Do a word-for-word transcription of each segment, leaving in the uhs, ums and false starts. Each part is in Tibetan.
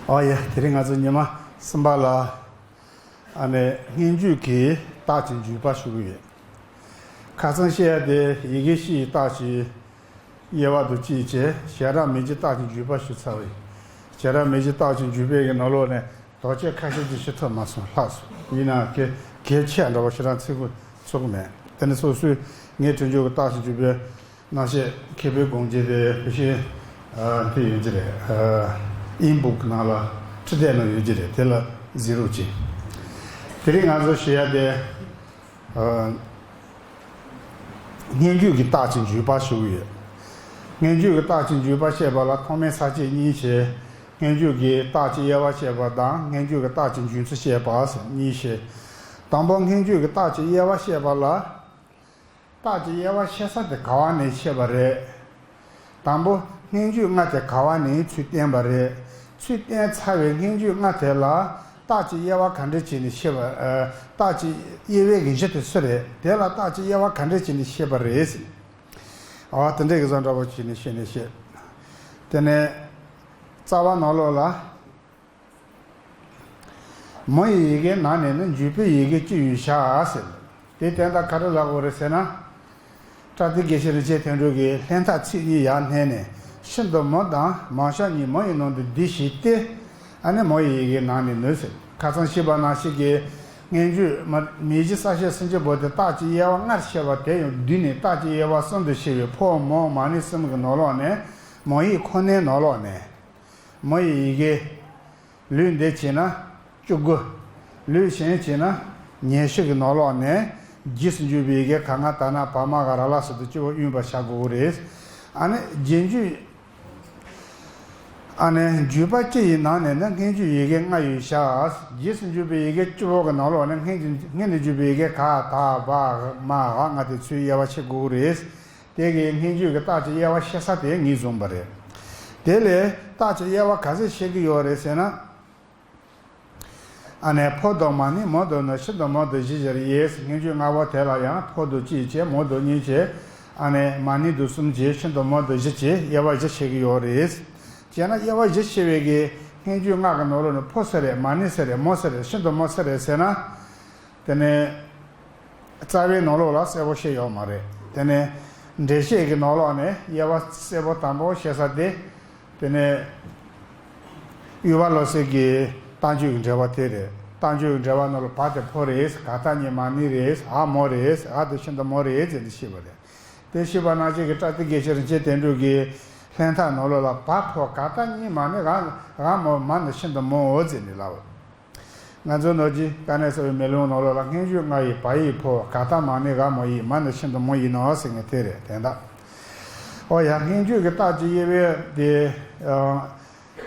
ཨོ་ཡ། དེ་རིང་ང་ཚོ་ཉི་མ་གསུམ་པ་ལ་ཨ་ནི་སྔོན་འཇུག་གི་རྟགས་ཀྱི་འཇུག་པ་ཞུ་གི་ཡོད། ཁ་སང་བཤད་ཡ་དེ་ཡི་གེ་བཞི་ཡི་རྟགས་ཀྱི་དབྱེ་བ་དང་གཅིག་བྱས། བྱེ་བྲག་མིང་གཞི་རྟགས་ཀྱི་འཇུག་པ་ཞུ་ཚར་བ་ཡིན། བྱེ་བྲག་མིང་གཞི་རྟགས་ཀྱི་འཇུག་པའི་གི་ནང་ལོགས་ནས་དོགས་གཅོད་ཁ་ཤས་ཅིག་ཞུ་ཐུབ་མ་སོང་། ལྷག་སོང་། ཡིན་ནའང་གལ་གལ་ཆེ་འདྲ་བོ་ཞེ་དྲག་ཚིག་གུ་ཚུགས་མེད། དེ་ནི་སོ་སོའི་ངའི་གྲོས་འཇུག་གི་རྟགས་ཀྱི་འཇུག་པའི་རྣམ་བཤད་མཁས་པའི་དགོངས་བཞེད་དེ་ཕལ་ཆེར་ཨ་དེ་ཡོད་ཀྱི་རེད། ཨ་ཨིན་བུག་ནང་ལ་ཁྲིད་དེབ་ནང་ཡོད་ཀྱི་རེད། དེ་ལ་གཟིགས་རོགས་གྱིས། དེ་རིང་ང་ཚོ་བཤད་ཡ་དེ་ཨ་སྔོན་འཇུག་གི་རྟགས་ཀྱི་འཇུག་པ་ཞུ་གི་ཡོད། སྔོན་འཇུག་གི་རྟགས་ཀྱི་འཇུག་པ་བཤད་པ་ལ་ཐོག་མའི་ས་བཅད་གཉིས་བྱས། སྔོན་འཇུག་གི་རྟགས་ཀྱི་དབྱེ་བ་བཤད་པ་དང་སྔོན་འཇུག་གི་རྟགས་ཀྱི་འཇུག་ཚུལ་བཤད་པ་ཟེར་གཉིས་བཤད། དང་པོ་སྔོན་འཇུག་གི་རྟགས་ཀྱི་དབྱེ་བ་བཤད་པ་ལ། རྟགས་ཀྱི་དབྱེ་བ་ཕྱེ་ས་དེ་ག་བ་ནས་ཕྱེ་བ་རེད། དང་པོ་སྔོན་འཇུག་ལྔ་དེ་ག་བ་ནས་ཚུར་བསྟན་པ་རེད། ཚུར་བསྟན་ཚར་བའི་སྔོན་འཇུག་ལྔ་དེ་ལ་རྟགས་ཀྱི་དབྱེ་བ་ག་འདྲ་བྱས་ནས་ཕྱེ་བ། ཨ་རྟགས་ཀྱི་དབྱེ་བའི་གི་གཞི་དེ་སུ་རེད། དེ་ལ་རྟགས་ཀྱི་དབྱེ་བ་ག་འདྲ་བྱས་ནས་ཕྱེ་བ་རེད་ཟེར། ཨ་དེ་འདྲའི་གི་བཟོ་འདྲ་པོ་བྱས་ནས་བཤད་ནས་བཤད། དེ་ནས་རྩ་བ་ནང་ལོགས་ལ། མོ་ཡི་ཡི་གེ་ནང་ནས་ནི་འཇུག་པའི་ཡི་གེ་ཅི་ཡོད་བྱ་ཟེར། དེའི་དོན་དག་ག་རེ་ལབ་དགོས་རེད་ཟེར་ན། བཀྲ་ཤིས་དགེ་བཤེས་རིན་ཆེན་དོན་གྲུབ་ཀྱིས་ལྷན་ཐབས་ཚིག་གཉིས་ཡར་བསྣན་ནས་ཤིན་ཏུ་མོ་དང་མང་ཤོས་གཉིས་མོ་ཡི་ནང་དུ་འདི་ཞིག་སྟེ། ཨ་ནི་མོ་ཡི་ཡི་གེ་ནང་ནས་ནི་ཟེར། ཁ་སང་ཞུས་པ་ནང་བཞིན་གྱི་སྔོན་འཇུག་མ་མིང་གཞི་གསལ་བྱེད་སུམ་ཅུ་པོ་དེ་རྟགས་ཀྱི་དབྱེ་བ་ལྔར་ཕྱེ་བ་དེ་ཡང་བསྡུས་ནས་རྟགས་ཀྱི་དབྱེ་བ་གསུམ་དུ་ཕྱེ་བའི་ཕོ་མོ་མ་ནི་གསུམ་གྱི་ནང་ལོགས་ནས། མོ་ཡིག་ཁོ་ནའི་ནང་ལོགས་ནས། མོ་ཡི་ཡི་གེ། ལུས་འདི་བྱས་ན་བཅུ་དགུ། ལུས་གཞན་བྱས་ན་ཉི་ཤུ་གི་ནང་ལོགས་ནས་རྗེས་སུ་འཇུག་པའི་ཡི་གེ་ག་ང་ད་ན་བ་མ་ག་ར་ལ་སོགས་དུ་སྤྱི་བོ་དབྱུང་བར་བྱ་དགོས་ཀྱི་རེད། ཨ་ནི་རྗེས་འཇུག་ཨ་ནི་འཇུག་པ་སྤྱི་ཡི་ནང་ནས་ནི་སྔོན་འཇུག་ཡི་གེ་ལྔ་ཡོད་བྱ། རྗེས་སུ་འཇུག་པའི་ཡི་གེ་སྤྱི་བོ་གི་ནང་ལོགས་ནས་སྔོན་གྱི་སྔོན་དུ་འཇུག་པའི་ཡི་གེ་ག་ད་བ་མ་འ་ལྔ་དེ་ཚུར་དབྱེ་བ་ཕྱེ་དགོས་ཀྱི་རེད། དེ་གའི་སྔོན་འཇུག་གི་རྟགས་ཀྱི་དབྱེ་བ་ཕྱེ་ས་དེ་ངས་བཟུང་བ་རེད། དེ་ལས་རྟགས་ཀྱི་དབྱེ་བ་ག་ཚོད་ཕྱེ་གི་ཡོད་རེད་ཟེར་ན། ཨ་ནི་ཕོ་དང་མ་ནི་མོ་དང་ནི་ཤིན་ཏུ་མོ་དང་བཞི་བཞིར་དབྱེ། སྔོན་འཇུག་ལྔ་པོ་དེ་ལ་ཡང་ཕོ་དང་གཅིག་བྱས། མོ་དང་གཉིས་བྱས། ཨ་ནི་མ་ནི་དང་གསུམ་བྱས། ཤིན་ཏུ་མོ་དང་བཞི་བྱས། དབྱེ་བ་བཞི་ཕྱེ་གི་ཡོད་རེད། བྱས་ན་དབྱེ་བ་བཞི་ཕྱེ་བའི་གི་སྔོན་འཇུག་ལྔ་གི་ནང་ལོགས་ནས་ཕོ་སུ་རེད། མ་ནི་སུ་རེད། མོ་སུ་རེད། ཤིན་ཏུ་མོ་སུ་རེད་ཟེར་ན། དེ་ནས་རྩ་བའི་ནང་ལོགས་ལ་གསལ་པོ་བཤད་ཡོད་མ་རེད། དེ་ནས་འགྲེལ་བཤད་ཀྱི་ནང་ལོགས་ནས་དབྱེ་བ་གསལ་པོ་དང་པོ་བཤད་ས་དེ། དེ་ནས་དབྱུ་བ་བློ་གསལ་གྱི་རྟགས་འཇུག་གི་འགྲེལ་པ་དེ་རེད། རྟགས་འཇུག་གི་འགྲེལ་པ་ནང་ལ་བ་དེ་ཕོ་རེད། ག་ད་གཉིས་མ་ནི་རེད། འ་མོ་རེད། འ་དེ་ཤིན་ཏུ་མོ་རེད་ཟེར་ནས་བཤད་པ་རེད། དེ་བཤད་པ་ནང་བཞིན་གྱི་བཀྲ་ཤིས་དགེ་བཤེས་རིན་ཆེན་དོན་གྲུབ་ཀྱི་ལྷན་ཐབས་ནང་ལོགས་ལ་བ་ཕོ་ག་ད་གཉིས་མ་ནི་འ་འ་མོ་མ་ནི་ཤིན་ཏུ་མོའོ་ཟེར་ནས་ལབ། ང་ཚོ་ནོར་གྱི་དཀའ་གནད་གསལ་བའི་མེ་ལོང་ནང་ལོགས་ལ་སྔོན་འཇུག་ལྔ་ཡི་བ་ཡིག་ཕོ། ག་ད་མ་ནི་འ་མོ་ཡིག་མ་ནི་ཤིན་ཏུ་མོ་ཡིན་ནོ་ཟེར་མཁན་དེ་རེད། དེ་འདྲ། ཨོ་ཡ། སྔོན་འཇུག་གི་རྟགས་ཀྱི་དབྱེ་བས་དེ། ཨ་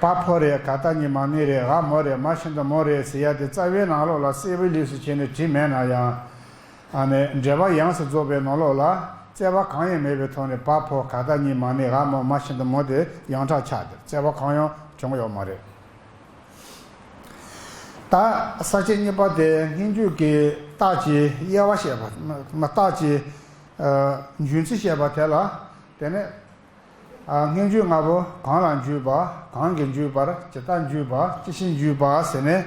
བ་ཕོ་རེད། ག་ད་གཉིས་མ་ནི་རེད། འ་མོ་རེད། མ་ཤིན་ཏུ་མོ་རེད་ཟེར་ཡ་དེ་རྩ་བའི་ནང་ལོགས་ལ་གསལ་པོའི་ལུགས་སུ་བྱས་ནས་བྲིས་མེད་ན་ཡང་། ཨ་ནི་འགྲེལ་པ་ཡོངས་སུ་རྫོགས་པའི་ནང་ལོགས་ལ་རྩོད་པ་གང་ཡང་མེད་པའི་ཐོག་ནས་བ་ཕོ་ག་ད་གཉིས་མ་ནི་འ་མོ་མ་ཤིན་ཏུ་མོ་དེ་ཡོངས་གྲགས་ཆགས་ཏེ་རྩོད་པ་གང་ཡང་བྱུང་ཡོད་མ་རེད། ད་ས་བཅད་གཉིས་པ་དེ་སྔོན་འཇུག་གི་རྟགས་ཀྱི་དབྱེ་བ་བཤད་པ། མ་རྟགས་ཀྱི་ཨ་འཇུག་ཚུལ་བཤད་པ་དེ་ལ། དེ་ནས་ཨ་སྔོན་འཇུག་ལྔ་པོ་གང་ལ་འཇུག་པ། གང་གིས་འཇུག་པར། ཇི་ལྟར་འཇུག་པ། ཅི་ཕྱིར་འཇུག་པ་ཟེར་ནས་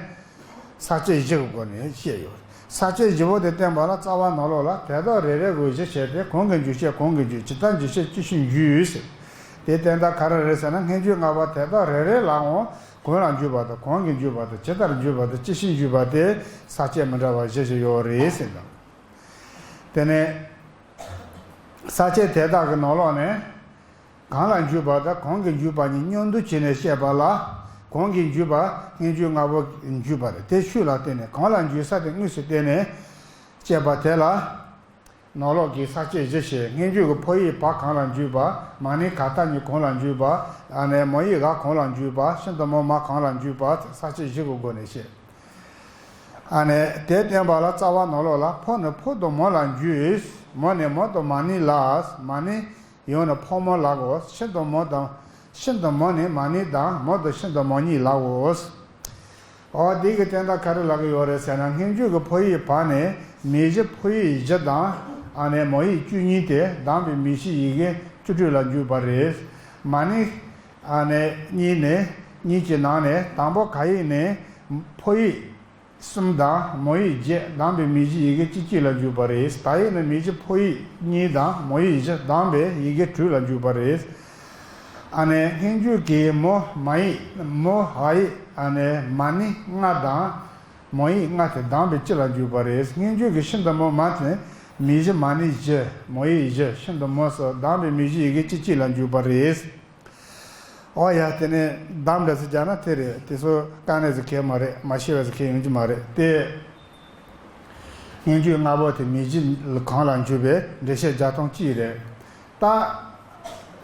ས་བཅད་བཞི་གི་སྒོ་ནས་བཤད་ཡོད། ས་བཅད་བཞི་པོ་དེ་བསྟན་པ་ལ་རྩ་བ་ནང་ལོགས་ལ་དོན་དག་རེ་རེ་སྒོ་བཞི་བྱས་ཏེ། གང་གི་འཇུག་ཕྱིར་གང་གིས་འཇུག་ཇི་ལྟར་འཇུག་ཕྱིར་ཅི་ཕྱིར་འཇུག་ཟེར། དེའི་དོན་དག་ག་རེ་རེད་ཟེར་ན། སྔོན་འཇུག་ལྔ་པོ་དོན་དག་རེ་རེ་ལའང་གང་ལ་འཇུག་པ་དང་། གང་གིས་འཇུག་པ་དང་། ཇི་ལྟར་འཇུག་པ་དང་། ཅི་ཕྱིར་འཇུག་པ་དེ་ས་བཅད་མི་འདྲ་བ་བཞི་བཞི་ཡོད་རེད་ཟེར་དང་། དེ་ནས་ས་བཅད་དེ་དག་གི་ནང་ལོགས་ནས་གང་ལ་འཇུག་པ་དང་གང་གིས་འཇུག་པ་གཉིས་མཉམ་དུ་བྱས་ནས་བཤད་པ་ལ། གང་གིས་འཇུག་པ་སྔོན་འཇུག་ལྔ་པོ་འཇུག་པ་རེད། དེ་ཤུགས་ལ་བརྟེན་ནས་གང་ལ་འཇུག་ས་དེ་དངོས་སུ་བསྟན་ནས་བཤད་པ་དེ་ལ། ནང་ལོགས་ཀྱི་ས་བཅད་བཞི་བྱས། སྔོན་འཇུག་གི་ཕོ་ཡིག་བ་གང་ལ་འཇུག་པ། མ་ནི་ག་ད་གཉིས་གང་ལ་འཇུག་པ། ཨ་ནི་མོ་ཡིག་འ་གང་ལ་འཇུག་པ། ཤིན་ཏུ་མོ་མ་གང་ལ་འཇུག་པ། ས་བཅད་བཞི་གི་སྒོ་ནས་བཤད། ཨ་ནི་དེ་བསྟན་པ་ལ་རྩ་བ་ནང་ལོགས་ལ་ཕོ་ནི་ཕོ་དང་མོ་ལ་འཇུག་མོ་ནི་མོ་དང་མ་ནི་ལ། མ་ནི་ཡང་ན་ཕོ་མོ་ལ་གོ། ཤིན་ཏུ་མོ་དང་། ཤིན་ཏུ་མོ་ནི་མ་ནི་དང་མོ་དང་ཤིན་ཏུ་མོ་གཉིས་ལ་གོ། འོ་དེ་གི་དོན་དག་ག་རེ་ལབ་ཀྱི་ཡོད་རེད་ཟེར་ན། སྔོན་འཇུག་གི་ཕོ་ཡིག་བ་ནི་མིང་གཞི་ཕོ་ཡིག་བཞི་དང་། ཨ་ནི་མོ་ཡིག་བཅུ་གཉིས་ཏེ། གདམས་པའི་མིང་གཞི་ཡི་གེ་བཅུ་དྲུག་ལ་འཇུག་པ་རེད། མ་ནི་ཨ་ནི་གཉིས་ནི་ གཉིས་ཀྱི་ནང་ནས་དང་པོ་ག་ཡིག་ནས་ཕོ་ཡིག་གསུམ་དང་མོ་ཡིག་བརྒྱད་གདམས་པའི་མིང་གཞི་ཡི་གེ་གཅིག་གཅིག་ལ་འཇུག་པ་རེད། ད་ཡིག་ནི་མིང་གཞི་ཕོ་ཡིག་གཉིས་དང་མོ་ཡིག་བཞི་གདམས་པའི་ཡི་གེ་དྲུག་ལ་འཇུག་པ་རེད། ཨ་ནི་སྔོན་འཇུག་གི་མོ་མ་ཡིག་མོ་འ་ཡིག་ཨ་ནི་མ་ནི་ལྔ་དང་མོ་ཡིག་ལྔ་དེ་གདམས་པའི་སྤྱི་ལ་འཇུག་པ་རེད། སྔོན་འཇུག་གི་ཤིན་ཏུ་མོ་མ་དེ་མིང་གཞི་མ་ནི་བཞི་མོ་ཡིག་བཞི་ཤིན་ཏུ་མོ་སོགས་གདམས་པའི་མིང་གཞི་ཡི་གེ་གཅིག་གཅིག་ལ་འཇུག་པ་རེད། ཨོ་ཡ། དེ་ནས་གདམས་འདྲ་ཟེར་རྒྱག་ན་དེ་རེད། དེ་ཚོ་དཀའ་གནད་ཟེར་མཁན་མ་རེད། མ་ཤེས་པ་ཟེར་མཁན་ཡོང་གི་མ་རེད་དེ། སྔོན་འཇུག་ལྔ་པོ་དེ་མིང་གཞི་གང་ལ་འཇུག་པའི་འགྲེལ་བཤད་རྒྱག་སྟངས་གཅིག་རེད། ད་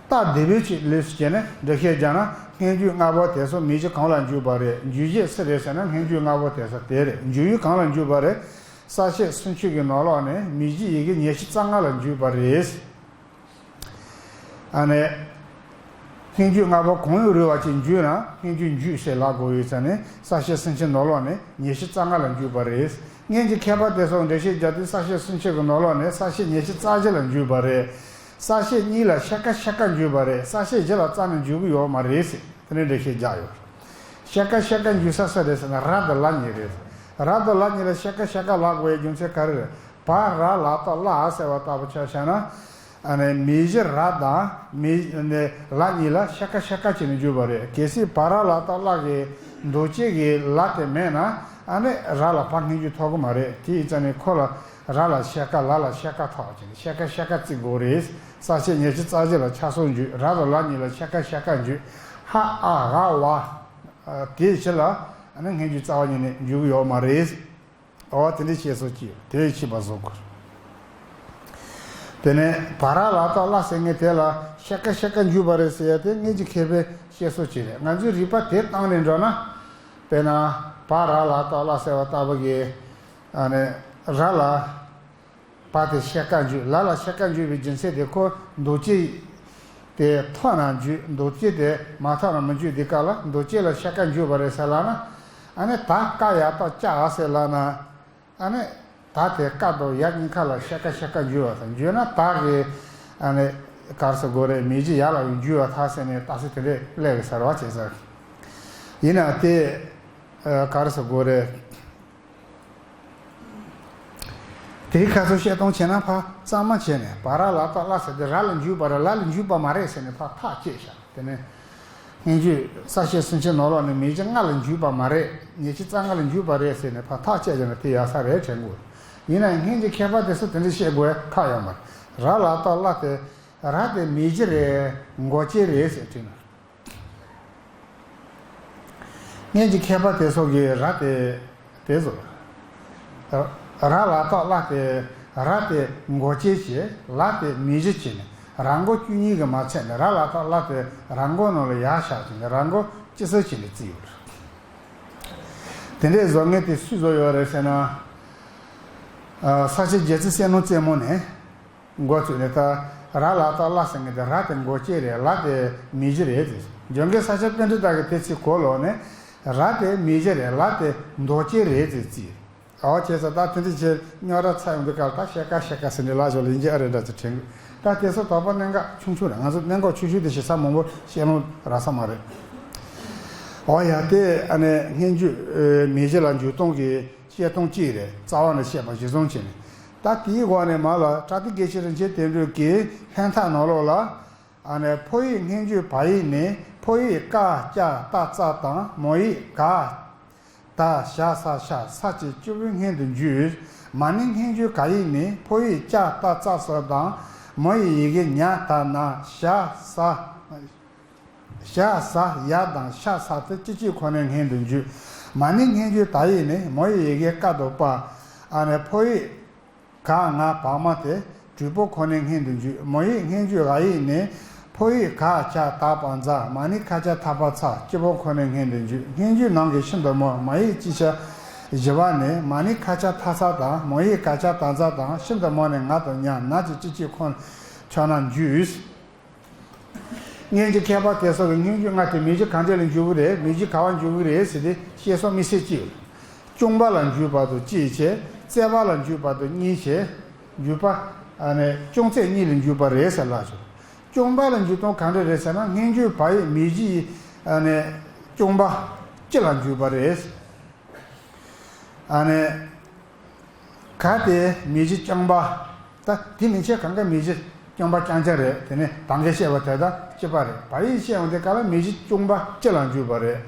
ད་དེ་བས་ཅིག་ལོས་སུ་བྱས་ནས་འགྲེལ་བཤད་རྒྱག་ན། སྔོན་འཇུག་ལྔ་པོ་དེ་ཚོ་མིང་གཞི་གང་ལ་འཇུག་པ་རེད། འཇུག་བྱེད་སུ་རེད་ཟེར་ན་སྔོན་འཇུག་ལྔ་པོ་དེ་ཚོ་དེ་རེད། འཇུག་ཡུལ་གང་ལ་འཇུག་པ་རེད། གསལ་བྱེད་སུམ་ཅུ་གི་ནང་ལོགས་ནས་མིང་གཞི་ཡི་གེ་ཉི་ཤུ་རྩ་ལྔ་ལ་འཇུག་པ་རེད། ཨ་ནི། སྔོན་འཇུག་ལྔ་པོ་གང་ཡང་རུང་བ་ཅིག་འཇུག་ན་སྔོན་འཇུག་འཇུག་ཞེས་ལབ་དགོས་ཡོད་ཙང་ནི་གསལ་བྱེད་སུམ་ཅུ་ནང་ལོགས་ནས་ཉི་ཤུ་རྩ་ལྔ་ལ་འཇུག་པ་རེད། སྔོན་གྱི་མཁས་པ་དེ་ཚོ་འགྲེལ་བཤད་རྒྱག་དུས་གསལ་བྱེད་སུམ་ཅུ་གི་ནང་ལོགས་ནས་གསལ་བྱེད་ཉི་ཤུ་རྩ་བཞི་ལ་འཇུག་པ་རེད། གསལ་བྱེད་གཉིས་ལ་ཕྱེད་ཀ་ཕྱེད་ཀ་འཇུག་པ་རེད། གསལ་བྱེད་བཞི་ལ་རྩ་ནས་འཇུག་གི་ཡོད་མ་རེད་ཟེར་དེ་ནས་འགྲེལ་བཤད་རྒྱག་ཡོད། ཕྱེད་ཀ་ཕྱེད་ཀ་འཇུག་ས་སུ་རེད་ཟེར་ན་ར་དང་ལ་གཉིས་རེད། ར་དང་ལ་གཉིས་ལ་ཕྱེད་ཀ་ཕྱེད་ཀ་ལབ་དགོས་ཡའི་རྒྱུ་མཚན་ག་རེ་རེད། བ་ར་ལ་ཏ་བླ་ཟེར་བ་ལྟ་བུ་ཆ་བཞག་ན། ཨ་ནི་མིང་གཞི་ར་དང་མིང་ནི་ལ་གཉིས་ལ་ཕྱེད་ཀ་ཕྱེད་ཀ་བྱས་ནས་འཇུག་པ་རེད། གལ་སྲིད་བ་ར་ལ་ཏ་བླ་གི་འདོགས་བྱེད་ཀྱི་ལ་དེ་མེད་ན་ཨ་ནི་ར་ལ་ཕར་སྔོན་འཇུག་ཐོབ་ཀྱི་མ་རེད། དེ་ཡིན་ཙང་ནི་ཁོ་ལ་ར་ལ་ཕྱེད་ཀ་ལ་ལ་ཕྱེད་ཀ་ཐོགས་བྱས་ནས་ཕྱེད་ཀ་ཕྱེད་ཀ་བརྩི་དགོས་རེད། གསལ་བྱེད་ཉི་ཤུ་རྩ་བཞི་ལ་ཆ་སོགས་འཇུག་ར་དང་ལ་གཉིས་ལ་ཕྱེད་ཀ་ཕྱེད་ཀ་འཇུག་ཧ་ཨ་ག་བ། དེའི་ཕྱི་ལ་ཨ་ནི་སྔོན་འཇུག་རྩ་བ་ཉིད་ནས་འཇུག་གི་ཡོད་མ་རེད། ཨོ་དེ་འདྲའི་བཤད་སྲོལ་གཅིག་ཡོད། དེ་ཡི་ཕྱིས་པ་བཟོ་དགོས། དེ་ནས་བ་ར་ལ་ཏ་བླ་ཟེར་མཁན་དེ་ལ་ཕྱེད་ཀ་ཕྱེད་ཀ་འཇུག་པ་རེད་ཟེར་ཡ་དེ་སྔོན་གྱི་མཁས་པའི་བཤད་སྲོལ་གཅིག་རེད། ང་ཚོའི་རིག་པ་དེ་སྟེང་ནས་འགྲོ་ན། དཔེར་ན་བ་ར་ལ་ཏ་བླ་ཟེར་བ་ལྟ་བུ་གི་ཨ་ནི་ར་ལ་བ་དེ་ཕྱེད་ཀ་འཇུག་ལ་ལ་ཕྱེད་ཀ་འཇུག་པའི་རྒྱུ་མཚན་དེ་ཁོ་འདོགས་བྱེད་དེ་ཐོགས་ན་འཇུག་འདོགས་བྱེད་དེ་མ་ཐོགས་ན་མི་འཇུག་དེ་སྐབས་ལ་འདོགས་བྱེད་ལ་ཕྱེད་ཀ་འཇུག་པ་རེད་ཟེར་ལབ་ན། ཨ་ནི་ད་ཀ་ཡ་ཏ་ཅ་ཨ་ཟེར་ལབ་ན། ཨ་ནི་ད་དེ་ཀ་དང་ཡ་གཉིས་ཀ་ལ་ཕྱེད་ཀ་ཕྱེད་ཀ་འཇུག་པ་དང་འཇུག་ན་ད་གི་ཨ་ནི་ག་རེ་ཟེར་དགོས་རེད། མིང་གཞི་ཡ་ལ་འཇུག་པ་ད་ཟེར་ནས་ཏ་སི་དེ་འདྲས་སླེབས་ཀྱི་ཟེར་བ་བྱས་ཟེར། ཡིན་ན་དེ་ག་རེ་ཟེར་དགོས་རེད། དེའི་ཁ་ཚུར་བཤད་སྟངས་བྱས་ན་ཕ་གཙང་མ་བྱས་ནས་བ་ར་ལ་ཏ་བླ་ཟེར་དེ་ར་ལ་འཇུག་པ་རེད་ལ་ལ་འཇུག་པ་མ་རེད་ཟེར་ནས་ཕ་ཐག་བཅད་བཞག་དེ་ནས་སྔོན་འཇུག་གསལ་བྱེད་སུམ་ཅུ་ནང་ལོགས་ནས་མིང་གཞི་ལྔ་ལ་འཇུག་པ་མ་རེད། ཉི་ཤུ་རྩ་ལྔ་ལ་འཇུག་པ་རེད་ཟེར་ནས་ཕ་ཐག་བཅད་བཞག་ན་དེ་ཡག་ས་རེད་དྲན་གོ། ཡིན་ནའང་སྔོན་གྱི་མཁས་པ་དེ་ཚོ་དེ་འདྲ་བཤད་དགོས་ཁག་ཡོད་མ་རེད། ར་ལ་ཏ་བླ་དེ་ར་དེ་མིང་གཞི་རེད། འགོག་བྱེད་རེད་ཟེར་དྲིས་ན། སྔོན་གྱི་མཁས་པ་དེ་ཚོ་གིས་ར་དེ་དེ་ཚོ། ར་ལ་ཏ་བླ་དེ་ར་དེ་འགོག་བྱེད་བྱས་ལ་དེ་མིང་གཞི་བྱས་ནས་ར་མགོ་བཅུ་གཉིས་ཀྱིས་མ་ཚད་ནས་ར་ལ་ཏ་བླ་དེ་ར་མགོ་ནང་ལ་ཡར་བཞག་བྱས་ནས་ར་མགོ་སྤྱི་སོ་བྱས་ནས་བརྩིས་ཡོད་རེད། དེ་འདྲའི་བཟོ་མཁན་དེ་སུས་བཟོས་ཡོད་རེད་ཟེར་ན། ས་སྐྱ་རྒྱལ་བཙུན་སྲས་ནོར་རྩེ་མོ་ནས། འགོ་བཙུགས་ནས་ད་ར་ལ་ཏ་བླ་ཟེར་མཁན་དེ་ར་དེ་འགོག་བྱེད་རེད། ལ་དེ་མིང་གཞི་རེད་དེ། འཇོན་གི་ས་སྐྱ་པཎྜི་ཏ་གི་དེ་ཚིག་གོ་ལོག་ནས་ར་དེ་མིང་གཞི་རེད། ལ་དེ་འདོགས་བྱེད་རེད་དེ་བརྩིས། ཨོ་བྱས་ཙང་ད་དེ་འདྲ་བྱས་རྙོག་དྲ་ཚ་ཡོང་དུས་སྐབས་ད་ཕྱེད་ཀ་ཕྱེད་ཀ་ཟེར་ནས་ལ་ཞོག་ལ་ཡིན་གྱི་ཨ་རེ་འདྲ་ཅིག་དྲན་གི། ད་དེ་ཚོ་དོགས་པ་གནད་འགག་ཆུང་ཆུང་རེད། ང་ཚོ་གནད་འགག་ཆུང་ཆུང་དེ་ཞིག་ས་མང་པོ་བཤད་ལོང་རག་ས་མ་རེད། ཨོ་ཡ་དེ་ཨ་ནི་སྔོན་འཇུག་མིང་གཞི་ལ་འཇུག་སྟངས་ཀྱི་བཤད་སྟངས་གཅིག་རེད། རྩ་བ་ནས་བཤད་པ་གཞི་བཟུང་བྱས་ནས། ད་དེའི་འོག་ནས་མར་ལ་བཀྲ་ཤིས་དགེ་བཤེས་རིན་ཆེན་དོན་གྲུབ་ཀྱི་ལྷན་ཐབས་ནང་ལོགས་ལ། ཨ་ནི་ཕོ་ཡིག་སྔོན་འཇུག་བ་ཡིག་ནི་ཕོ་ཡིག་ཀ་ཀྱ་ཏ་ཙ་དང་མོ་ཡིག་ག་ད་ཞ་ས་ཤ་ས་བཅས་སྤྱི་བོའི་སྔོན་དུ་འཇུག་མ་ནི་སྔོན་འཇུག་ག་ཡིག་ནི་ཕོ་ཡིག་ཀྱ་ཏ་ཙ་སོགས་དང་མོ་ཡི་ཡི་གེ་ཉ་ད་ན་ཞ་ས། ཞ་ས་ཡ་དང་ཤ་ས་དེ་སྤྱི་སྤྱི་ཁོ་ནའི་སྔོན་དུ་འཇུག་མ་ནི་སྔོན་འཇུག་ད་ཡིག་ནི་མོ་ཡི་ཡི་གེ་ཀ་དང་པ། ཨ་ནི་ཕོ་ཡིག་ག་ང་བག་མ་དེ་དྲུག་པོ་ཁོ་ནའི་སྔོན་དུ་འཇུག་མོ་ཡིག་སྔོན་འཇུག་འ་ཡིག་ནི་ཕོ་ཡིག་ག་ཁྱ་ད་པ་ཛ་མ་ནི་ཁ་ཆ་ཐ་པ་ཚ་སྤྱི་པོ་ཁོ་ནའི་སྔོན་དུ་འཇུག་སྔོན་འཇུག་ནང་གི་ཤིན་ཏུ་མོ་མ་ཡིག་སྤྱི་ཆ་བཞི་པ་ནི་མ་ནི་ཁ་ཆ་ཐ་ས་དང་མོ་ཡིག་ག་ཁྱ་ད་ཛ་དང་ཤིན་ཏུ་མོ་ནི་ང་དང་ཉ་ན་གྱི་སྤྱི་སྤྱི་ཁོ་ཆོག་ན་འཇུག་སྔོན་གྱི་མཁས་པ་དེ་ཚོ་གིས་སྔོན་འཇུག་ལྔ་དེ་མིང་གཞི་གང་འདྲ་ལ་འཇུག་གི་རེད། མིང་གཞི་ག་པར་འཇུག་གི་རེད་ཟེར་ཏེ་བཤད་སྲོལ་དམིགས་བསལ་གཅིག་ཡོད། གཅུང་པ་ལ་འཇུག་པ་དང་གཅིག་བྱས། བརྩེགས་པ་ལ་འཇུག་པ་དང་གཉིས་བྱས། འཇུག་པ་ཨ་ནི་གཅུང་བརྩེགས་གཉིས་ལ་འཇུག་པ་རེད་ཟེར་ལབ་བྱུང་། གཅུང་པ་ལ་འཇུག་སྟངས་གང་འདྲ་རེད་ཟེར་ན་སྔོན་འཇུག་བ་ཡིག་མིང་གཞི་ཡི་ཨ་ནི་ རྐྱང་པ་སྤྱི་ལ་འཇུག་པ་རེད། ཨ་ནི། ག་དེ་མི་གཞི་རྐྱང་པ། ད་དེ་མིན་ཆད་གང་ག་མི་གཞི་རྐྱང་པ་རྐྱང་རྐྱང་རེད། དེ་ནས་ད་གིན་བཤད་པ་དེ་དག་གཅིག་པ་རེད། བ་ཡིག་བཤད་ཡོང་དུས་སྐབས་ལ་མི་གཞི་རྐྱང་པ་སྤྱི་ལ་འཇུག་པ་རེད།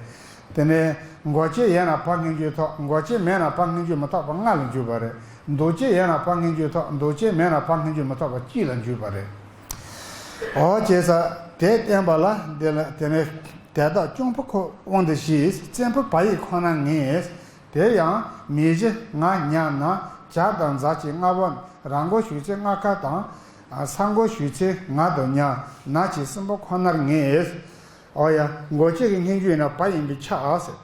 དེ་ནས་མགོ་ཅན་ཡོད་ན་བ་སྔོན་འཇུག་ཐོགས། མགོ་ཅན་མེད་ན་བ་སྔོན་འཇུག་མི་ཐོགས་པ་ལྔ་ལ་འཇུག་པ་རེད། འདོགས་ཅན་ཡོད་ན་བ་སྔོན་འཇུག་ཐོགས། འདོགས་ཅན་མེད་ན་བ་སྔོན་འཇུག་མི་ཐོགས་པ་གཅིག་ལ་འཇུག་པ་རེད། འོ་བྱས་ཙང་དེ་བསྟན་པ་ལ་འདི་ལ་དེ་ནས་དེ་དག་རྐྱང་པོ་ཁོ་དབང་དུ་བྱས། བཙན་པོ་བ་ཡིག་ཁོ་ན་ངེས། དེ་ཡང་མི་གཞི་ང་ཉ་ན་བྱ་དང་འཛའ་བཅས་ལྔ་པོ། ར་མགོ་ཞུགས་ཚེ་ལྔ་ཀ་དང་། ས་མགོ་ཞུགས་ཚེ་ང་དང་ཉ་ན་བཅས་གསུམ་པོ་ཁོ་ནར་ངེས། འོ་ཡ། མགོ་ཅན་གྱི་སྔོན་འཇུག་ཡིན་ན་བ་ཡིན་པས་ཁྱབ་ཟེར།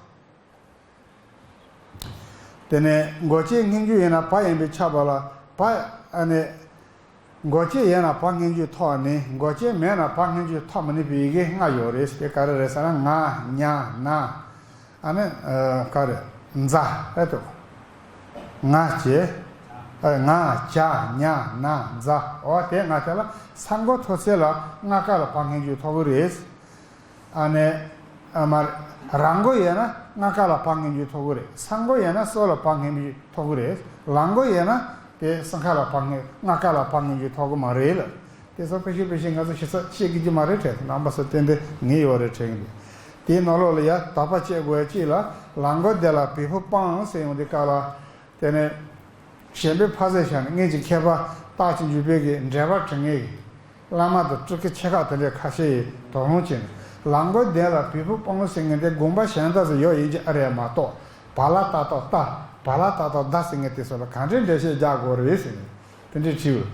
དེ་ནས་མགོ་ཅན་སྔོན་འཇུག་ཡིན་ན་བ་ཡིན་པས་ཁྱབ་པ་ལ་བ། ཨ་ནི། མགོ་ཅན་ཡོད་ན་བ་སྔོན་འཇུག་ཐོགས་ནི། མགོ་ཅན་མེད་ན་བ་སྔོན་འཇུག་ཐོགས་མི་ནུས་པའི་ཡི་གེ་ལྔ་ཡོད་རེད། དེ་ག་རེ་རེད་ཟེར་ན་ང་ཉ་ན། ཨ་ནི། ཨ། ག་རེ། འཛའ་རེད་དོ། ང་བཅས། ཨ། ང་བྱ་ཉ་ན་འཛའ། འོ་དེ་ལྔ་དེ་ལ་ས་མགོ་ཐོགས་ཚེ་ལ་ལྔ་ཀ་ལ་བ་སྔོན་འཇུག་ཐོགས་ཀྱི་རེད། ཨ་ནི། ཨ་མ། ར་མགོ་ཡོད་ན་ལྔ་ཀ་ལ་བ་སྔོན་འཇུག་ཐོགས་ཀྱི་རེད། ས་མགོ་ཡོད་ན་སོ་ལ་བ་སྔོན་འཇུག་ཐོགས་ཀྱི་རེད། ལ་མགོ་ཡོད་ན་དེ་སང་ཁ་ལ་བ་སྔོན། ལྔ་ཀ་ལ་བ་སྔོན་འཇུག་ཐོགས་ཀྱི་མ་རེད་ལ། དེ་ཚོ་ཕལ་ཆེར་ཕལ་ཆེར་ང་ཚོ་ཞིབ་ཚགས་བཤད་ཀྱི་ཅིག་མ་རེད་དྲན། རྣམ་པ་ཚོ་ཏན་ཏན་ངེས་ཡོད་རེད་དྲན་གྱི་འདུག་དེའི་ནང་ལོགས་ལ་ཡ་དོགས་པ་བཅད་དགོས་ཡ་གཅིག་ལ། ལ་མགོ་དེ་ལ་བོད་ཕོ་སྤང་ཟེར་ཡོང་དུས་སྐབས་ལ། དེ་ནས་གཞན་པའི་ཕ་ཟེར་བྱས་ནས་སྔོན་གྱི་མཁས་པ་རྟགས་ཅན་འཇུག་པའི་གི་འགྲེལ་པ་དྲི་ངེས་ཀྱི། བླ་མ་དང་སྤྲུལ་སྐུ་ཆེ་ཁག་དེ་འདྲའི་ཁ་ཤས་ཡིས་དོགས་སློང་བྱས་ནས། ལ་མགོ་དེ་ལ་བོད་ཕོ་སྤང་ཟེར་མཁན་དེ་དགོངས་པ་གཞན་དག་ཙམ་ཡོད་ཡིན་གྱི་ཨ་རེད་མ་གཏོགས། བ་ལ་ཏ་བཏགས་བཏའ། བ་ལ་ཏ་བཏགས་བཏའ་ཟེར་མཁན་དེ་ཚོ་ལ་ག་འདྲའི་འགྲེལ་བཤད་རྒྱག་དགོས་རེད་ཟེར་ནས་དེ་འདྲའི་དྲིས་ཡོད།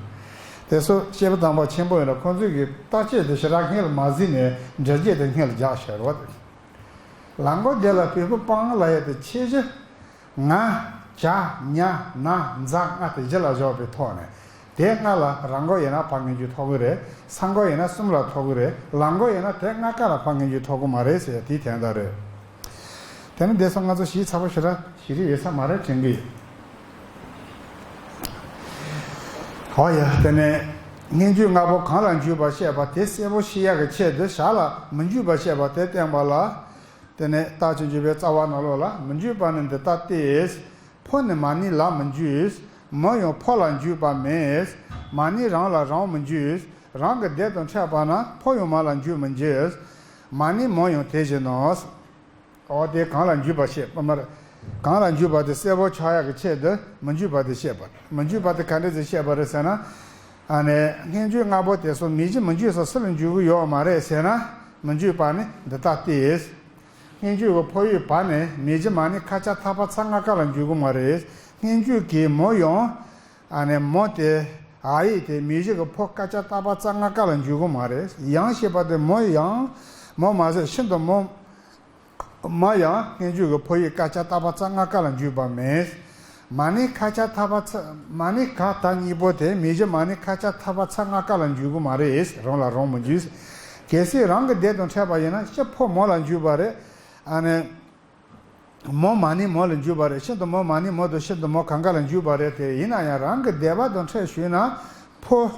དེ་ཚོ་སྐྱེས་བུ་དམ་པ་ཆེན་པོ་ཡིན་ན་ཁོང་ཚོས་ཀྱི་བརྟག་དཔྱད་དེ་ཞེ་དྲག་སྔོན་ལ་མ་གཟིགས་ནས་འགྲེལ་བརྗོད་དེ་སྔོན་ལ་རྒྱག་བཞག་རོགས། ལ་མགོ་དེ་ལ་བོད་ཕོ་སྤང་ལབ་ཡ་དེ་ཁྱད་གཞི། ང་། བྱ། ཉ། ན། འཛའ་ལྔ་དེ་གཞི་ལ་བཞག་པའི་ཐོག་ནས། དེ་ལྔ་ལ་ར་མགོ་ཡོད་ན་བ་སྔོན་འཇུག་ཐོགས་ཀྱི་རེད། ས་མགོ་ཡོད་ན་གསུམ་ལ་ཐོགས་ཀྱི་རེད། ལ་མགོ་ཡོད་ན་དེ་ལྔ་ཀ་ལ་བ་སྔོན་འཇུག་ཐོགས་ཀྱི་མ་རེད་ཟེར་ཡ་དེའི་དོན་དག་རེད། དེ་ནི་འདི་ཚོ་ང་ཚོ་ཞིབ་ཚགས་པོ་ཞེ་དྲག་ཞིག་རེད་ཡོད་ས་མ་རེད་དྲན་གྱི་ཡོད། ཧོ་ཡ། དེ་ནས་སྔོན་འཇུག་ལྔ་པོ་གང་ལ་འཇུག་པར་བཤད་པ་དེ་གསལ་པོ་ཤེས་ཡག་གི་ཆེད་དུ་བཞག་ལ་མི་འཇུག་པར་བཤད་པ་དེ་བསྟན་པ་ལ། དེ་ནས་རྟགས་ཅན་འཇུག་པའི་རྩ་བ་ནང་ལོགས་ལ་མི་འཇུག་པ་ནི་འདི་ལྟ་སྟེ། ཕོ་ནི་མ་ནིང་ལ་མི་འཇུག་མོ་ཡང་ཕོ་ལ་འཇུག་པ་མེད། མ་ནིང་རང་ལ་རང་མི་འཇུག་རང་གི་སྡེ་དང་ཕྲད་པ་ན་ཕོ་ཡང་མ་ལ་འཇུག་མི་འཇུག་མ་ནིང་མོ་ཡང་དེ་བཞིན་ནོ། འོ་དེ་གང་ལ་འཇུག་པ་བཤད་པ་མར། གང་ལ་འཇུག་པ་དེ་གསལ་པོ་ཆགས་ཡག་གི་ཆེད་དུ་མི་འཇུག་པ་དེ་བཤད་པ། མི་འཇུག་པ་དེ་ག་འདྲ་ཞིག་བཤད་པ་རེད་ཟེར་ན། ཨ་ནི་སྔོན་འཇུག་ལྔ་པོ་དེ་ཚོ་མི་གཞི་མི་འཇུག་ས་སུ་ལ་འཇུག་གི་ཡོད་མ་རེད་ཟེར་ན། མི་འཇུག་པ་ནི་འདི་ལྟ་སྟེ། སྔོན་འཇུག་གི་ཕོ་ཡིག་བ་ནི་མི་གཞི་མ་ནིང་ཁ་ཆ་ཐ་བ་ཚ་ལྔ་ཀ་ལ་འཇུག་གི་མ་རེད། སྔོན་འཇུག་གི་མོ་ཡང་། ཨ་ནི་མོ་དེ། འ་ཡིག་དེ་མི་གཞི་གི་ཕོ་ཀ་ཆ་ཐ་བ་ཚ་ལྔ་ཀ་ལ་འཇུག་གི་མ་རེད། ཡང་ཞེས་པ་དེ་མོ་ཡང་། མོ་མ་ཟད་ཤིན་ཏུ་མོ། མོ་ཡང་སྔོན་འཇུག་གི་ཕོ་ཡིག་ཀ་ཆ་ཐ་བ་ཚ་ལྔ་ཀ་ལ་འཇུག་པ་མེད། མ་ནིང་ཁ་ཆ་ཐ་བ་ཚ། མ་ནིང་ག་ད་གཉིས་པོ་དེ་མི་གཞི་མ་ནིང་ཁ་ཆ་ཐ་བ་ཚ་ལྔ་ཀ་ལ་འཇུག་གི་མ་རེད། རང་ལ་རང་མི་འཇུག་གལ་སྲིད་རང་གི་སྡེ་དང་ཕྲད་པ་ཡིན་ན་སྤྱི་ཕོ་མོ་ལ་འཇུག་པ་རེད། ཨ་ནི། མོ་མ་ནིང་མོ་ལ་འཇུག་པ་རེད། ཤིན་ཏུ་མོ་མ་ནིང་མོ་དང་ཤིན་ཏུ་མོ་གང་ག་ལ་འཇུག་པ་རེད་དེ། ཡིན་ན་ཡང་རང་གི་སྡེ་པ་དང་ཕྲད་ཞུས་ན་ཕོ།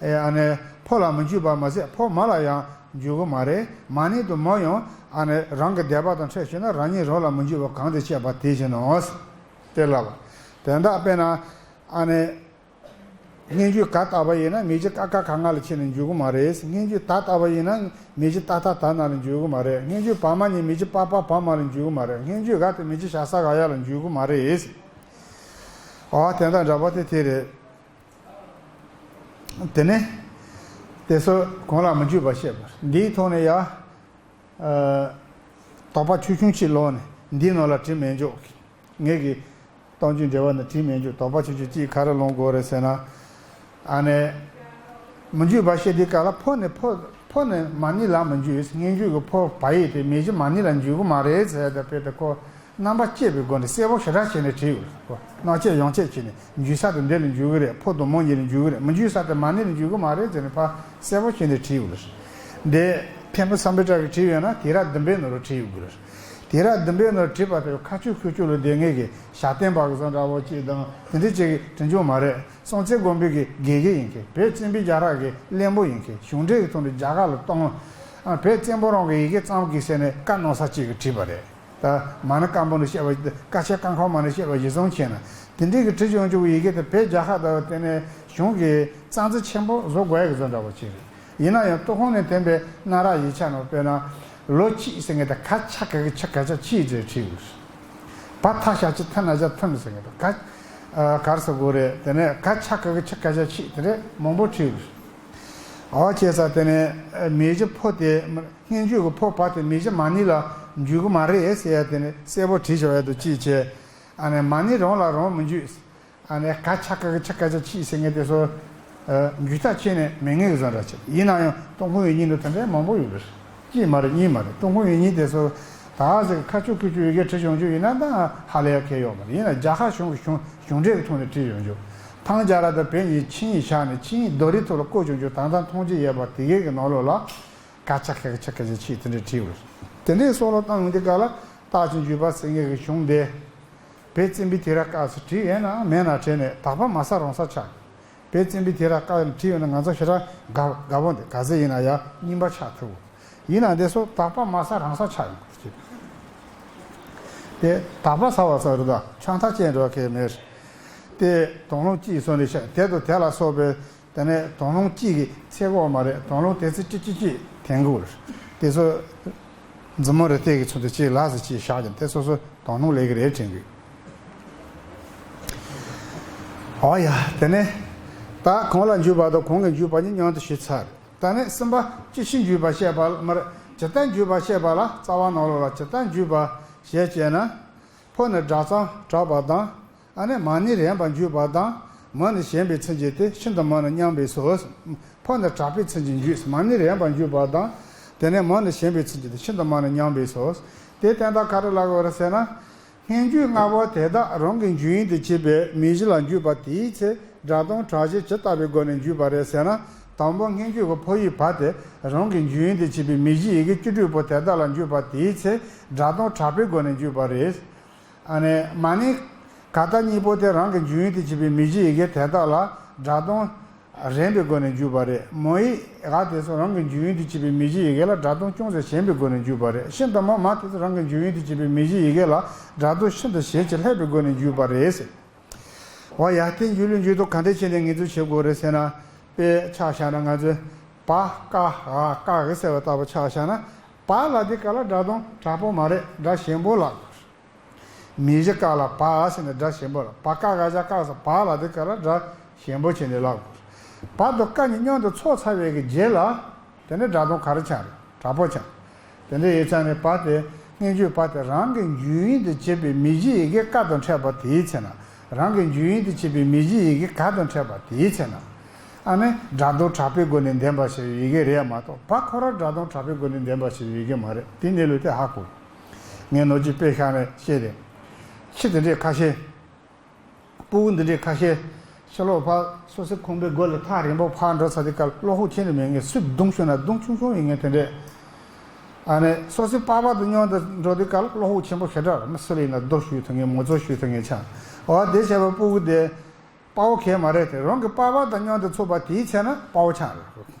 ཨེ་ཨ་ནི་ཕོ་ལ་མི་འཇུག་པ་མ་ཟད་ཕོ་མོ་ལ་ཡང་འཇུག་གི་མ་རེད། མ་ནིང་དང་མོ་ཡང་ཨ་ནི་རང་གི་སྡེ་པ་དང་ཕྲད་ཞུས་ན་རང་ཉིད་རང་ལ་མི་འཇུག་པ་གང་དུ་བཤད་པ་དེ་བཞིན་ནོ། དེ་ལ་བ། དོན་དག་དཔེར་ན་ཨ་ནི། སྔོན་འཇུག་ག་ལྟ་བུ་ཡིན་ན་མི་གཞི་ཀ་ཁ་ག་ང་ལ་ཕྱེ་ནས་འཇུག་གི་མ་རེད། སྔོན་འཇུག་ད་ལྟ་བུ་ཡིན་ན་མི་གཞི་ཏ་ཐ་ད་ན་ལ་འཇུག་གི་མ་རེད། སྔོན་འཇུག་བ་མ་ནིང་མི་གཞི་པ་པ་བ་མ་ལ་འཇུག་གི་མ་རེད། སྔོན་འཇུག་ག་དེ་མི་གཞི་ཞ་ས་ག་ཡ་ལ་འཇུག་གི་མ་རེད། འོ་དེ་དང་འདྲ་པོ་དེ་དེ་རེད། དེ་ནས་དེ་ཚོ་གང་ལ་མི་འཇུག་པར་བཤད་པ་འདིའི་ཐོག་ནས་ཡ། ཨ། དོགས་པ་ཆུང་ཆུང་ཅིག་ལོག་ནས་འདིའི་ནང་ལ་བྲིས་མེད་འཇོག་ངེད་ཀྱི་རྟགས་འཇུག་འགྲེལ་པ་ནས་བྲིས་མེད་འཇོག་དོགས་པ་ཆུང་ཆུང་ཅིག་ག་རེ་ལོང་དགོས་རེད་ཟེར་ན། ཨ་ནི། མི་འཇུག་པར་བཤད་དུས་སྐབས་ལ་ཕོ་ནི་ཕོ་ཕོ་ནི་མ་ནིང་ལ་མི་འཇུག་སྔོན་འཇུག་གི་ཕོ་བ་ཡིག་དེ་མི་གཞི་མ་ནིང་ལ་འཇུག་གི་མ་རེད་ཟེར་ཏེ་དཔེ་དེ་ཁོ། རྣམ་པ་བསྐྱེད་པའི་སྒོ་ནས་གསལ་པོ་ཞེ་དྲག་བྱས་ནས་བྲིས་ཡོད་རེད། ཁོ་སྣང་བཅས་ཡང་བཅས་བྱས་ནས་འཇུག་ས་དེ་འདི་ལ་འཇུག་གི་རེད། ཕོ་དང་མོ་གཉིས་ལ་འཇུག་གི་རེད། མི་འཇུག་ས་དེ་མ་ནིང་ལ་འཇུག་གི་མ་རེད་ཟེར་ནས་ཕར་གསལ་པོ་བྱས་ནས་བྲིས་ཡོད་རེད། འདི་འཕན་པོ་བསམ་འཕེལ་གྲགས་ཀྱིས་བྲིས་ཡོད་ན་དུས་རབས་བདུན་པའི་ནང་ལ་བྲིས་ཡོད་དགོས་རེད། དུས་རབས་བདུན་པའི་ནང་ལ་བྲིས་པ་དེ་ཁ་ཆུ་ཁུ་ཆུ་ལ་བསྡད་མཁན་གྱི་ཞྭ་སྟོན་པ་གི་བཟོ་འདྲ་བོ་གཅིག་དང་དེ་འདྲ་གཅིག་གིས་བྲིས་འཇུག་མ་རེད། སྲོང་བཙན་སྒམ་པོའི་གི་དགེ་རྒན་ཡིན་མཁན། བོད་བཙན་པོའི་རྒྱལ་རབས་ཀྱི་བློན་པོ་ཡིན་མཁན། གཞུང་འབྲེལ་གྱི་ཐོག་ནས་རྒྱ་གར་ལ་གཏོང་ ཨ། བོད་བཙན་པོ་རང་གི་ཡི་གེ་ཙམ་གྱིས་ཟེར་ནས་བཀའ་གནང་ས་གཅིག་གིས་བྲིས་པ་རེད། ད་མ་ཎི་བཀའ་འབུམ་ལ་བཤད་པ། བཀའ་ཆེན་བཀའ་འཁོར་མ་ཎི་བཤད་པ་གཞིར་བཟུང་བྱས་ན། དེ་འདྲའི་གི་བྲིས་ཡོང་རྒྱུ་བའི་ཡི་གེ་དེ་བོད་རྒྱལ་ཁབ་དང་དེ་ནས་གཞུང་གིས་རྩ་འཛིན་ཆེན་པོ་བཟོ་དགོས་ཡག་གི་བཟོ་འདྲ་བོ་ཅིག་རེད། ཡིན་ན་ཡང་ཏུན་ཧོང་ནས་ཐོན་པའི་གནའ་རབས་ཡིག་ཆ་ནང་དཔེར་ན། ལོ་གཅིག་ཟེར་མཁན་དེ་ག་ཆ་ག་གི་ཆ་ག་ཆ་གཅིག་ཅེས་བྲིས་ཡོད། བ་ཐ་ཤ་ཅི་ཐ་ན་ཇ་ཐུན་ཟེར་མཁན་དེ་ག་ཨ་ག་རེ་ཟེར་དགོས་རེད། དེ་ནས་ག་ཆ་ག་གི་ཆ་ག་ཆ་གཅིག་དེ་འདྲ་མང་པོ་བྲིས་ཡོད། འོ་བྱས་ཙང་དེ་ནས་མི་གཞི་ཕོ་དེ། སྙན་བརྒྱུད་ཀྱི་ཕོ་བ་དེ་མི་གཞི་མ་ཎི་ལ་འཇུག་གི་མ་རེད་ཟེར་ཡ་དེ་ནས་གསལ་པོ་བྲིས་བཞག་ཡ་དུ་ཅིག་བྱས། ཨ་ནི་མ་ཎི་རང་ལ་རང་མི་འཇུག་ཨ་ནི་ག་ཆ་ག་གི་ཆ་ག་ཆ་གཅིག་ཟེར་མཁན་དེ་ཚོ་འཇུག་ཐབས་ཁྱོན་ནས་མེད་མཁན་གྱི་བཟོ་འདྲ་ཅིག་ཡིན་ན་ཡང་ཏུན་ཧོང་ཡིག་རྙིང་དུ་དེ་འདྲའི་མང་པོ་ཡོད་པ་རེད། གཅིག་མ་རེད། གཉིས་མ་རེད། ཏུན་ཧོང་ཡིག་རྙིང་དེ་ཚོ་ད་ཟེར་ཁ་ཆུ་ཁུ་ཆུ་ཡི་གེ་བྲིས་བྱུང་རྒྱུ་ཡིན་ན་ད་ཧ་ལས་ཡ་གང་ཡོད་མ་རེད། ཡིན་ན་རྒྱལ་ཁབ་གཞུང་གི་གཞུང་གཞུང་འབྲེལ་གྱི་ཐོག་ནས་བྲིས་བྱུང་རྒྱུ། ཐང་རྒྱལ་རབས་དང་བོད་གཉིས་ཆིངས་ཡིག་བཞག་ནས་ཆིངས་ཡིག་རྡོ་རིང་ཐོག་ལ་བརྐོས་བྱུང་རྒྱུ་དང་ཐང་ཐོང་ཅི་ཡོད་པ་དེ་གའི་གི་ནང་ལོགས་ལ་ག་ཆ་ག་ཆ་ག་ཆ་ཆིག་དེ་འདྲ་བྲིས་ཡོད། དེ་འདྲའི་སྲོག་ལོ་བཏང་ཡོང་དུས་སྐབས་ལ་རྟགས་ཅན་བརྒྱུད་པ་ཟེར་མཁན་གྱི་གཞུང་དེ། བོད་བཙན་པོའི་དུས་རབས་སྐབས་སུ་བྲིས་ཡོད་ན་མེད་ན་བྲིས་ནས་དག་པ་མ་ས་རང་ས་ཆགས། བོད་བཙན་པོའི་དུས་རབས་སྐབས་ལ་བྲིས་ཡོད་ན་ང་ཚོ་ཞེ་དྲག་དགའ་དགའ་པོ་འདུག་ག་ཚོད་ཡིན་ན་ཡང་རྙིང་པ་ཆགས་ཐུབ། ཡིན་ན་འདི་ཚོ་དག་པ་མ་ས་རང་ས་ཆགས་ཡོང་གི་རེད། དེ་དག་པ་ས་བ་ས་རུ་དང་ཆང་ཐག་བཅད་འགྲོ་གི་མེད། དེ་དོང་ལུང་གཅིག་སོང་ནས་ཤག་དེ་དང་དེ་ལ་སོགས་པའི། དེ་ནས་དོང་ལུང་གཅིག་གི་ཚེ་གོ་མ་རེད། དོང་ལུང་དེ་ཚེ་གཅིག་གཅིག་གཅིག་དེང་དགོས་རེད། དེ་ཚོ་མཛུབ་མོ་རེ་སྟེགས་ཀྱི་ཚུལ་དུ་གཅིག་ལ་ཟེར་གཅིག་བཞག་ཀྱང་དེ་སོ་སོ་དོང་ལུང་ལས་ཀྱི་རེད་དྲན་གི། ཨོ་ཡ། དེ་ནས་ད་གང་ལ་འཇུག་པ་དང་གང་གིས་འཇུག་པ་གཉིས་མཉམ་དུ་ཞུས་ཚར། ད་ནི་གསུམ་པ་ཅི་ཕྱིར་འཇུག་པ་བཤད་པ་མར་ཇི་ལྟར་འཇུག་པ་བཤད་པ་ལ། རྩ་བ་ནང་ལོགས་ལ་ཇི་ལྟར་འཇུག་པ་ཞེས་བྱས་ན། ཕོ་ནི་སྒྲ་གཙང་དྲག་པ་དང་། ཨ་ནི་མ་ཎི་རན་པར་འཇུག་པ་དང་། མོ་ནི་ཞན་པའི་ཚུལ་གྱིས་ཏེ་ཤིན་ཏུ་མོ་ནི་མཉམ་པས་སོ། ཕོ་ནི་དྲག་པའི་ཚུལ་གྱིས་འཇུག་མ་ཎི་རན་པར་འཇུག་པ་དང་། དེ་ནས་མོ་ནི་ཞན་པའི་ཚུལ་གྱིས་ཏེ་ཤིན་ཏུ་མོ་ནི་མཉམ་པས་སོ། དེ་བསྟན་སྟངས་ག་རེ་ལབ་དགོས་རེད་ཟེར་ན། སྙན་བརྒྱུད་ལྔ་པོ་དེ་དག་རང་གི་འཇུག་ཡུལ་དུ་བྱེད་པའི་མིང་གཞི་ལ་འཇུག་པ་དེའི་ཚེ་སྒྲ་གདངས་དྲག་ཞན་ཇི་ལྟ་བུའི་སྒོ་ནས་འཇུག་པ་རེད་ཟེར་ན། དང་པོ་སྙན་བརྒྱུད་ཀྱི་ཕོ་ཡི་བ་དེ་རང་གི་འཇུག་ཡུལ་དུ་བྱེད་པའི་མིང་གཞི་ཡི་གེ་བཅུ་དྲུག་པོ་དེ་དག་ལ་འཇུག་པ་དེའི་ཚེ་སྒྲ་གདངས་དྲག་པོའི་སྒོ་ནས་འཇུག་པ་རེད། ཨ་ནི་མ་ཎི་ག་ད་གཉིས་པོ་དེ་རང་གི་འཇུག་ཡུལ་དུ་བྱེད་པའི་མིང་གཞི་ཡི་གེ་དེ་དག་ལ་སྒྲ་གདངས་རན་པའི་སྒོ་ནས་འཇུག་པ་རེད། མོ་ཡི་ག་དེ་ཚོ་རང་གི་འཇུག་ཡུལ་དུ་བྱེད་པའི་མིང་གཞི་ཡི་གེ་ལ་སྒྲ་གདངས་ཅུང་ཟད་ཞན་པའི་སྒོ་ནས་འཇུག་པ་རེད། ཤིན་ཏུ་མོ་མ་དེ་ཚོ་རང་གི་འཇུག་ཡུལ་དུ་བྱེད་པའི་མིང་གཞི་ཡི་གེ་ལ་སྒྲ་གདངས་ཤིན་ཏུ་ཞན་ཅིང་ལྷད་པའི་སྒོ་ནས་འཇུག་པ་རེད་ཟེར། འོ་ཡ། དེ་འཇུག་ལུགས་འཇུག་ལྡོག་ག་འདྲ་བྱས་ནས་ངེས་འཛུགས་བྱེད་དགོས་རེད་ཟེར་ན། དཔེ་ཆ་བཞག་ན་ང་ཚོས་བ་ཀ་ག་ཀ་གི་ཟེར་བ་ལྟ་བུ་ཆ་བཞག་ན། བ་ལ་དེ་ག་ལ་སྒྲ་གདངས་དྲག་པོ་མ་རེད། སྒྲ་ཞན་པོ་ལ། མིང་གཞི་ཀ་ལ་བ་ཟེར་ནས་སྒྲ་ཞན་པོ་ལ། བ་ཀ་ག་ཇ་ཀ་ཟེར་བ་ལ་དེ་ག་ལ་སྒྲ་ཞན་པོ་བྱས་ནས་ལབ་དགོས། བ་དང་ཀ་གཉིས་མཉམ་དུ་ཚོགས་ཚར་བའི་གི་རྗེས་ལ། དེ་ནས་སྒྲ་གདངས་ག་རེ་ཆགས་རེད། དྲག་པོ་ཆགས། དེ་འདྲ་ཡིན་ཙང་ནས་བ་དེ་སྙན་བརྒྱུད་བ་དེ་རང་གི་འཇུག་ཡུལ་དུ་བྱེད་པའི་མིང་གཞི་ཡི་གེ་ཀ་དང་འཕྲད་པ་དེའི་ཚེ་ན། རང་གི་འཇུག་ཡུལ་དུ་བྱེད་པའི་མིང་གཞི་ཡི་གེ་ག་དང་འཕྲད་པ་དེའི་ཚེ་ན། ཨ་ནི་སྒྲ་གདངས་དྲག་པོའི་སྒོ་ནས་ལྡན་པ་ཞེས་པའི་ཡི་གེ་རེད་མ་གཏོགས་བ་ཁོ་རང་སྒྲ་གདངས་དྲག་པོའི་སྒོ་ནས་ལྡན་པ་ཞེས་པའི་ཡི་གེ་མ་རེད། དེ་གནས་ལུགས་དེ་ཧ་གོ། ངས་ནོར་གྱི་དཔེ་ཤར་ནས་བཤད་དེ། ཁྱི་དེ་འདྲས་ཁ་ཤས། སྤུ་གུ་འདི་འདྲའི་ཁ་ཤས་ཕྱི་ལོགས་ཕར་སོ་སོའི་ཁང་པའི་སྒོ་ལ་ཐག་རིང་པོ་ཕར་འགྲོ་ཚར་དུས་སྐབས་བློ་ཁོག་ཁྱེར་ནས་མེད་མཁན་སུས་རྡུང་ཤོར་ན་རྡུང་ཆུང་ཆུང་ཡིན་མཁན་དེ་འདྲས། ཨ་ནི་སོ་སོའི་པགས་པ་དང་མཉམ་དུ་འགྲོ་དུས་སྐབས་བློ་ཁོག་ཆེན་པོ་ཞེ་དྲག་རེད། མི་སུ་ལ་ཡིན་ན་རྡོ་གཞུས་ཐུབ་མཁན་མོ་ཚོ་གཞུས་ཐུབ་མཁན་ཆགས། འོ་དེ་བྱས་པ་སྤུ་གུ་དེ་དཔའ་བོ་གང་ཡང་མ་རེད་དེ། རང་གི་པགས་པ་དང་མཉམ་དུ་ཚུགས་པ་དེའི་ཚེ་ན་དཔའ་བོ་ཆགས་རེད།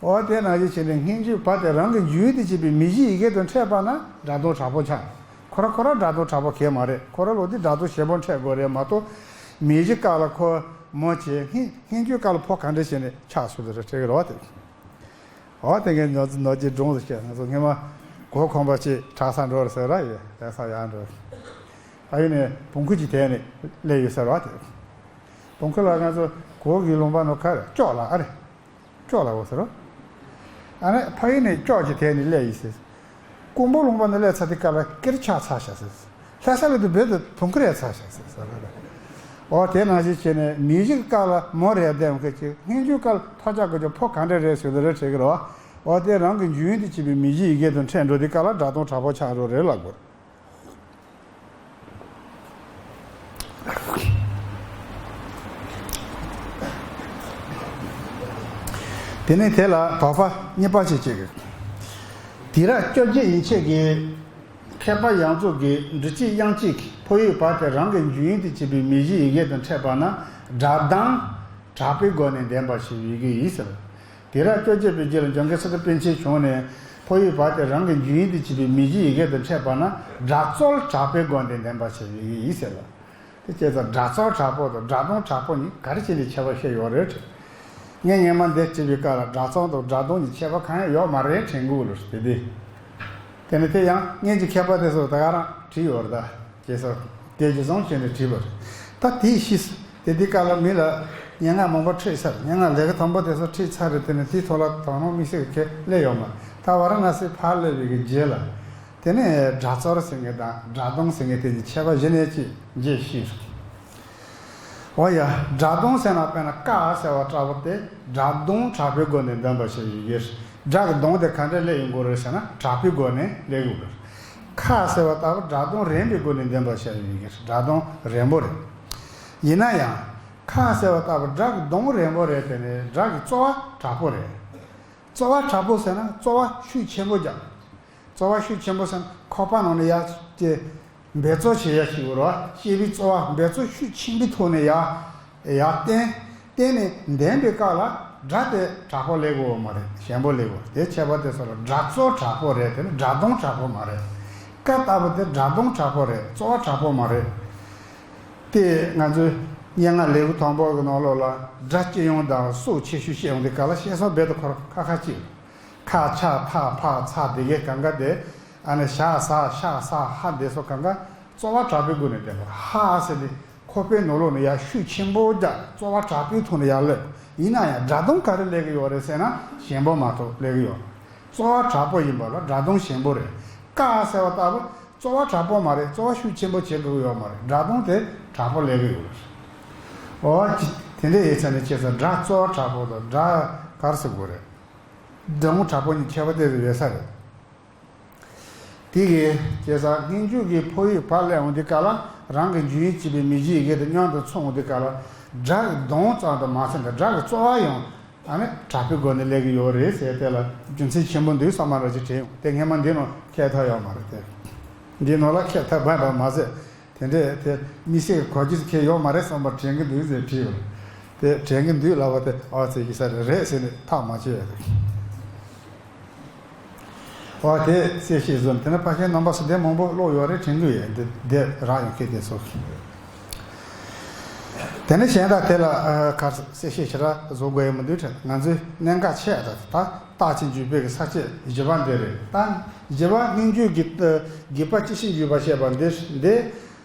འོ་དེ་ནང་བཞིན་བྱས་ནས་སྙན་བརྒྱུད་བ་དེ་རང་གི་འཇུག་ཡུལ་དུ་བྱེད་པའི་མིང་གཞི་ཡི་གེ་དང་འཕྲད་པ་ན་སྒྲ་གདངས་དྲག་པོ་ཆགས། ཁོ་རང་ཁོ་རང་སྒྲ་གདངས་དྲག་པོ་གང་ཡང་མ་རེད། ཁོ་རང་ལོག་དེ་སྒྲ་གདངས་ཞན་པོ་འཕྲད་དགོས་རེད་མ་གཏོགས། མིང་གཞི་ཀ་ལ་ཁོ་མོ་བྱས། སྙན་སྙན་བརྒྱུད་ཀ་ལ་ཕོ་གང་འདྲ་བྱས་ནས་ཆགས་སོང་དེ་རེད་དྲན་གི་རེད་བ་དེ། འོ་དེ་གའི་ནོར་གྱི་ནོར་གྱི་སྒྲུང་ཟེར་བཤད། ང་ཚོ་སྔོན་མ་གོས་གོན་པ་ཅིག་གྲྭ་ས་འགྲོ་རེད་ཟེར་ར་ཡོད། གྲྭ་ས་ཡར་འགྲོ། ཕ་ཡུལ་ནས་བོང་ཁུ་ཅིག་དེད་ནས་སླེབས་ཡོད་ཟེར་བ་དེ། བོང་ཁུ་ལ་ང་ཚོ་གོས་ཀྱི་ལུང་པ་ནོར་ག་རེ་ལྕོག་ལ་ཨ་རེ། ལྕོག་ལ་འོ་ཟེར་རོ། ཨ་ནི་ཕ་ཡུལ་ནས་ལྕོག་ཅིག་དེད་ནས་སླེབས་ཡོད་ཟེར། ཀོང་པོ་ལུང་པ་ནས་སླེབས་ཚར་དུས་སྐབས་ལ་ཀེར་ཆག་ཚར་ཤག་ཟེར། ལྷ་ས་སླེབས་དུས་བོད་དུ་བོང་ཁུ་རེད་ཚར་ཤག་ཟེར་ཟེར་རོ། འོ་དེ་ནང་བཞིན་བྱས་ནས་མིང་གཞི་ཀ་ལ་མོ་རེད་བསྡད་མཁན་ཅིག་སྙན་བརྒྱུད་ཀ་ལ་ཐག་ཆག་དགོས་ཀྱི་ཕོ་གང་འདྲ་རེད་ཟེར་དེ་རེད་དྲན་གི་རེད་བ། འོ་དེ་རང་གི་འཇུག་ཡུལ་དུ་བྱེད་པའི་མིང་གཞི་ཡི་གེ་དང་འཕྲད་འགྲོ་དུས་སྐབས་ལ་སྒྲ་གདངས་དྲག་པོ་ཆགས་འགྲོ་རེད་ལབ་དགོས། དེ་ནས་དེ་ལ་དོགས་པ་གཉིས་པ་ཞིག་བྱེད་དགོས། དུས་རབས་བཅོ་བརྒྱད་ཡན་ཆད་ཀྱི་མཁས་པ་ཡོངས་རྫོགས་ཀྱིས་འབྲི་དཔྱད་དབྱངས་ཅན་གྱི་ཕོ་ཡི་བ་དེ་རང་གི་འཇུག་ཡུལ་དུ་བྱེད་པའི་མིང་གཞི་ཡི་གེ་དང་འཕྲད་པ་ན་སྒྲ་གདངས་དྲག་པོའི་སྒོ་ནས་ལྡན་པ་ཞིག་ཡི་གེ་ཡིན་ཟེར། ཡི་རངས་སྐྱོ་བྱེད་པའི་རྒྱུད་ལ་འཇམ་མགོན་སི་ཏཱ་པཎ་ཆེན་བྱོན་ནས་ཕོ་ཡི་བར་དེ་རང་གི་འཇུག་ཡུལ་དུ་བྱེད་པའི་མི་གཞིའི་ཡི་གེ་དང་འཕྲད་པ་ན་སྒྲ་རྩོལ་དྲག་པོའི་སྒོ་ནས་བདེན་པར་བྱ་བའི་ཡི་གེ་ཡིན་ཟེར་ལ། དེ་བྱས་ཙང་སྒྲ་རྩོལ་དྲག་པོ་དང་སྒྲ་རྡུང་དྲག་པོ་གཉིས་ག་རེ་བྱས་ནས་ཁྱད་པར་ཕྱེ་ཡོད་རེད་དྲིས། ངས་སྔོན་མ་འདི་བྲིས་པའི་སྐབས་ལ་སྒྲ་རྩོལ་དང་སྒྲ་རྡུང་གི་ཁྱད་པར་གང་ཡང་ཡོད་མ་རེད་དྲན་གྱི་ཡོད་ལ་དེ་དེ། དེ་ནས་དེ་ཡང་སྔོན་གྱི་མཁས་པ་དེ་ཚོ་ད་ག་རང་བྲིས་ཡོད་རེད་ད། བྱས་ཙང་དེ་རྒྱུ་བཟང་བྱས་ནས་བྲིས་པ་རེད། ད་དེའི་ཕྱིས་དེ་དེ་སྐབས་ལ་མི་ལ་སྙན་ངག་མང་པོ་ཁྲིད་ཚར། སྙན་ངག་ལས་ཀ་དང་པོ་དེ་ཚོ་ཁྲིད་ཚར་རེད། དེ་ནས་དེའི་ཐོག་ལ་ད་རུང་དམིགས་བསལ་གྱི་ཁས་ལེན་ཡོད་མ་རེད། ད་ཝཱ་ར་ཎ་སི་ཕར་སླེབས་པའི་གི་རྗེས་ལ། དེ་ནས་སྒྲ་རྩོལ་ཟེར་མཁན་དང་སྒྲ་རྡུང་ཟེར་མཁན་དེ་གཉིས་ཁྱད་པར་གཞི་ནས་ཅི་འབྱེད་ཤེས། འོ་ཡ། སྒྲ་རྡུང་ཟེར་ན་དཔེར་ན་ཀ་ཟེར་བ་འདྲ་པོ་དེ་སྒྲ་རྡུང་དྲག་པོའི་སྒོ་ནས་འདོན་པ་ཞིག་ཡིན་གྱི། སྒྲ་གི་རྡུང་དེ་ག་འདྲ་སླེབས་ཡོང་གི་རེད་ཟེར་ན་དྲག་པོའི་སྒོ་ནས་སླེབས་ཡོང་གི་རེད། ཁ་ཟེར་བ་ལྟ་བུ་སྒྲ་རྡུང་རན་པའི་སྒོ་ནས་འདོན་པ་ཞིག་ཡིན་གྱི། སྒྲ་རྡུང་རན་པོ་རེད། ཡིན་ན་ཡང་། ཁ་ཟེར་བ་ལྟ་བུ་སྒྲ་གི་རྡུང་རན་པོ་རེད། དེ་ནི་སྒྲ་གི་རྩོལ་བ་དྲག་པོ་རེད། རྩོལ་བ་དྲག་པོ་ཟེར་ན་རྩོལ་བ་ཤུགས་ཆེན་པོ་རྒྱག་རྩོལ་བ་ཤུགས་ཆེན་པོ་ཟེར་ན་ཁོག་པ་ནང་ནས་ཡར་ཅེ་འབད་རྩོལ་བྱེད་ཡ་ཞིག་རེད་བ། ཤེས་པའི་རྩོལ་བ་འབད་རྩོལ་ཤུགས་ཆེན་པོའི་ཐོག་ནས་ཡར་ཡར་བསྟན། བསྟན་ནས་འདོན་པའི་སྐབས་ལ་སྒྲ་དེ་དྲག་པོ་སླེབས་ཀྱི་ཡོད་མ་རེད། ཞན་པོ་སླེབས་ཀྱི་ཡོད། དེ་ཁྱད་པར་དེ་ཚོ་ལ་སྒྲ་རྩོལ་དྲག་པོ་རེད། དེ་ནི་སྒྲ་རྡུང་དྲག་པོ་མ་རེད། ཀ་ལྟ་བུ་དེ་སྒྲ་རྡུང་དྲག་པོ་རེད། རྩོལ་བ་དྲག་པོ་མ་རེད། དེ་ང་ཚོའི་སྙན་ངག་ལེའུ་དང་པོ་གི་ནང་ལོགས་ལ་སྒྲ་སྤྱི་ཡོངས་དང་སྲོག་ཆེ་ཤོས་བཤད་ཡོང་དུས་སྐབས་ལ་བཤད་སྲོལ་རྦད་དེ་ཁོ་རང་ཁ་ཁ་ཅིག་ཁ་ཆ་ཐ་ཕ་ཚ་དེ་གའི་གང་ག་དེ། ཨ་ནི་ཞ་ས་ཤ་ས་ཧ་དེ་ཚོ་གང་ག་རྩོལ་བ་དྲག་པོའི་སྒོ་ནས་བསྟན་པ། ཧ་ཟེར་ནས་ཁོག་པའི་ནང་ལོགས་ནས་ཡར་ཤུགས་ཆེན་པོ་རྒྱག་རྩོལ་བ་དྲག་པོའི་ཐོག་ནས་ཡར་སླེབས། ཡིན་ན་ཡང་སྒྲ་རྡུང་ག་རེ་སླེབས་ཀྱི་ཡོད་རེད་ཟེར་ན་ཞན་པོ་མ་གཏོགས་སླེབས་ཀྱི་ཡོད། རྩོལ་བ་དྲག་པོ་ཡིན་པ་ལ་སྒྲ་རྡུང་ཞན་པོ་རེད། ཀ་ཟེར་བ་ལྟ་བུ་རྩོལ་བ་དྲག་པོ་མ་རེད། རྩོལ་བ་ཤུགས་ཆེན་པོ་བྱེད་དགོས་ཀྱི་ཡོད་མ་རེད། སྒྲ་རྡུང་དེ་དྲག་པོ་སླེབས་ཀྱི་ཡོད་རེད། འོ་ཅི་དེ་འདྲ་ཡིན་ཙང་ནི་བྱས་ཙང་སྒྲ་རྩོལ་བ་དྲག་པོ་དང་སྒྲ་ག་རེ་ཟེར་དགོས་རེད། སྒྲ་རྡུང་དྲག་པོ་གཉིས་ཁྱད་པར་དེ་ཚོ་ཡོད་ས་རེད། དེ་གའི་བྱས་ཙང་སྙན་བརྒྱུད་ཀྱི་ཕོ་ཡིག་ཕར་སླེབས་ཡོང་དུས་སྐབས་ལ་རང་གི་འཇུག་ཡུལ་བྱེད་པའི་མི་གཞིའི་ཡི་གེ་དེ་མཉམ་དུ་མཚུངས་ཡོང་དུས་སྐབས་ལ་སྒྲ་གི་རྡུང་ཙམ་དུ་མ་ཟད་པའི་སྒྲ་གི་རྩོལ་བ་ཡང་ཨ་ནི་དྲག་པོའི་སྒོ་ནས་སླེབས་ཀྱི་ཡོད་རེད་ཟེར། དེ་ལ་རྒྱུ་མཚན་ཆེན་པོ་འདུག་བསམ་པ་འདྲ་ཅིག་དྲན་ཡོང་། དེ་སྔས་མ་འདི་ནང་ཁྱད་མཐའ་ཡོད་མ་རེད་དེ། འདི་ནང་ལ་ཁྱད་མཐའ་བབས་པ་མ་ཟད། དེ་འདྲས་དེ་དམིགས་བསལ་གྱི་གོ་རྒྱུ་ཁྱད་ཡོད་མ་རེད་བསམ་པ་དྲན་གྱི་འདུག་ཟེར་དྲིས་པ་རེད། དེ་དྲན་གྱི་འདུག་ལབ་པ་དེ་ཨ་ཙི་ཡིན་ས་རེད་རེད་ཟེར་ནས་ཐག་མ་ཆོད་ཡ་རེད། ཨོ་དེ་གསལ་བཤད་བཟོས་ནས་དེ་ནས་ཕལ་ཆེར་རྣམ་པ་སུ་དེ་མང་པོ་ཀློག་ཡོད་རེད་དྲན་གྱི་ཡོད། འདི་འདི་རག་ཡོང་མཁན་དེ་ཚོ། དེ་ནས་གཞན་དག་དེ་ལ་ཨ་གར་གསལ་བཤད་ཞེ་དྲག་བཟོ་དགོས་ཡ་མི་འདུག་དྲན། ང་ཚོའི་གནད་འགག་ཆེ་ད་ད་རྟགས་ཅན་འཇུག་པའི་གི་ས་བཅད་བཞི་པ་འདི་རེད། ད་བཞི་པ་སྙན་བརྒྱུད་ཀྱི་ཨ་བརྒྱུད་པ་སྤྱི་ཆིངས་འཇུག་པ་བཤད་པ་འདི་འདི།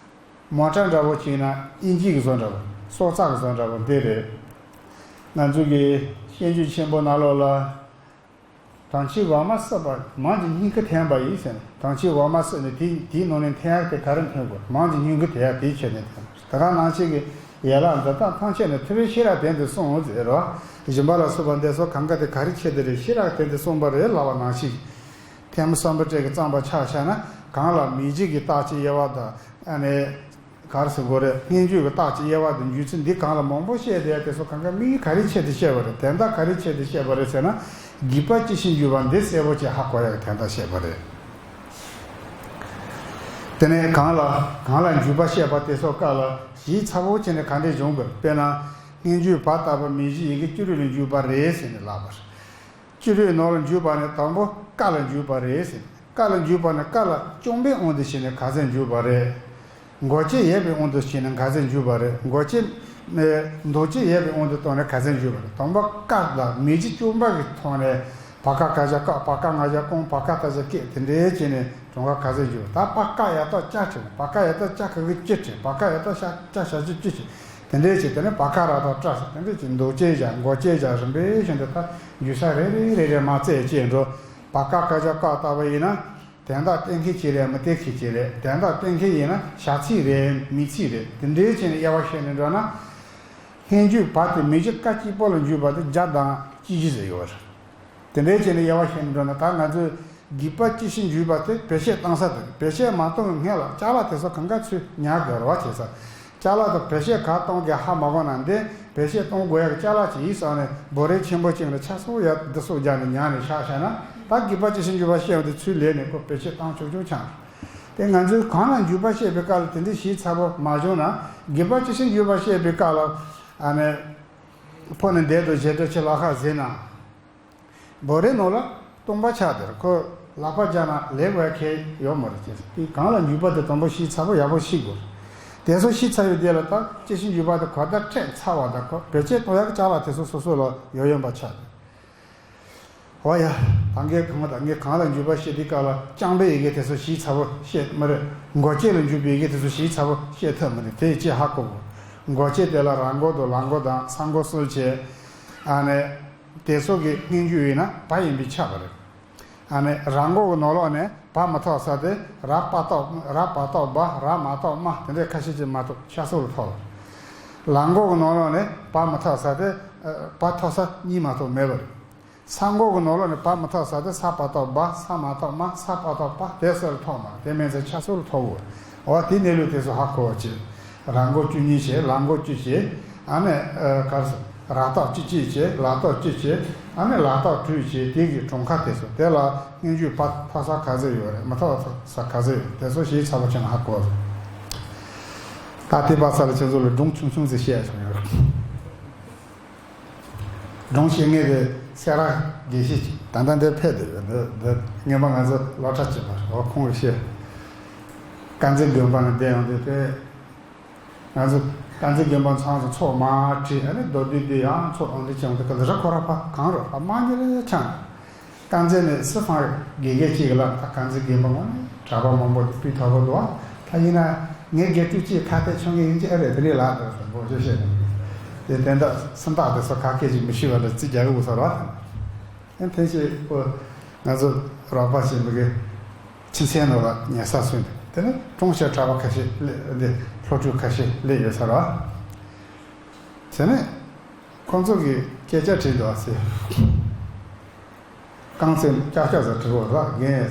མོ་ཊ་འདྲ་པོ་བྱས་ན་ཨིན་ཇི་གི་བཟོ་འདྲ་པོ། སྲོག་རྩ་གི་བཟོ་འདྲ་པོ་འདི་རེད། ང་ཚོ་གི་སྙན་བརྒྱུད་ཆེན་པོ་ནང་ལོགས་ལ། དང་ཕྱིའི་འོག་མ་སྲིད་པ་མང་གི་སྙིང་གི་འཐེན་པ་ཡིན་ཟེར་ན། དང་ཕྱིའི་འོག་མ་སྲིད་ནས་དེ་དེའི་ནང་ནས་འཐེན་ཡག་དེ་ག་རེ་འཐེན་དགོས། མང་གི་སྙིང་གི་དེ་ཡག་དེའི་ཆེད་ནས་འཐེན་པ། ད་ག་ནང་བཞིན་གྱི་ཡན་ལག་འདི་དག་ཐམས་ཅད་ནི་ཐུབ་པའི་ཤེས་རབ་དོན་དུ་གསུངས་ཟེར་རོ། སྦྱིན་པ་ལ་སོགས་པ་འདི་ཚོ་གང་ག་དེ་ག་རེ་ཆེད་དུ་རེད། ཤེས་རབ་དོན་དུ་གསུངས་པ་རེད་ལབ་པ་ནང་བཞིན། ཐེམ་སམ་བྷོ་ཊ་གིས་བརྩམས་པ་ཆ་བཞག་ན་གང་ལ་མིང་གཞི་གི་རྟགས་ཀྱི་དབྱེ་བ་དང་ཨ་ནི། ག་རེ་ཟེར་དགོས་རེད། སྙན་བརྒྱུད་ཀྱི་རྟགས་ཀྱི་དབྱེ་བ་དང་འཇུག་ཚུལ་འདི་གང་ལ་མང་པོ་བཤད་བསྡད་དེ་ཚོ་གང་ག་དམིགས་ཡུལ་ག་རེའི་ཆེད་དུ་བཤད་པ་རེད། དོན་དག་ག་རེའི་ཆེད་དུ་བཤད་པ་རེད་ཟེར་ན། བརྒྱུད་པ་སྤྱི་ཆིངས་འཇུག་པ་འདི་གསལ་པོ་བྱས་ཧ་གོ་ཡག་གི་དོན་དག་བཤད་པ་རེད། དེ་ནས་གང་ལ་གང་ལ་འཇུག་པ་བཤད་པ་དེ་ཚོ་སྐབས་ལ་ཞིབ་ཚགས་པོ་བྱས་ནས་ག་འདྲས་སྦྱོང་དགོས། དཔེར་ན། སྙན་བརྒྱུད་བ་ལྟ་བུ་མིང་གཞི་ཡི་གེ་སྐྱུ་རུ་ལ་འཇུག་པ་རེད་ཟེར་ནས་ལབ་པ་རེད། སྤྱི་རོད་ནང་ལ་འཇུག་པ་ནི་དང་པོ་ཀ་ལ་འཇུག་པ་རེད་ཟེར། ཀ་ལ་འཇུག་པ་ནི་ཀ་ལ་རྐྱང་པའི་དབང་དུ་བྱས་ནས་ག་ཚད་འཇུག་པ་རེད། མགོ་ཅན་ཡོད་པའི་དབང་དུ་བྱས་ནས་ག་ཚད་འཇུག་པ་རེད། མགོ་ཅན་འདོགས་ཅན་ཡོད་པའི་དབང་དུ་བཏང་ནས་ག་ཚད་འཇུག་པ་རེད། དང་པོ་ཀ་ལ་མིང་གཞི་རྐྱང་པ་གི་ཐོག་ནས་བ་ཀ་ཀ་ཞབས་ཀ། བ་ཀ་ང་ཞབས་ཀང་། བ་ཀ་ཏ་ཞབས་ཀེ། དེ་འདྲའི་བྱས་ནས་གྲངས་ཀ་ག་ཚད་འཇུག་པ། ད་པ་ཀ་ཡ་བཏགས་ཀྱ་བྱས་ནས་པ་ཀ་ཡ་བཏགས་ཀྱ་ག་གི་ཀྱི་བྱས། བ་ཀ་ཡ་བཏགས་ཀྱ་ཞབས་ཀྱུ་ཀྱུ་བྱས། དེ་འདྲའི་བྱས། དེ་ནས་བ་ཀ་ར་བཏགས་བཀྲ་བྱས། དེ་འདྲའི་བྱས་འདོགས་ཅན་ཞབས། མགོ་ཅན་ཞབས། རིམ་པས་བྱས་ནས་ད་འཇུག་ས་རེ་རེ་རེ་རེ་མར་བཙལ་བྱས་འགྲོ། བ་ཀ་ཀ་ཞབས་ཀ་ལྟ་བུ་ཡིན་ན། དོན་དག་གཏན་འཁེལ་ཅིག་རེད། མི་གཏན་འཁེལ་ཅིག་རེད། དོན་དག་གཏན་འཁེལ་ཡིན་ན་བྱ་ཚིག་རེད། མིང་ཚིག་རེད། དེ་འདྲའི་བྱས་ནས་དབྱེ་བ་ཕྱེ་ནས་འགྲོ་ན། སྙན་བརྒྱུད་བ་དེ་མིང་གཞི་ཀ་གཅིག་པོ་ལ་འཇུག་པ་དེ་བརྒྱ་དང་བཅུ་བཞི་ཟེར་ཡོད་རེད། དེ་འདྲའི་བྱས་ནས་དབྱེ་བ་ཕྱེ་ནས་འགྲོ་ན། ད་ང་ཚོས་བརྒྱུད་པ་སྤྱི་ཆིངས་འཇུག་པ་དེ་བེད་སྤྱོད་བཏང་ས་དེ། བེད་སྤྱོད་མ་བཏང་བའི་སྔོན་ལ་ཅ་ལག་དེ་ཚོ་གང་ག་ཚུར་ཉར་དགོས་རེད་བ། བྱས་ཙང་ཅ་ལག་དང་བེད་སྤྱོད་ག་གཏོང་དགོས་ཧ་མ་གོ་ན། འདི་བེད་སྤྱོད་གཏོང་དགོས་ཡག་གི་ཅ་ལག་ཅིག་ཡིན་བསམ་ནས་འབོ་རས་ཆེན་པོ་ཅིག་ལ་ཆ་སོགས་ཡ་འདི་སོགས་རྒྱག་ནས་ཉར་ནས་བཞག་བཞག་ན། ད་བརྒྱུད་པ་སྤྱི་ཆིངས་འཇུག་པ་བཤད་པ་དེ་ཚུར་ལེན་ནས་ཁོ་བེད་སྤྱོད་བཏང་ཆོག་ཆོག་ཆགས། དེ་ང་ཚོས་གང་ལ་འཇུག་པ་བཤད་པའི་སྐབས་ལ་དེ་འདྲའི་ཞིབ་ཚགས་པོ་མ་བྱུང་ན། བརྒྱུད་པ་སྤྱི་ཆིངས་འཇུག་པ་བཤད་པའི་སྐབས་ལ་ཨ་ནི། ཕོ་ནི་འདས་དང་བྱེད་འབྲེལ་ཆེ་ལ་ཁ་ཟེར་ན། བོད་རིགས་ནང་ལ་སྟོང་པ་ཆགས་དེར་ཁོ་ལག་པ་བརྒྱབ་ན་ལེགས་པའི་ཁེ་ཡོད་མ་རེད་ཅེས། དེ་གང་ལ་འཇུག་པ་དེ་དང་པོ་ཤེས་ཚ་པོ་ཡག་པོ་ཤེས་དགོས། དེ་ཚོ་ཤེས་ཚར་བའི་རྗེས་ལ་ད་སྐྱེད་ཤིང་འཇུག་པ་དེ་གོ་བརྡ་འཕྲོད་ཚར་བ་དང་ཁོ་བེད་སྤྱོད་གཏོང་ཡག་ཅག་ལ་དེ་ཚོ་སོ་སོ་ལ་ཡོད་ཡོན་པ་ཆགས་དེ། འོ་ཡ། ད་ངས་གང་དང་ངས་གང་ལ་འཇུག་པ་བཤད་དུས་སྐབས་ལ་རྐྱང་པའི་ཡི་གེ་དེ་ཚོ་ཤེས་ཚ་པོ་བཤད་མ་རེད། མགོ་སྐྱེས་ལ་འཇུག་པའི་ཡི་གེ་དེ་ཚོ་ཤེས་ཚ་པོ་བཤད་ཐུབ་མ་རེད། དེ་ཅི་ཧ་གོ་དགོས། མགོ་སྐྱེས་དེ་ལ་ར་མགོ་དང་ལ་མགོ་དང་ས་མགོ་གསུམ་བྱས། ཨ་ནི། དེ་ཚོ་གི་སྙན་བརྒྱུད་ཡིན་ན་བ་ཡིན་པས་ཁྱབ་པ་རེད། ཨ་ནི་ར་མགོ་གི་ནང་ལོགས་ནས་བ་མ་ཐོགས་ས་དེ་ར་པ་ཏོག་ར་པ་ཏོག་བ་ར་མ་ཏོག་མ་དེ་འདྲའི་ཁ་ཤས་ཅིག་མ་གཏོགས་ཤ་སོགས་ལ་ཐོགས་པ། ལ་མགོ་གི་ནང་ལོགས་ནས་བ་མ་ཐོགས་ས་དེ་བ་ཐོགས་ས་གཉིས་མ་གཏོགས་མེད་པ་རེད། ས་མགོ་གི་ནང་ལོགས་ནས་བ་མ་ཐོགས་ས་དེ་ས་པ་ཏོག་བ་ས་མ་ཏོག་མ་ས་པ་ཏོག་པ་དེ་སོགས་ལ་ཐོགས་མ་དེ་མིན་ཚེ་ཤ་སོགས་ལ་ཐོགས་དགོས། འོ་དེ་གནས་ལུགས་དེ་ཚོ་ཧ་གོ་བ་བྱེད། ར་མགོ་བཅུ་གཉིས་བྱས་ལ་མགོ་བཅུ་བྱས། ཨ་ནི་ཨ་ག་རེ་ཟེར། ར་ཏོག་བཅུ་གཅིག་བྱས་ལ་ཏོག་བཅུ་བྱས། ཨ་ནི་ལ་ཏོག་དྲུག་བྱས་དེ་གི་གྲངས་ཀ་དེ་ཚོ་དེ་ལ་སྙན་བརྒྱུད་པ་ཐོགས་ས་ག་ཚོད་ཡོད་རེད། མ་ཐོགས་ས་ག་ཚོད་ཡོད་རེད། དེ་ཚོ་ཞིབ་ཚགས་པོ་བྱས་ན་ཧ་གོ་རེད། ད་དེ་པ་ས་ལ་ཁྱེད་ཚོ་ལ་སྒྲུང་ཆུང་ཆུང་ཟིག་བཤད་ཡ་བྱུང་ཡོད་རེད། སྒྲུང་བཤད་མཁན་དེ་སེ་ར་དགེ་བཤེས་ཅིག་ད་ལྟ་འདིར་ཕེབས་བསྡད་ཡོད། འདི་འདི་སྔོན་མ་ང་ཚོ་སློབ་གྲྭ་གཅིག་པ་རེད། འོ་ཁོང་གིས་བཤད། དཀར་མཛེས་དགོན་པ་ནས་བསྡད་ཡོང་དུས་དེ། ང་ཚོ་དཀར་མཛེས་དགོན་པ་ཚང་དུ་ཚོགས་མར་ཁྲིད། ཨ་ནི་མདོར་བསྡུས་དེ་ཡང་ཚོགས་ཨང་དེ་བྱུང་དུས་ག་ལ་ར་ཁོ་ར་ཕ་གང་རུ་ཕ་མ་ཉེ་ལ་ཆང་། དཀར་མཛེས་ནས་སི་ཧྥང་དགེ་རྒན་གཅིག་ལ་ད་དཀར་མཛེས་དགོན་པ་ངོ་ནས་གྲྭ་པ་མང་པོ་དེ་སྤུས་དག་པོ་འདུག་ད་ཡིན་ན་ངའི་དགེ་ཕྲུག་གཅིག་ཁ་གཏད་ཆོད་ངེས་ཡིན་གྱི་ཨ་རེད། དེ་རེད་ལ་དེ་ཚོ་འབོད་ཤོད་བཤད་ནས། དེ་དེ་འདྲ་སུམ་རྟགས་དེ་ཚོ་ཁ་སྐད་ཅིག་མི་ཤེས་པ་ལ་རྩིས་རྒྱག་གི་འུ་ཚོ་ར། ཨ་ནི་ཐེངས་ཤིག་ཁོ་ང་ཚོ་རོགས་པ་བྱེད་མི་དགོས། ཕྱི་གསལ་ནང་ལ་ཉལ་ས་བཟོས་འདུག་དེ་ནས་ཀྲུང་ཤ་གྲྭ་པ་ཁ་ཤས་སླེབས་འདི་སློབ་ཕྲུག་ཁ་ཤས་སླེབས་ཡོད་ས་རེད་བ། དེ་ནས་ཁོང་ཚོ་གིས་སྐད་ཆ་དྲིས་འདུག་ཟེར། རྐང་རྩེད་ཀྱག་ཀྱག་ཟེར་དྲི་བ་ར་རྒན།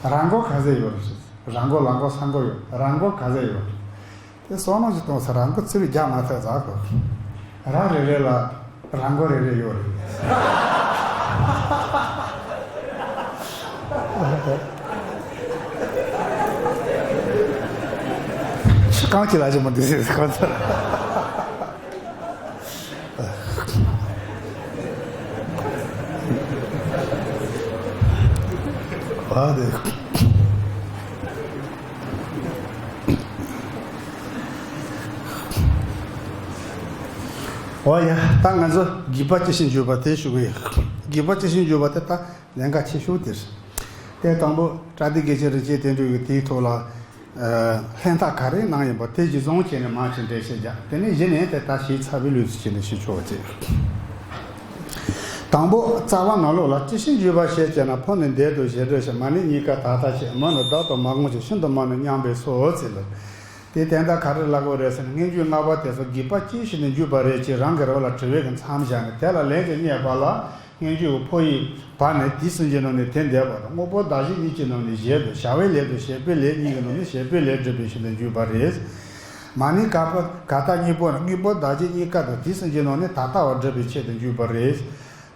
ར་མགོ་ག་ཚད་ཡོད་རེད། ར་མགོ་ལ་མགོ་ས་མགོ་ཡོད། ར་མགོ་ག་ཚད་ཡོད་རེད། དེ་བསམ་བློ་ཞིག་གཏོང་ས་ར་མགོ་ཚིག་རྒྱག་མ་ཐུབ་ཟ་གོ། ར་རེ་རེ་ལ་ར་མགོ་རེ་རེ་ཡོད་རེད། ཆི་གང་ཅི་ལ་ཅི་མ་འདི་ཟེར་གོ་ཚར། ཨ་དེ། འོ་ཡ། ད་ང་ཚོ་དགེ་བ་ཇི་བཞིན་བརྗོད་པ་དེ་ཞུ་གི་ཡོད། དགེ་བ་ཇི་བཞིན་བརྗོད་པ་དེ་ད་ལན་ཁག་ཆེ་ཤོས་དེ་རེད། དེ་དང་པོ་བཀྲ་ཤིས་དགེ་བཤེས་རིན་ཆེན་དོན་གྲུབ་ཀྱིས་དེའི་ཐོག་ལ་ལྷན་ཐག་ག་རེ་གནང་ཡིན་པ་དེ་གཞི་བཟུང་བྱས་ནས་མར་ཕྱིན་འགྲེལ་བཤད་རྒྱག་དེ་ནས་གཞི་ནས་དེ་ལྟར་ཞིབ་ཚགས་པའི་ལུགས་སུ་བྱས་ནས་ཞུ་ཆོག་ཅིག་དང་པོ་རྩ་བ་ནང་ལོགས་ལ་ཇི་བཞིན་བརྗོད་པ་ཞེས་བྱ་ན་ཕོ་ནི་འདས་དང་ཞེས་འགྲོ་ཞིང་མ་ནི་གཉིས་ཀ་ད་ལྟ་ཞེས་མ་ནི་བདག་དང་མ་དགོངས་ཀྱང་ཤིན་ཏུ་མ་ནི་མཉམ་པའི་སོ་ཟེར་ལ། དེ་དོན་དག་ག་རེ་ལབ་དགོས་རེད་ཟེར་ན་སྙན་བརྒྱུད་ལྔ་པ་དེ་ཚོ་དགེ་བ་ཅི་ཞིག་ནས་འཇུག་པ་རེད་ཅེས་རང་གི་རོ་ལ་དྲི་བའི་གི་མཚམས་བཞག་ནས་དེ་ལ་ལན་ཅིག་རྙེད་པ་ལ། སྙན་བརྒྱུད་ཀྱི་ཕོ་ཡི་བ་ནི་དེའི་སེམས་ཀྱི་ནང་ནས་དེ་འདས་པ་དང་དངོས་པོ་གདགས་གཞི་གཉིས་ཀྱི་ནང་ནས་གཞན་དུ་བྱ་བའི་ལས་དང་བྱེད་པའི་ལས་གཉིས་ཀྱི་ནང་ནས་བྱེད་པའི་ལས་སྒྲུབ་པའི་ཕྱིར་དུ་འཇུག་པ་རེད། མ་ནི་ག་པ་ག་ད་གཉིས་པོ་ནི་དངོས་པོ་གདགས་གཞི་གཉིས་ཀ་དང་དེའི་སེམས་ཀྱི་ནང་ནས་ད་ལྟ་བ་སྒྲུབ་པའི་ཆེད་དུ་འཇུག་པ་རེད།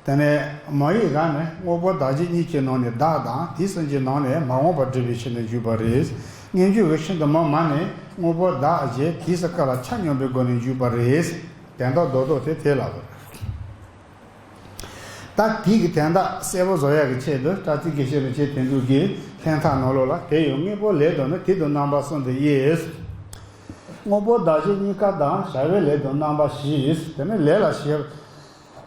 དེ་ནས་མ་ཡི་ག་ནི་དངོས་པོ་གདགས་གཞི་གཉིས་ཀྱི་ནང་ནས་བདག་དང་དེའི་སེམས་ཀྱི་ནང་ནས་མ་འོངས་པ་སྒྲུབ་པའི་ཕྱིར་དུ་འཇུག་པ་རེད། སྙན་བརྒྱུད་ཀྱི་ཤིན་ཏུ་མ་མ་ནི་དངོས་པོ་གདགས་གཞི་དེའི་སེམས་ཀ་ལ་ཆ་སྙོམས་པའི་སྒོ་ནས་འཇུག་པ་རེད། དོན་དག་རྡོག་རྡོག་དེ་དེ་ལ་བར། ད་དེ་གི་དོན་དག་གསལ་པོ་བཟོ་ཡག་གི་ཆེད་དུ་བཀྲ་ཤིས་དགེ་བཤེས་རིན་ཆེན་དོན་གྲུབ་ཀྱིས་ལྷན་ཐབས་ནང་ལོགས་ལ་དེ་ཡང་དངོས་པོ་ལས་དང་ནི་དེ་དང་རྣམ་པ་གསུམ་དུ་དབྱེ། དངོས་པོ་གདགས་གཞི་གཉིས་ཀ་དང་བྱ་བའི་ལས་དང་རྣམ་པ་བཞི། དེ་ནི་ལས་ལ་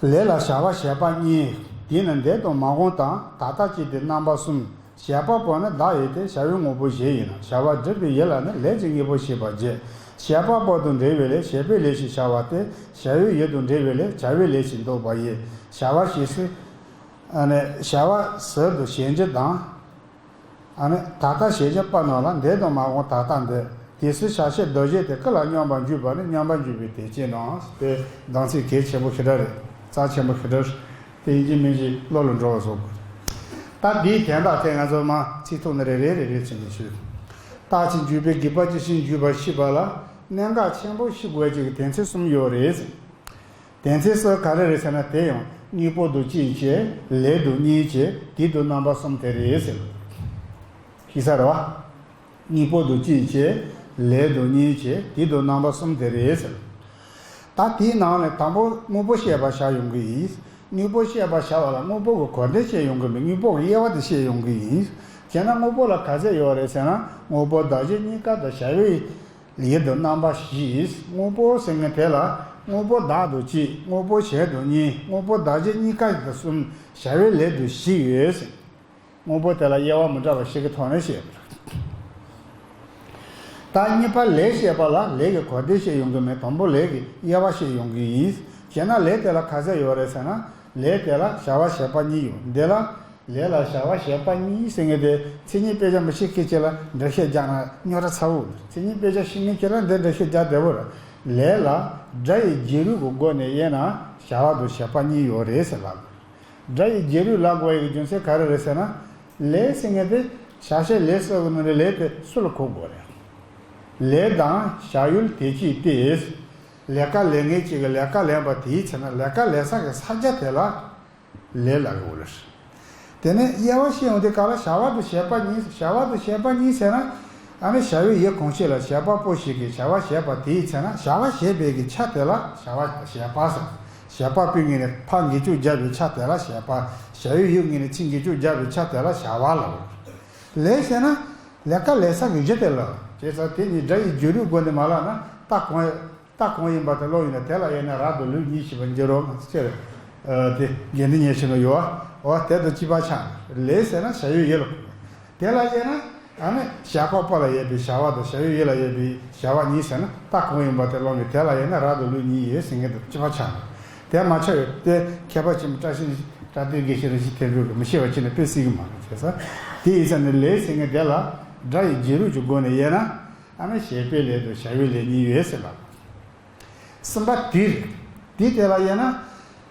བྱེད་ལས་ལ་བྱ་བ་བྱེད་པ་གཉིས། དེ་ནི་འདས་དང་མ་འོངས་དང་ད་ལྟ་བཅས་ཏེ་རྣམ་པ་གསུམ། བྱེད་པ་པོ་ནི་བདག་ཡིན་ཏེ་བྱ་བའི་དངོས་པོ་གཞན་ཡིན་ནོ། བྱ་བ་སྒྲུབ་པའི་ཡུལ་ལ་ནི་ལས་ཀྱི་དངོས་པོ་ཞེས་པ་བརྒྱད། བྱེད་པ་པོ་དང་འབྲེལ་བའི་ལས་བྱེད་པའི་ལས་ཞེས་བྱ་བ་སྟེ་བྱ་བའི་ཡུལ་དང་འབྲེལ་བའི་ལས་བྱ་བའི་ལས་ཞེས་འདོགས་པ་ཡིན། བྱ་བ་ཞེས་སུ། ཨ་ནི་བྱ་བ་ཟུར་དུ་ཞེན་རྒྱུ་དང་། ཨ་ནི་ད་ལྟ་ཞེས་བྱ་པ་རྣམས་ལ་འདས་དང་མ་འོངས་ད་ལྟ་འདས། དེ་སྲིད་བྱ་བྱེད་འདུ་བྱེད་དེ་ཀུན་ལ་སྙོམས་པར་འཇུག་པ་ནི་སྙོམས་པར་འཇུག་པའི་དེ་ཅན་དང་། དེ་གདངས་ཚད་གལ་ཆེན་པོ་ཞེ་དྲག་རེད། རྩ་ཆེན་པོ་ཞེ་དྲག་རེད། དེ་ཡིན་གཅིག་མིན་གཅིག་བློ་ལ་འགྲོ་བ་བཟོ་དགོས། ད་འདིའི་དོན་དག་དེ་ང་ཚོ་མ་ཚིག་ཐོག་ནས་རེ་རེ་རེ་རེ་བྱས་ནས་ཞུས། རྟག་ཅིང་འཇུག་པའི་དགེ་བ་ཇི་བཞིན་འཇུག་པར་ཤེས་པ་ལ་གནད་འགག་ཆེན་པོ་ཤེས་དགོས་ཀྱི་དོན་ཚན་གསུམ་ཡོད་རེད། དོན་ཚན་གསུམ་ག་རེ་རེད་ཟེར་ན་དེ་ཡང་དངོས་པོ་དང་གཅིག་བྱས་ལས་དང་གཉིས་བྱས་དེ་དང་རྣམ་པ་གསུམ་དེ་རེད་ཟེར། ཤེས་ས་རེད་བ། དངོས་པོ་དང་གཅིག་བྱས་ལས་དང་གཉིས་བྱས་དེ་དང་རྣམ་པ་གསུམ་དེ་རེད་ཟེར། ད་དེའི་ནང་ནས་དང་པོ་དངོས་པོ་བཤད་པ་བྱ་ཡོང་གི་ཡིན། དངོས་པོ་བཤད་པ་བྱ་བ་ལ་དངོས་པོ་གི་གོ་བདེ་བཤད་ཡོང་གི་མེད། དངོས་པོ་གི་དབྱེ་བ་དེ་བཤད་ཡོང་གི་ཡིན། བྱས་ན་དངོས་པོ་ལ་ག་ཚད་ཡོད་རེད་ཟེར་ན། དངོས་པོ་གདགས་གཞི་གཉིས་ཀ་དང་བྱ་བའི་ཡུལ་དུ་རྣམ་པ་བཞི། དངོས་པོ་ཟེར་མཁན་དེ་ལ་དངོས་པོ་བདག་ཏུ་གཅིག་དངོས་པོ་གཞན་དུ་གཉིས། དངོས་པོ་གདགས་གཞི་གཉིས་ཀ་དང་གསུམ། བྱ་བའི་ལས་དུ་བཞི་ཡོད། དངོས་པོ་དེ་ལ་དབྱེ་བ་མི་འདྲ་བ་ཞིག་གི་ཐོག་ནས་བཤད་པ་རེད། ད་གཉིས་པ་ལས་བཤད་པ་ལ་ལས་ཀྱི་གོ་བདེ་བཤད་ཡོང་གི་མེད། དང་པོ་ལས་ཀྱི་དབྱེ་བ་བཤད་ཡོང་གི་ཡིན། བྱས་ན་ལས་དེ་ལ་ག་ཚད་ཡོད་རེད་ཟེར་ན། ལས་དེ་ལ་བྱ་བ་བྱེད་པ་གཉིས་ཡོད། འདི་ལ་ལས་ལ་བྱ་བ་བྱེད་པ་གཉིས་ཟེར་མཁན་དེ་མཚན་ཉིད་དཔེ་ཆ་མི་ཤེས་མཁན་ཅིག་ལ་འགྲེལ་བཤད་རྒྱག་ན་རྙོག་དྲ་ཚ་བོ། མཚན་ཉིད་དཔེ་ཆ་ཤེས་མཁན་ཅིག་ལ་འདི་འགྲེལ་བཤད་རྒྱག་བདེ་བོ་རེད། ལས་ལ་སྒྲ་ཡི་བྱེད་ལུགས་ཀྱི་སྒོ་ནས་དབྱེ་ན་བྱ་བ་དང་བྱེད་པ་གཉིས་ཡོད་རེད་ཟེར་ལབ། སྒྲ་ཡི་བྱེད་ལུགས་ལབ་དགོས་ཡག་གི་རྒྱུ་མཚན་ག་རེ་རེད་ཟེར་ན། ལས་ཟེར་མཁན་དེ་བྱ་བྱེད་ལས་གསུམ་གྱི་ནང་ནས་ལས་དེ་སུ་ལ་གོ་དགོས་རེད། ལས་དང་བྱ་ཡུལ་དེ་གཅིག་སྟེ། ལས་ཀ་ལས་མཁན་གཅིག་གིས་ལས་ཀ་ལས་པ་དེའི་ཚེ་ན་ལས་ཀ་ལས་ས་གི་ས་ཆ་དེ་ལ་ལས་ལབ་ཀྱི་ཡོད་རེད། དེ་ནས་དབྱེ་བ་བཤད་ཡོང་དུས་སྐབས་ལ་བྱ་བ་དང་བྱེད་པ་གཉིས། བྱ་བ་དང་བྱེད་པ་གཉིས་ཟེར་ན། ཨ་ནི་བྱ་བའི་ཡུལ་གང་ཞིག་ལ་བྱེད་པ་པོ་ཞིག་གིས་བྱ་བ་བྱེད་པ་དེའི་ཚེ་ན་བྱ་བ་བྱེད་པའི་གི་ཆ་དེ་ལ་བྱ་བ་བྱེད་པ་ཟེར། བྱེད་པ་པོའི་ངོས་ནས་ཕར་འགེལ་རྒྱུ་བརྒྱབ་པའི་ཆ་དེ་ལ་བྱེད་པ། བྱ་བའི་ཡུལ་ངོས་ནས་ཚིག་འགེལ་རྒྱུ་བརྒྱབ་པའི་ཆ་དེ་ལ་བྱ་བ་ལབ། ལས་ཟེར་ན་ལས་ཀ་ལས་ས་གི་གཞི་དེ་ལ། བྱས་ཙང་དེ་ནི་སྒྲ་ཡི་བྱེད་ལུགས་སྒོ་ནས་མ་ལབ་ན་རྟགས་གང་རྟགས་གང་ཡིན་པ་དེ་ཀློག་ཡིན་ན། དེ་ལ་དབྱེ་ན་རབ་ཏུ་ལུགས་གཉིས་ཤེས་པར་འགྱུར་རོ་ཟེར། ཨ་དེ་དགེ་འདུན་ཉེར་ཞི་ན་ཡོད་པ། འོ་དེ་དང་གཅིག་པ་ཆགས། ལས་ཟེར་ན་བྱ་བའི་ཡུལ་ལ། དེ་ལ་དབྱེ་ན་ཨ་ནི་བྱེད་པ་པོ་ལ་དབྱེ་བའི་བྱ་བ་དང་བྱ་བའི་ཡུལ་ལ་དབྱེ་བའི་བྱ་བ་གཉིས་ཟེར་ན་རྟགས་གང་ཡིན་པ་དེ་ཀློག་ནས། དེ་ལ་དབྱེ་ན་རབ་ཏུ་ལུགས་གཉིས་ཡོད་ཟེར་མཁན་དང་གཅིག་པ་ཆགས། དེ་མ་ཆགས་ཡོད་དེ་མཁས་པ་ཆེན་པོ་བཀྲ་ཤིས་བཀྲ་དོན་དགེ་བཤེས་རིན་ཆེན་ཐེག་མཆོག་གིས་མི་ཤེས་པ་ཅི་ནས་དཔེ་སྲིད་ཀྱི་མ་རེད་བྱས་ཙང་། དེ་ཡིན་ཙང་ནི་ལས་ཟེར་མཁན་དེ་ལ་སྒྲ་ཡི་བྱེད་ལུགས་ཀྱི་སྒོ་ནས་དབྱེ་ན། ཨ་ནི་བྱེད་པའི་ལས་དང་བྱ་བའི་ལས་གཉིས་ཡོད་ཟེར་ལབ། གསུམ་པ་དུས། དུས་དེ་ལ་དབྱེ་ན་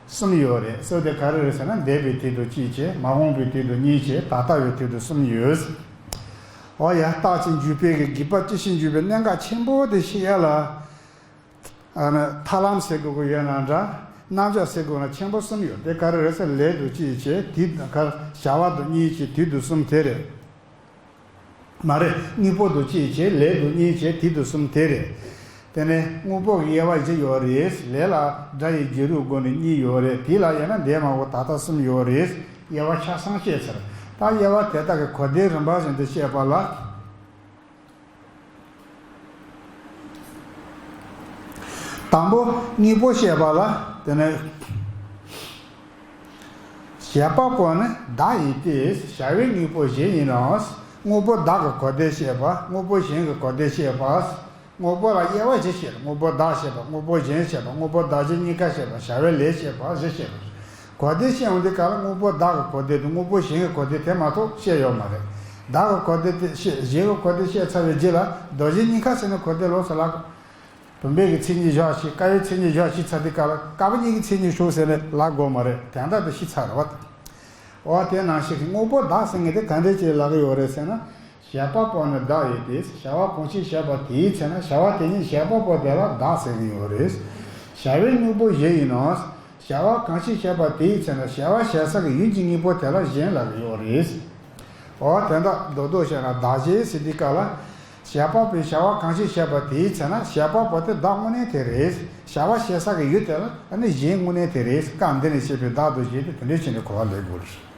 གསུམ་ཡོད་རེད། གསུམ་དེ་ག་རེ་རེད་ཟེར་ན། འདས་པའི་དུས་དང་གཅིག་བྱས། མ་འོངས་པའི་དུས་དང་གཉིས་བྱས། ད་ལྟ་བའི་དུས་དང་གསུམ་ཡོད། འོ་ཡ། རྟག་ཅིང་འཇུག་པའི་གི་དགོས་པ་ཇི་ཞིག་འཇུག་པའི་གནད་འགག་ཆེན་པོ་དེ་ཤེས་ཡ་ལ། ཨ་ནི་ཐར་ལམ་ཟེར་དགོས་ཀྱི་ཡོད་ན་འདྲ། རྣམ་གཞག་ཟེར་དགོས་ན་ཆེན་པོ་གསུམ་ཡོད། དེ་ག་རེ་རེད་ཟེར། ལས་དང་གཅིག་བྱས། དུས་དང་ག་བྱ་བ་དང་གཉིས་བྱས། དུས་དང་གསུམ་དེ་རེད། མ་རེད། དངོས་པོ་དང་གཅིག་བྱས། ལས་དང་གཉིས་བྱས། དུས་དང་གསུམ་དེ་རེད། དེ་ནས་དངོས་པོ་གི་དབྱེ་བ་བཞི་ཡོད་རེད། ལས་ལ་སྒྲ་ཡི་བྱེད་ལུགས་སྒོ་ནས་གཉིས་ཡོད་རེད། དུས་ལ་དབྱེ་ན་འདས་མ་འོངས་ད་ལྟ་གསུམ་ཡོད་རེད། དབྱེ་བ་ཆ་ཚང་བཤད་ཚར། ད་དབྱེ་བ་དེ་དག་གི་གོ་བདེའི་རིམ་པ་བཞིན་དུ་བཤད་པ་ལ། དང་པོ་དངོས་པོ་བཤད་པ་ལ། དེ་ནས་བྱེད་པ་པོ་ནི་བདག་ཡིན་ཏེ། བྱ་བའི་དངོས་པོ་གཞན་ཡིན་ནོ། དངོས་པོ་བདག་གི་གོ་བདེ་བཤད་པ། དངོས་པོ་གཞན་གྱི་གོ་བདེ་བཤད་པ། དངོས་པོ་ལ་དབྱེ་བ་བཞི་བཤད། དངོས་པོ་བདག་བཤད་པ། དངོས་པོ་གཞན་བཤད་པ། དངོས་པོ་གདགས་གཞི་གཉིས་ཀ་བཤད་པ། བྱ་བའི་ལས་བཤད་པ། བཞི་བཤད་པ། གོ་བདེ་བཤད་ཡོང་དུས་སྐབས་ལ་དངོས་པོ་བདག་གི་གོ་བདེ་དང་དངོས་པོ་གཞན་གྱི་གོ་བདེ་དེ་མ་གཏོགས་བཤད་ཡོད་མ་རེད། བདག་གི་གོ་བདེ་དེ་བཤད། གཞན་གྱི་གོ་བདེ་བཤད་ཚར་བའི་རྗེས་ལ་གདགས་གཞི་གཉིས་ཀ་ཟེར་ནས་གོ་བདེ་ལོགས་སུ་ལབ། བུམ་པའི་གི་མཚན་ཉིད་བཞག་ཤིག་ཀ་བའི་མཚན་ཉིད་བཞག་ཤིག་ཚར་དུས་སྐབས་ལ་ཀ་བ་གཉིས་ཀྱི་མཚན་ཉིད་ཞོག་ཟེར་ནས་ལབ་དགོས་མ་རེད། དོན་དག་དེ་ཤེས་ཚར་རེད་བ། འོ་དེ་ནང་བཞིན་གྱི་དངོས་པོ་བདག་ཟེར་མཁན་དེ་ག་འདྲ་ཅིག་ལབ་ཀྱི་ཡོད་རེད་ཟེར་ན། བྱེད་པ་པོ་ནི་བདག་ཡིན་ཏེ། བྱ་བ་གང་ཞིག་བྱེད་པ་དེའི་ཚེ་ན་བྱ་བ་དེ་ཉིད་བྱེད་པ་པོ་དེ་ལ་བདག་ཟེར་གྱི་ཡོད་རེད། བྱ་བའི་དངོས་པོ་གཞན་ཡིན་ནོ། བྱ་བ་གང་ཞིག་བྱེད་པ་དེའི་ཚེ་ན་བྱ་བ་བྱེད་ས་གི་ཡུལ་གྱི་དངོས་པོ་དེ་ལ་གཞན་ལབ་ཀྱི་ཡོད་རེད། འོ་དེ་འདྲ་རྡོག་རྡོག་བཤད་ན་གདགས་གཞི་ཟེར་དུས་སྐབས་ལ། བྱེད་པ་པོས་བྱ་བ་གང་ཞིག་བྱེད་པ་དེའི་ཚེ་ན་བྱེད་པ་པོ་དེ་བདག་དངོས་གནས་དེ་རེད། བྱ་བ་བྱེད་ས་གི་ཡུལ་དེ་ལ་ཨ་ནི་གཞན་དངོས་གནས་དེ་རེད། སྐབས་འདི་ནས་བཤད་པའི་བདག་དང་གཞན་དེ་དེ་འདྲ་བྱས་ནས་གོ་བ་ལེན་དགོས་རེད།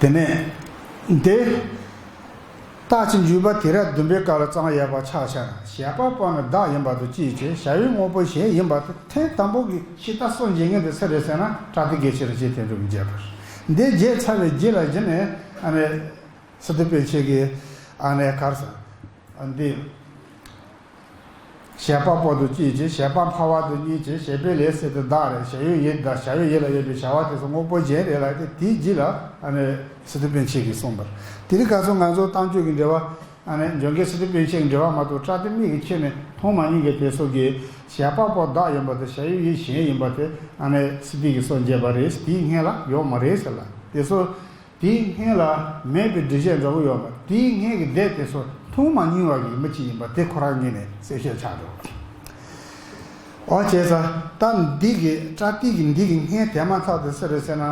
དེ་ནས་འདི། རྟག་ཅིང་འཇུག་པ་དེ་རབ་བདུན་པའི་སྐབས་ལ་བརྩམས་ཡོད་པ་ཆགས་བྱས་ན། བྱེད་པ་པོ་ནི་བདག་ཡིན་པ་དང་གཅིག་བྱས། བྱ་བའི་དངོས་པོ་གཞན་ཡིན་པ་དེ་ཐེངས་དང་པོ་གི་ཕྱི་ལྟར་སངས་རྒྱས་མཁན་དེ་སུ་རེད་ཟེར་ན། བཀྲ་ཤིས་དགེ་བཤེས་རིན་ཆེན་ཐེག་མཆོག་གིས་མཇལ་བ་རེད། འདི་མཇལ་ཚར་བའི་རྗེས་ལ་གཞི་ནས་ཨ་ནི་སི་ཏུ་པཎ་ཆེན་གྱིས་ཨ་ནི་ག་རེ་ཟེར། འདི། བྱེད་པ་པོ་དང་གཅིག་བྱས། བྱེད་པ་འཕགས་པ་དང་གཉིས་བྱས། བྱེད་པའི་ལས་ཟེར་དེ་བདག་རེད། བྱ་བའི་ཡུལ་དང་བྱ་བའི་ཡུལ་ལ་དབྱེ་བའི་བྱ་བ་དེ་ཚོ་དངོས་པོ་གཞན་རེད་ལབ་སྟེ། དེའི་རྗེས་ལ་ཨ་ནི་སི་ཏུ་པཎ་ཆེན་གྱིས་གསུངས་པ་རེད། དེ་རིང་ཁ་སང་ང་ཚོ་གཏམ་རྒྱུད་ཀྱི་འགྲེལ་པ། ཨ་ནི་འཇམ་མགོན་སི་ཏུ་པཎ་ཆེན་གྱི་འགྲེལ་པ་མ་གཏོགས་བཀྲ་ཤིས་དམིགས་ཀྱི་ཆོས་ནས་མཐོང་མ་མྱོང་གི་དེ་ཚོ་གིས། བྱེད་པ་པོ་བདག་ཡིན་པ་དང་བྱ་བའི་ཡུལ་གཞན་ཡིན་པ་དེ་ཨ་ནི་སི་ཏུ་གིས་སོ་བརྗོད་པ་རེད། དེའི་སྔོན་ལ་ཡོད་མ་རེད་ཟེར་ལ། དེ་ཚོ། དེའི་སྔོན་ལ་མེད་པའི་འགྲེལ་བཤད་འདྲ་བོ་ཡོད་པ། དེའི་སྔོན་གྱི་སྡེ་དེ་ཚོ་མཐོང་མ་མྱོང་བ་གི་མི་གཅིག་ཡིན་པ་དེ་ཁོ་རང་ངོས་ནས་གསལ་བཤད་ཆགས་འགྲོ། འོ་བྱས་ཙང་ད་འདི་གི་བཀྲ་ཤིས་ཀྱི་འདི་གི་སྔོན་དེ་མ་ཐག་དེ་སུ་རེད་ཟེར་ན།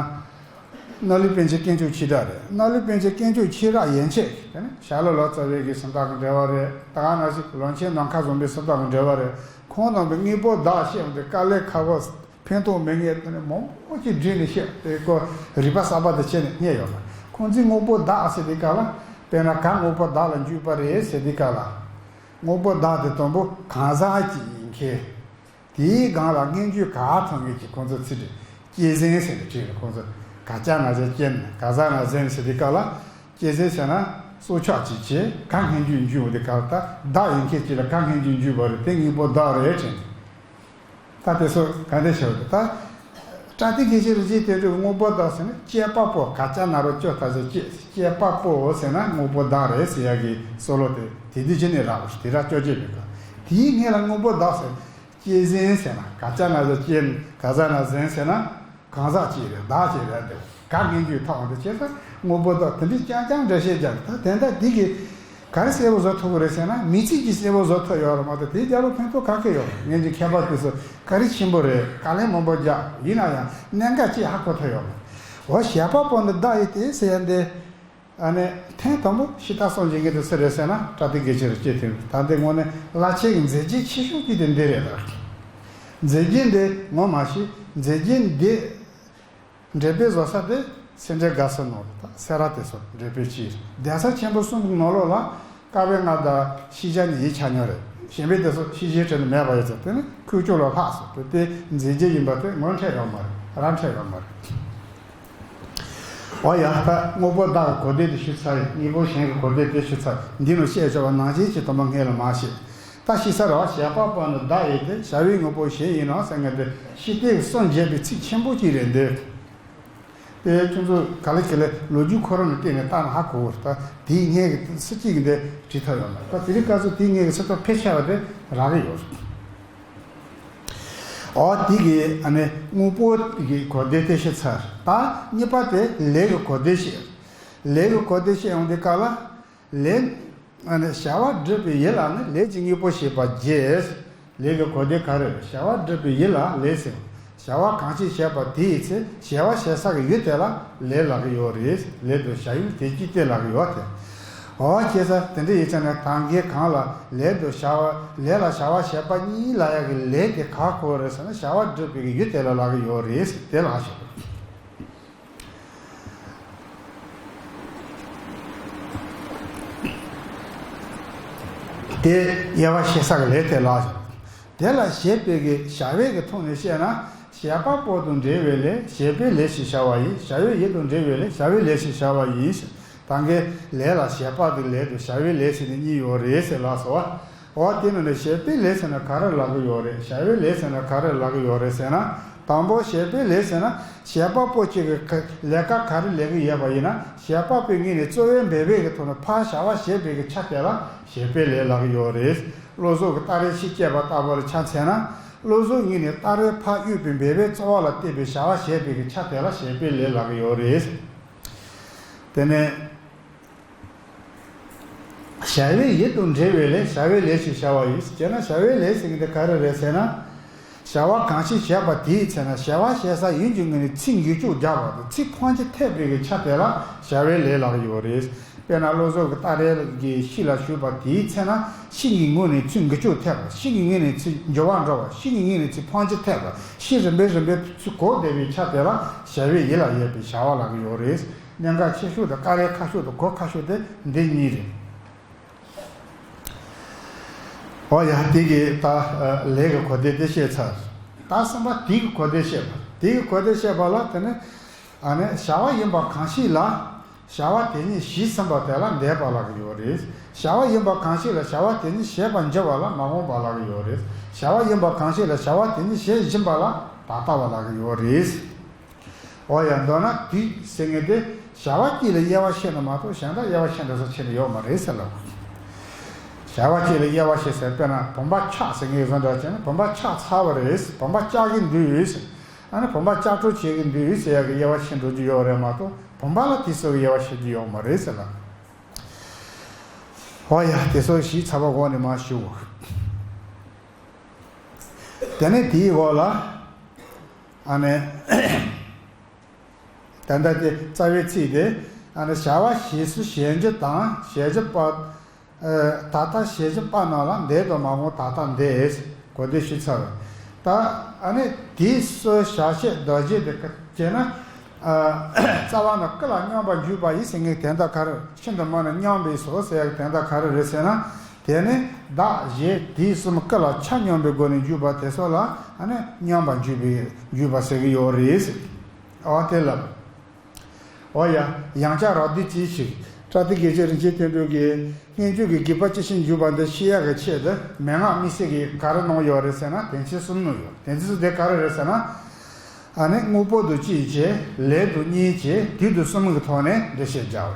སྣང་ལུས་པཎ་ཆེན་དཀོན་མཆོག་ཆོས་གྲགས་རེད། སྣང་ལུས་པཎ་ཆེན་དཀོན་མཆོག་ཆོས་གྲགས་ཡན་ཆད་དེ་ནི་ཞྭ་ལུ་ལོ་ཙཱ་བའི་གི་སུམ་རྟགས་ཀྱི་འགྲེལ་པ་རེད། ད་ག་ནང་བཞིན་ལོ་ཆེན་ནམ་མཁའ་བཟང་པོའི་སུམ་རྟགས་ཀྱི་འགྲེལ་པ་རེད། ཁོང་རྣམ་པའི་དངོས་པོ་བདག་བཤད་པ་དེ་དཀའ་ལས་ཁག་པོ། ཕན་ཐོགས་མེད་ངེས་དེ་ནི་མང་པོ་ཅིག་བསྒྲིལ་ནས་བཤད་དེ་ཁོ་རིགས་པ་གསར་པ་དེ་བྱས་ནས་རྙེད་ཡོད་ལ། ཁོང་ཚོས་དངོས་པོ་བདག་ཟེར་དུས་སྐབས་ལ་དཔེར་ན་ག་དངོས་པོ་བདག་ལ་འཇུག་པ་རེད་ཟེར་དུས་སྐབས་ལ། དངོས་པོ་བདག་དེ་དང་པོ་གང་ཟག་ཅིག་ཡིན་མཁན། དེའི་སྒང་ལ་སྔོན་འཇུག་ག་ཐོན་མཁན་གྱི་ཁོང་ཚོ་ཚིག་དེ་སྐྱེས་ཟིན་ཟེར་ནས་བྲིས་རེད། ཁོང་ཚོ་ག་ཅ་ན་ཟེར་སྐྱེས་ནས་ག་ཟ་ན་ཟན་ཟེར་དུས་སྐབས་ལ། སྐྱེས་ཟིན་ཟེར་ན་སྲོག་ཆགས་ཅིག་བྱས་ག་སྔོན་འཇུག་འཇུག་དུས་སྐབས་ལ་ད་བདག་ཡིན་མཁན་ཅིག་ལ་ག་སྔོན་འཇུག་འཇུག་པ་རེད། དེ་དངོས་པོ་བདག་རེད་དྲན། ད་དེ་ཚོ་ག་འདྲ་བྱས་པ་རེད། ད་པྲ་ཏི་གི་ཤི་རི་ཇི་དེ་ཚོ་དངོས་པོ་བདག་ཟེར་ན་སྐྱེས་པ་པོ་ག་ཅ་ན་རོ་ཅོ་ད་ཟེར་སྐྱེས་སྐྱེས་པ་པོ་ཟེར་ན་དངོས་པོ་བདག་རེད་ཟེར་ཡ་གི་སྲོལ་ལོ་དེ་དེ་དུས་ཅི་ནས་རག་པ་རེད། དེ་རག་ཅོ་ཅེས་མེད་ག་དེའི་སྔོན་ལ་དངོས་པོ་བདག་ཟེར་སྐྱེས་ཟིན་ཟེར་ན་ག་ཅ་ན་ཟེར་སྐྱེས་ག་ཟ་ན་ཟན་ཟེར་ན་གང་ཟག་ཅིག་རེད། བདག་ཅིག་རེད། དེ་ག་སྔོན་འཇུག་ཐོག་འདི་བྱས་ཙང་དངོས་པོ་བདག་དེ་འདྲའི་རྐྱང་རྐྱང་འགྲེལ་བཤད་རྒྱག་ད་དེ་འདྲ་འདི་གི་ག་རེ་གསལ་པོ་བཟོ་ཐུབ་ཀྱི་རེད་ཟེར་ན། མིང་ཚིག་ཅིག་གསལ་པོ་བཟོ་ཐུབ་ཡོད་རེད་མ་གཏོགས་དེའི་རྒྱབ་ལ་ཕན་ཐོགས་ག་གེ་ཡོད་མེད། ངེད་ཀྱི་མཁས་པ་དེ་ཚོ་བཀའ་དྲིན་ཆེན་པོ་རེད། དཀའ་ལས་མང་པོ་རྒྱག་ཡིན་ན་ཡང་གནད་འགག་ཅིག་ཧ་གོ་ཐུབ་ཡོད་མེད། འོ་བྱེད་པ་པོ་འདི་བདག་ཡིན་ཏེ་ཟེར་ཡ་འདི། ཨ་ནི་ཐེངས་དང་པོ་ཤི་ད་སངས་རྒྱས་ཀྱི་དེ་སུ་རེད་ཟེར་ན་པྲ་ཏི་གི་ཤི་རི་ཇི་དེ། ད་འདི་དངོས་གནས་བླ་ཆེན་གྱི་མཛད་རྗེས་ཆེ་ཤོས་ཀྱི་དེ་འདི་རེད་ད། མཛད་རྗེས་འདི་ངོ་མ་ཤེས། མཛད་རྗེས་འདི། འགྲེལ་པའི་བཟོ་ས་དེ་སེ་འབྲས་དགའ་ཚལ་ནང་ལ་ད་སེ་ར་དེ་ཚོ་འགྲེལ་པའི་སྤྱི་གདན་ས་ཆེན་པོ་གསུམ་གྱི་ནང་ལོགས་ལ་བཀའ་པོད་ལྔ་དང་ཤེས་བྱ་གཉིས་ཡིག་ཆ་སྙོམས་རེད། གཞན་པའི་དེ་ཚོ་ཤེས་བྱའི་གྲས་ནས་མེད་པ་ཡོད་ཚད་དེ་ནི་ཁུག་ཀྱོག་ལ་ལྷག་སོང་། དེ་དེ་མཛད་རྗེས་ཡིན་པ་དེ་ངོ་འཕྲད་ཡོད་མ་རེད། རང་འཕྲད་ཡོད་མ་རེད། འོ་ཡ་ད་དངོས་པོ་བདག་གི་གོ་བདེ་དེ་ཞུ་ཚར་ཡིན། དངོས་པོ་གཞན་གྱི་གོ་བདེ་དེ་ཞུ་ཚར། འདི་ནི་བཤད་ཆོག་པ་ནང་བཞིན་གྱི་དུ་མ་སྔས་ལ་མ་བཤད། ད་ཤི་ས་ར་བ་བྱེད་པ་པོ་ནི་བདག་ཡིན་ཏེ་བྱ་བའི་དངོས་པོ་གཞན་ཡིན་ནོ་ཟེར་མཁན་དེ་ཤི་སྟེ་གསུམ་བརྗོད་པའི་ཚིག་ཆེན་པོ་གཅིག་རེད་འདི། དེ་ཁྱོད་ཚོ་ག་ལེ་ག་ལེ་ལོ་རྒྱུས་ཁོ་རང་ལ་བལྟས་ནས་བལྟ་ན་ཧ་གོ་བར་ད་དེའི་སྔས་ཀྱི་སུ་གཅིག་གི་འདི་བྲིས་ཐབས་ཡོད་མ་རེད། ད་དེ་རིང་སྐབས་སུ་དེའི་སྔས་ཀྱི་སུ་ཐོག་ཕལ་ཆེ་བ་དེ་རག་གི་ཡོད་རེད། འོ་དེ་གི་ཨ་ནི་དངོས་པོ་གི་གོ་བདེ་དེ་ཤེས་ཚར། ད་གཉིས་པ་དེ་ལས་ཀྱི་གོ་བདེ་ཤེས། ལས་ཀྱི་གོ་བདེ་ཤེས་ཡོང་དུས་སྐབས་ལ། ལས། ཨ་ནི་བྱ་བ་སྒྲུབ་པའི་ཡུལ་ལ་ནི་ལས་ཀྱི་དངོས་པོ་ཞེས་པ་བརྗོད། ལས་ཀྱི་གོ་བདེ་ག་རེ་རེད། བྱ་བ་སྒྲུབ་པའི་ཡུལ་ལ་ལས་ཟེར། བྱ་བ་གང་ཞིག་བྱས་པ་དེའི་ཚེ་བྱ་བ་བྱེད་ས་ཀྱི་ཡུལ་དེ་ལ་ལས་ལབ་ཀྱི་ཡོད་རེད། ལས་དང་བྱ་ཡུལ་དེ་གཅིག་སྟེ་ལབ་ཀྱི་ཡོད་དེ། འོ་བྱས་ཙང་དེ་འདྲ་ཡིན་ཙང་ནས་ད་གིན་གང་ལ་ལས་དང་བྱ་བ་ལས་ལ་བྱ་བ་བྱེད་པ་གཉིས་ལབ་ཡག་གི་ལས་དེ་ག་གོ་རེད་ཟེར་ན་བྱ་བ་སྒྲུབ་པའི་ཡུལ་དེ་ལ་ལབ་ཀྱི་ཡོད་རེད། དེ་ལ་ཞུ། དེ་དབྱེ་བ་ཕྱེ་ས་གི་ལས་དེ་ལ། དེ་ལ་བྱེད་པའི་གི་བྱ་བའི་གི་ཐོག་ནས་བཤད་ན། བྱེད་པ་པོ་དང་འབྲེལ་བའི་ལས་བྱེད་པའི་ལས་ཞེས་བྱ་བ་ཡིན། བྱ་བའི་ཡུལ་དང་འབྲེལ་བའི་ལས་བྱ་བའི་ལས་ཞེས་བྱ་བ་ཡིན། ད་གིན་ལས་ལ་བྱེད་པ་དེ་ལས་དང་བྱ་བའི་ལས་ཟེར་ནས་གཉིས་ཡོད་རེད་ཟེར་ལགས་སོ། འོ་དེ་ནང་ནས་བྱེད་པའི་ལས་ཟེར་ན་ག་རེ་ལབ་ཀྱི་ཡོད་རེད། བྱ་བའི་ལས་ཟེར་ན་ག་རེ་ལབ་ཀྱི་ཡོད་རེད་ཟེར་ན། དང་པོ་བྱེད་པའི་ལས་ཟེར་ན་བྱེད་པ་པོ་གཅིག་གིས་ལས་ཀ་ག་རེ་ལས་ཀྱི་ཡོད་པ་ཡིན་ན་བྱེད་པ་པོའི་ངོས་ནས་གཙོ་བོའི་འབད་པའི་གི་ཐོག་ནས་ཕར་བྱ་བ་བྱེད་པའི་གི་ཆ་དེ་ལ་བྱེད་པའི་ལས་ལབ་ཀྱི་ཡོད་རེད། བློ་བཟང་གིས་སྟ་རེ་ཕྱི་བསྐྱེད་པ་ལྟ་བུ་ལ་ཆ་མཚོན་ན། བློ་བཟང་ངོས་ནས་སྟ་རེ་ཕར་གཡུག་པའི་འབད་པའི་རྩོལ་བ་ལ་བརྟེན་པའི་བྱ་བ་བྱེད་པའི་གི་ཆ་དེ་ལ་བྱེད་པའི་ལས་ལབ་ཀྱི་ཡོད་རེད། དེ་ནས། བྱ་བའི་ཡུལ་དང་འབྲེལ་བའི་ལས་བྱ་བའི་ལས་ཞེས་བྱ་བ་ཡིན། བྱས་ན་བྱ་བའི་ལས་ཟེར་མཁན་དེ་ག་རེ་རེད་ཟེར་ན། བྱ་བ་གང་ཞིག་བྱས་པ་དེའི་ཚེ་ན་བྱ་བ་བྱེད་ས་ཡུལ་གྱི་ངོས་ནས་ཚིག་འགུལ་སྐྱོད་རྒྱག་པ་དང་ཚིག་ཕོན་ཆེ་ཐེབས་པའི་གི་ཆ་དེ་ལ་བྱ་བའི་ལས་ལབ་ཀྱི་ཡོད་རེད། དཔེར་ན་བློ་བཟང་གིས་སྟ་རེ་གི་ཕྱི་ལ་ཞུགས་པ་དེའི་ཚེ་ན་ཕྱི་གི་ངོས་ནས་ཚིག་འགུལ་སྐྱོད་ཐེབས་པ། ཕྱི་གི་ངོས་ནས་ཚིག་འགྱུར་བ་འགྲོ་བ། ཕྱི་གི་ངོས་ནས་ཚིག་ཕོན་ཆེ་ཐེབས་པ། ཕྱི་རིམ་པས་རིམ་པས་ཚིག་གོ་བསྡད་པའི་ཆ་དེ་ལ་བྱ་བའི་ཡུལ་ལ་ཡོད་པའི་བྱ་བ་ལབ་ཀྱི་ཡོད་རེད། གནད་འགག་ཆེ་ཤོས་དང་དཀའ་ལས་ཁག་ཤོས་དང་གོ་ཁག་ཤོས་དེ་འདི་གཉིས་རེད། འོ་ཡ་དེ་གི་ད་ལས་ཀྱི་གོ་བདེ་དེ་བཤད་ཚར། ད་གསུམ་པ་དེ་གི་གོ་བདེ་བཤད་པ། དེ་གི་གོ་བདེ་བཤད་པ་ལ་དེ་ནི་ཨ་ནི་བྱ་བ་ཡིན་པ་གང་ཞིག་ལ་བྱ་བ་དེ་ཉིད་བྱས་ཟིན་པ་དེ་ལ་འདས་པ་ལབ་ཀྱི་ཡོད་རེད། བྱ་བ་ཡིན་པ་གང་ཞིག་ལ་བྱ་བ་དེ་ཉིད་བྱས་པར་འགྱུར་བ་ལ་མ་འོངས་པ་ལབ་ཀྱི་ཡོད་རེད། བྱ་བ་ཡིན་པ་གང་ཞིག་ལ་བྱ་བ་དེ་ཉིད་བྱེད་བཞིན་པ་ལ་ད་ལྟ་བ་ལབ་ཀྱི་ཡོད་རེད། འོ་ཡ་མདོར་ན་དུས་ཟེར་མཁན་དེ་བྱ་བ་གཅིག་ལ་དབྱེ་བ་ཕྱེ་ན་མ་གཏོགས་གཞན་དག་དབྱེ་བ་ཕྱེ་འདྲ་ས་ཕྱེ་ནི་ཡོད་མ་རེད་ཟེར་ལ། བྱ་བ་གཅིག་ལ་དབྱེ་བ་ཕྱེ་ཟེར་དཔེར་ན་བུམ་པ་ཆག་ཟེར་མཁན་བཟོ་འདྲ་བྱས་ན་བུམ་པ་ཆག་ཚར་བ་རེད། བུམ་པ་བཅག་གི་འདུག་ཟེར། ཨ་ནི་བུམ་པ་བཅག་འཕྲོ་བྱེད་ཀྱི་འདུག་ཟེར་ཡ་གི་དབྱེ་བ་ཕྱེ་འགྲོ་རྒྱུ་ཡོད་རེད་མ་གཏོགས་བུམ་པ་ལ་དེ་ཚོ་གི་དབྱེ་བ་ཕྱེ་རྒྱུ་ཡོད་མ་རེད་ཟེར་ལ། འོ་ཡ་དེ་ཚོ་ཞིག་ཚ་བ་འོག་ནས་མར་ཞུ། དེ་ནས་དེའི་འོག་ལ། ཨ་ནི། ད་ལྟ་དེ་རྩ་བའི་ཚིག་དེ། ཨ་ནི་བྱ་བ་ཞེས་སུ་ཞེས་བྱ་དང་ཞེས་བྱ་པ། ཨ། ད་ལྟ་ཞེས་བྱ་པ་རྣམས་ལ་འདས་དང་མ་འོངས་ད་ལྟ་འདས། གོ་བདེ་ཞུ་ཚར་བས། ད་ཨ་ནི་དུས་སུ་བྱ་བྱེད་བདག་བྱེད་དེ་བྱས་ན། ཨ། རྩ་བ་ནི་ཀུན་ལ་སྙོམས་པར་འཇུག་པ་ཡི་ཟེར་མཁན་དོན་དག་ག་རེ། ཤིན་ཏུ་མང་ནས་སྙོམས་པས་སོ་ཟེར་ཡག་དོན་དག་ག་རེ་རེད་ཟེར་ན། དེ་ནི་བདག་གཞན་དུས་གསུམ་ཀུན་ལ་ཆ་སྙོམས་པའི་སྒོ་ནས་འཇུག་པ་དེ་ཚོ་ལ་ཨ་ནི་སྙོམས་པར་འཇུག་པའི་འཇུག་པ་ཟེར་གྱི་ཡོད་རེད། འོ་དེ་ལ། འོ་ཡ། ཡང་བསྐྱར་རོབ་བསྡུས་ཅིག་ཞུ། པྲ་ཏི་དགེ་བཤེས་རིན་ཆེན་དོན་གྲུབ་ཀྱིས་སྙན་བརྒྱུད་ཀྱི་དགེ་བ་ཇི་བཞིན་འཇུག་པ་འདི་ཤེས་ཡག་གི་ཆེད་དུ་མན་ངག་དམིགས་བསལ་གྱི་ག་རེ་གནང་ཡོད་རེད་ཟེར་ན་དོན་ཚན་གསུམ་གནང་ཡོད། དོན་ཚན་གསུམ་དེ་ག་རེ་རེད་ཟེར་ན། ཨ་ནི་དངོས་པོ་དང་གཅིག་བྱས། ལས་དང་གཉིས་བྱས། དུས་དང་གསུམ་གྱི་ཐོག་ནས་འགྲེལ་བཤད་བརྒྱབ་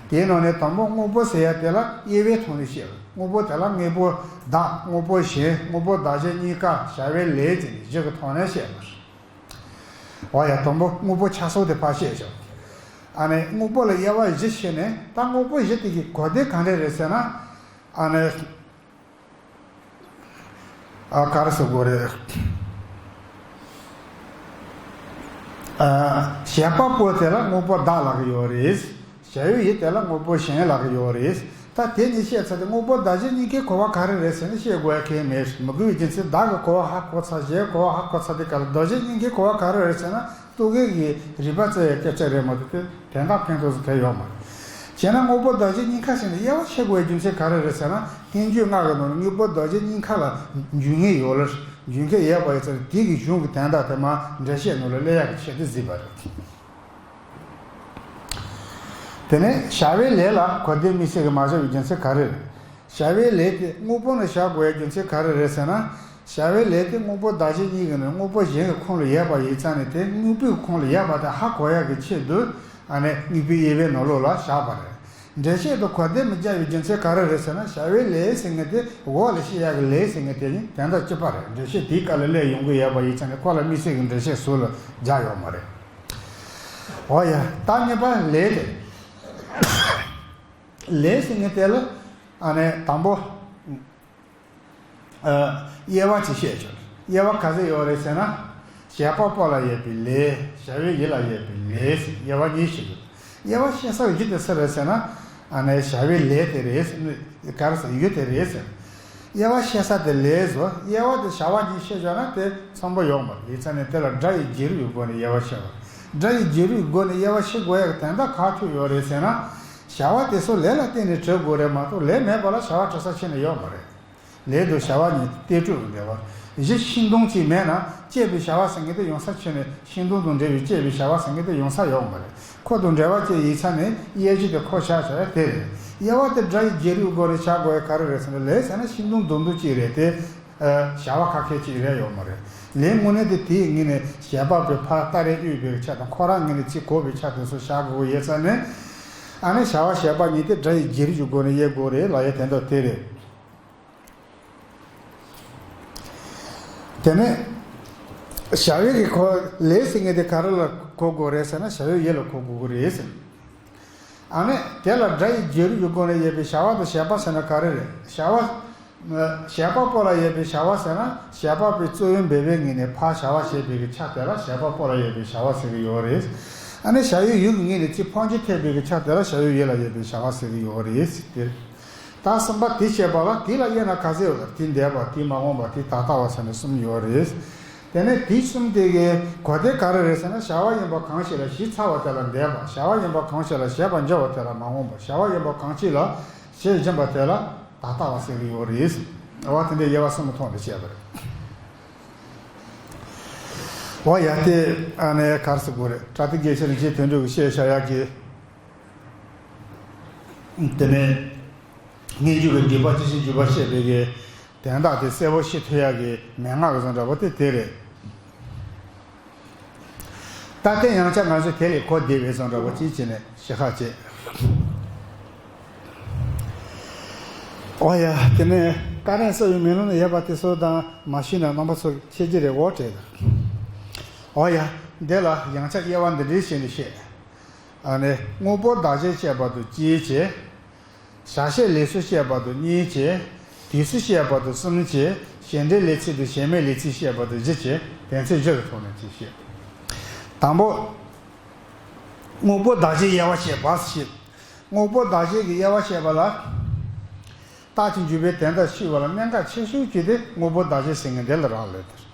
པ་རེད། དེའི་ནང་ནས་དང་པོ་དངོས་པོ་ཟེར་ཡ་དེ་ལ་དབྱེ་བའི་ཐོག་ནས་བཤད་པ་རེད། དངོས་པོ་དེ་ལ་དངོས་པོ་བདག་དངོས་པོ་གཞན་དངོས་པོ་བདག་གཞན་གཉིས་ཀ་བྱ་བའི་ལས་བྱས་ནས་བཞི་གི་ཐོག་ནས་བཤད་པ་རེད། འོ་ཡ། དང་པོ་དངོས་པོ་ཆ་ཚང་དེ་ཕར་བཤད་ཆོག་ཨ་ནི་དངོས་པོ་ལ་དབྱེ་བ་བཞི་ཕྱེ་ནས། ད་དངོས་པོ་བཞི་དེ་གི་གོ་དོན་ག་འདྲ་རེད་ཟེར་ན། ཨ་ནི། ཨ། ག་རེ་ཟེར་དགོས་རེད། ཨ། བྱེད་པ་པོ་དེ་ལ་དངོས་པོ་བདག་ལབ་ཀྱི་ཡོད་རེད། བྱ་བའི་ཡུལ་དེ་ལ་དངོས་པོ་གཞན་ལབ་ཀྱི་ཡོད་རེད། ད་དེ་གཉིས་བཤད་ཚར་ཏེ་དངོས་པོ་བདག་གཞན་གཉིས་ཀའི་གོ་བ་ག་རེ་རེད་ཟེར་ན་བཤད་དགོས་ཡ་གང་ཡང་མེད། མི་དགོས་པའི་རྒྱུ་མཚན། བདག་གི་གོ་བ་ཧ་གོ་ཚར། གཞན་གོ་བ་ཧ་གོ་ཚར་དུས་སྐབས་ལ་བདག་གཞན་གཉིས་ཀའི་གོ་བ་ག་རེ་རེད་ཟེར་ན། རྟོག་གེ་གི་རིགས་པ་རྩོད་ཡའི་སྐད་ཆ་རེད་མ་གཏོགས་དེ་དོན་དག་ཕན་ཐོགས་སུ་གང་ཡོད་མ་རེད། བྱས་ན་དངོས་པོ་བདག་གཞན་གཉིས་ཀ་ཟེར་ནས་དབྱེ་བ་ཕྱེ་དགོས་པའི་རྒྱུ་མཚན་ག་རེ་རེད་ཟེར་ན། སྙན་བརྒྱུད་ལྔ་གི་ནང་ནས་དངོས་པོ་བདག་གཞན་གཉིས་ཀ་ལ་འཇུག་ངེས་ཡོད་ལ། འཇུག་མཁན་ཡོད་པ་ཡིན་ཙང་དེ་གི་གཞུང་གི་དོན་དག་དེ་མར་འགྲེལ་བཤད་ནང་ལ་སླེབས་ཡག་གི་ཆེད་དུ་གཟིགས་པ་རེད། དེ་ནས་བྱ་བའི་ལས་ལ་གོ་དོན་དམིགས་བསལ་གྱི་མ་བཞག་པའི་རྒྱུ་མཚན་ག་རེ་རེད། བྱ་བའི་ལས་དེ་དངོས་པོ་ནང་བཞག་དགོས་པའི་རྒྱུ་མཚན་ག་རེ་རེད་ཟེར་ན། བྱ་བའི་ལས་དེ་དངོས་པོ་བདག་གཞན་གཉིས་ཀྱི་ནང་དངོས་པོ་གཞན་གྱི་ཁོངས་ལ་ཡོད་པ་ཡིན་ཙང་ནས། དེ་དངོས་པོའི་ཁོངས་ལ་ཡོད་པ་དེ་ཧ་གོ་ཡག་གི་ཆེད་དུ། ཨ་ནི་དངོས་པོའི་དབྱེ་བའི་ནང་ལོགས་ལ་བཞག་པ་རེད། འགྲེལ་བཤད་དུ་གོ་དོན་མི་རྒྱག་པའི་རྒྱུ་མཚན་ག་རེ་རེད་ཟེར་ན། བྱ་བའི་ལས་ཟེར་མཁན་དེ་འོག་ལ་བཤད་ཡག་གི་ལས་ཟེར་མཁན་དེ་ནི་དོན་དག་གཅིག་པ་རེད། འགྲེལ་བཤད་དེའི་སྐབས་ལ་སླེབས་ཡོང་གི་ཡོད་པ་ཡིན་ཙང་ནས་ཁོ་ལ་དམིགས་བསལ་གྱི་འགྲེལ་བཤད་ཟུར་ལ་རྒྱག་ཡོད་མ་རེད། འོ་ཡ། ད་གཉིས་པ་ལས་དེ། ལས་ཟེར་མཁན་དེ་ལ་ཨ་ནི་དང་པོ། ཨ། དབྱེ་བ་ཅིག་བཤད་ཆོག་དབྱེ་བ་ག་ཚོད་ཡོད་རེད་ཟེར་ན། བྱེད་པ་པོ་ལ་ཡོད་པའི་ལས། བྱ་བའི་ཡུལ་ལ་ཡོད་པའི་ལས་ཟེར། དབྱེ་བ་གཉིས་ཤིག་འདུག་དབྱེ་བ་ཕྱེ་ས་ཡུལ་དེ་སུ་རེད་ཟེར་ན། ཨ་ནི་བྱ་བའི་ལས་དེ་རེད་ཟེར། ག་རེ་ཟེར། ཡུལ་དེ་རེད་ཟེར། དབྱེ་བ་ཕྱེ་ས་དེ་ལས་སོ། དབྱེ་བ་དེ་བྱ་བ་གཉིས་ཕྱེ་བཞག་ན་དེ་འཚམ་པོ་ཡོད་མ་རེད། ཡིན་ཙང་ནས་དེ་ལ་སྒྲ་ཡི་རྗེས་ལུས་ཀྱི་སྒོ་ནས་དབྱེ་བ་ཕྱེ་བ། སྒྲ་ཡི་རྗེས་ལུས་ཀྱི་སྒོ་ནས་དབྱེ་བ་ཕྱེ་དགོས་ཡག་གི་དོན་དག་ག་ཐུག་ཡོད་རེད་ཟེར་ན། བྱ་བ་དེ་ཚོ་ལས་ལ་བརྟེན་ནས་གྲུབ་དགོས་རེད་མ་གཏོགས་ལས་མེད་པ་ལ་བྱ་བ་གྲུབ་ས་ཁྱོན་ནས་ཡོད་མ་རེད། ལས་དང་བྱ་བ་གཉིས་གཏན་གྲོགས་ཀྱི་འབྲེལ་བ། གཞི་ཤིང་སྡོང་གཅིག་མེད་ན་སྐྱེས་པའི་བྱ་བ་ཟེར་མཁན་དེ་ཡོང་ས་ཁྱོན་ནས། ཤིང་སྡོང་དང་འབྲེལ་བའི་སྐྱེས་པའི་བྱ་བ་ཟེར་མཁན་དེ་ཡོང་ས་ཡོད་མ་རེད། ཁོ་དང་འབྲེལ་བ་ཅིག་ཡིན་ཙང་ནས་དབྱེ་གཞི་དེ་ཁོ་བཞག་བཞག་ཡ་དེ་རེད། དབྱེ་བ་དེ་སྒྲ་ཡི་རྗེས་ལུས་སྒོ་ནས་བྱ་དགོས་ཡ་ག་རེ་རེད་ཟེར་ན། ལས་ཟེར་ན་ཤིང་སྡོང་མདོག་མདོག་གཅིག་རེད་དེ། ཨ། བྱ་བ་ཁ་ཁད་ཅིག་རེད་ཡོད་མ་རེད། ལས་དངོས་གནས་དེ་དེའི་ངོས་ནས་བྱེད་པ་པོའི་ཕར་སྟ་རེ་གཡུག་པའི་ཆ་དང་། ཁོ་རང་ངོས་ནས་ཅིག་གོ་བའི་ཆ་དེ་ཚོ་བཞག་དགོས་ཡོད་ཙང་ནས། ཨ་ནི་བྱ་བ་བྱེད་པ་གཉིས་དེ་སྒྲ་ཡི་རྗེས་ལུས་ཀྱི་སྒོ་ནས་དབྱེ་དགོས་རེད་ལབ་ཡ་དོན་དག་དེ་རེད། དེ་ནས་བྱ་བའི་གི་གོ། ལས་ཟེར་མཁན་དེ་ག་རེ་ལ་གོ་དགོས་རེད་ཟེར་ན། བྱ་བའི་ཡུལ་ལ་གོ་དགོས་ཀྱི་རེད་ཟེར། ཨ་ནི་དེ་ལ་སྒྲ་ཡི་རྗེས་ལུས་ཀྱི་སྒོ་ནས་དབྱེ་བའི་བྱ་བ་དང་བྱེད་པ་ཟེར་ན་ག་རེ་རེད། བྱ་བ། བྱེད་པ་པོ་ལ་ཡོད་པའི་བྱ་བ་ཟེར་ན། བྱེད་པ་པོའི་རྩོལ་བས་འབད་པའི་ངོས་ནས་ཕར་བྱ་བ་བྱེད་པའི་གི་ཆ་དེ་ལ་བྱེད་པ་པོ་ལ་ཡོད་པའི་བྱ་བ་ཟེར་གྱི་ཡོད་རེད། ཨ་ནི་བྱ་བའི་ཡུལ་གྱི་ངོས་ནས་ཅིག་ཕོན་ཆེན་ཐེབས་པའི་གི་ཆ་དེ་ལ་བྱ་བའི་ཡུལ་ལ་ཡོད་པའི་བྱ་བ་ཟེར་གྱི་ཡོད་རེད་ཟེར་ཏེ། ད་གསུམ་པ་དེ་བཤད་པ་ལ། དེ་ལ་དབྱེ་ན་ག་ཚོད་ཡོད་ལ། དེ་འདས་པ། དེ་མ་འོངས་པ། དེ་ད་ལྟ་བ་ཟེར་ནས་གསུམ་ཡོད་རེད། དེ་ནས་དེ་གསུམ་དེ་གི་གོ་དོན་ག་རེ་རེད་ཟེར་ན། བྱ་བ་ཡིན་པ་གང་ཞིག་ལ་བྱས་ཚར་བ་དེ་ལ་འདས་པ། བྱ་བ་ཡིན་པ་གང་ཞིག་ལ་བྱེད་པར་འགྱུར་བ་དེ་ལ་མ་འོངས་པ། བྱ་བ་ཡིན་པ་གང་ཞིག་ལ་བྱེད་བཞིན་པ་དེ་ལ་ད་ལྟ་བ་ཟེར་གྱི་ཡོད་རེད། འོ་དེ་འདྲའི་དབྱེ་བ་གསུམ་གྱི་ཐོག་ནས་བཤད་པ་རེད། འོ་ཡ། དེ་ཨ་ནི་ག་རེ་ཟེར་དགོས་རེད། པྲ་ཏི་དགེ་བཤེས་རིན་ཆེན་དོན་གྲུབ་ཀྱིས་བཤད་བཞག་ཡག་གི། དེ་ནས་སྙན་བརྒྱུད་ཀྱི་དགེ་བ་ཇི་བཞིན་འཇུག་པ་བཤད་པའི་གི་དོན་དག་དེ་གསལ་པོ་ཤེས་ཐུབ་ཡག་གི་མན་ངག་གི་བཟོ་འདྲ་པོ་དེ་དེ་རེད། ད་ལྟའི་ཡང་བསྐྱར་ང་ཚོས་དེ་ལས་གོ་བདེ་བའི་བཟོ་འདྲ་པོ་ཅིག་བྱས་ནས་ཞིབ་ཁ་བྱེད། འོ་ཡ། དེ་ནས་ཀ་རན་གསོ་བའི་མེ་ལོང་ན་ཡོད་པ་དེ་ཚོ་དང་མ་ཞུས་ན་རྣམ་པ་ཚོ་ཤེས་ཀྱི་རེད། འོ་བྲིས་འདུག་འོ་ཡ། འདི་ལ་ཡང་བསྐྱར་དབྱེ་བ་འདི་འདྲའི་བྱས་ནས་བཤད། ཨ་ནི་དངོས་པོ་བདག་གཞན་བཤད་པ་དང་གཅིག་བྱས། བྱ་བྱེད་ལས་སུ་བཤད་པ་དང་གཉིས་བྱས། དུས་སུ་བཤད་པ་དང་གསུམ་བྱས། བྱེད་འབྲེལ་ལས་ཚིག་དང་བྱེད་མེད་ལས་ཚིག་བཤད་པ་དང་བཞི་བྱས། དོན་ཚན་བཞི་གི་ཐོག་ནས་ཅིག་བཤད། དང་པོ། དངོས་པོ་བདག་བྱེད་དབྱེ་བ་བཤད་པ་ཞེས། དངོས་པོ་བདག་བྱེད་ཀྱི་དབྱེ་བ་བཤད་པ་ལ། རྟགས་ཀྱི་འཇུག་པའི་དོན་དག་ཤེས་པ་ལ་གནད་འགག་ཆེ་ཤོས་ཅིག་དེ་དངོས་པོ་བདག་བྱེད་ཟེར་མཁན་འདི་ལ་རག་ལས་དེ།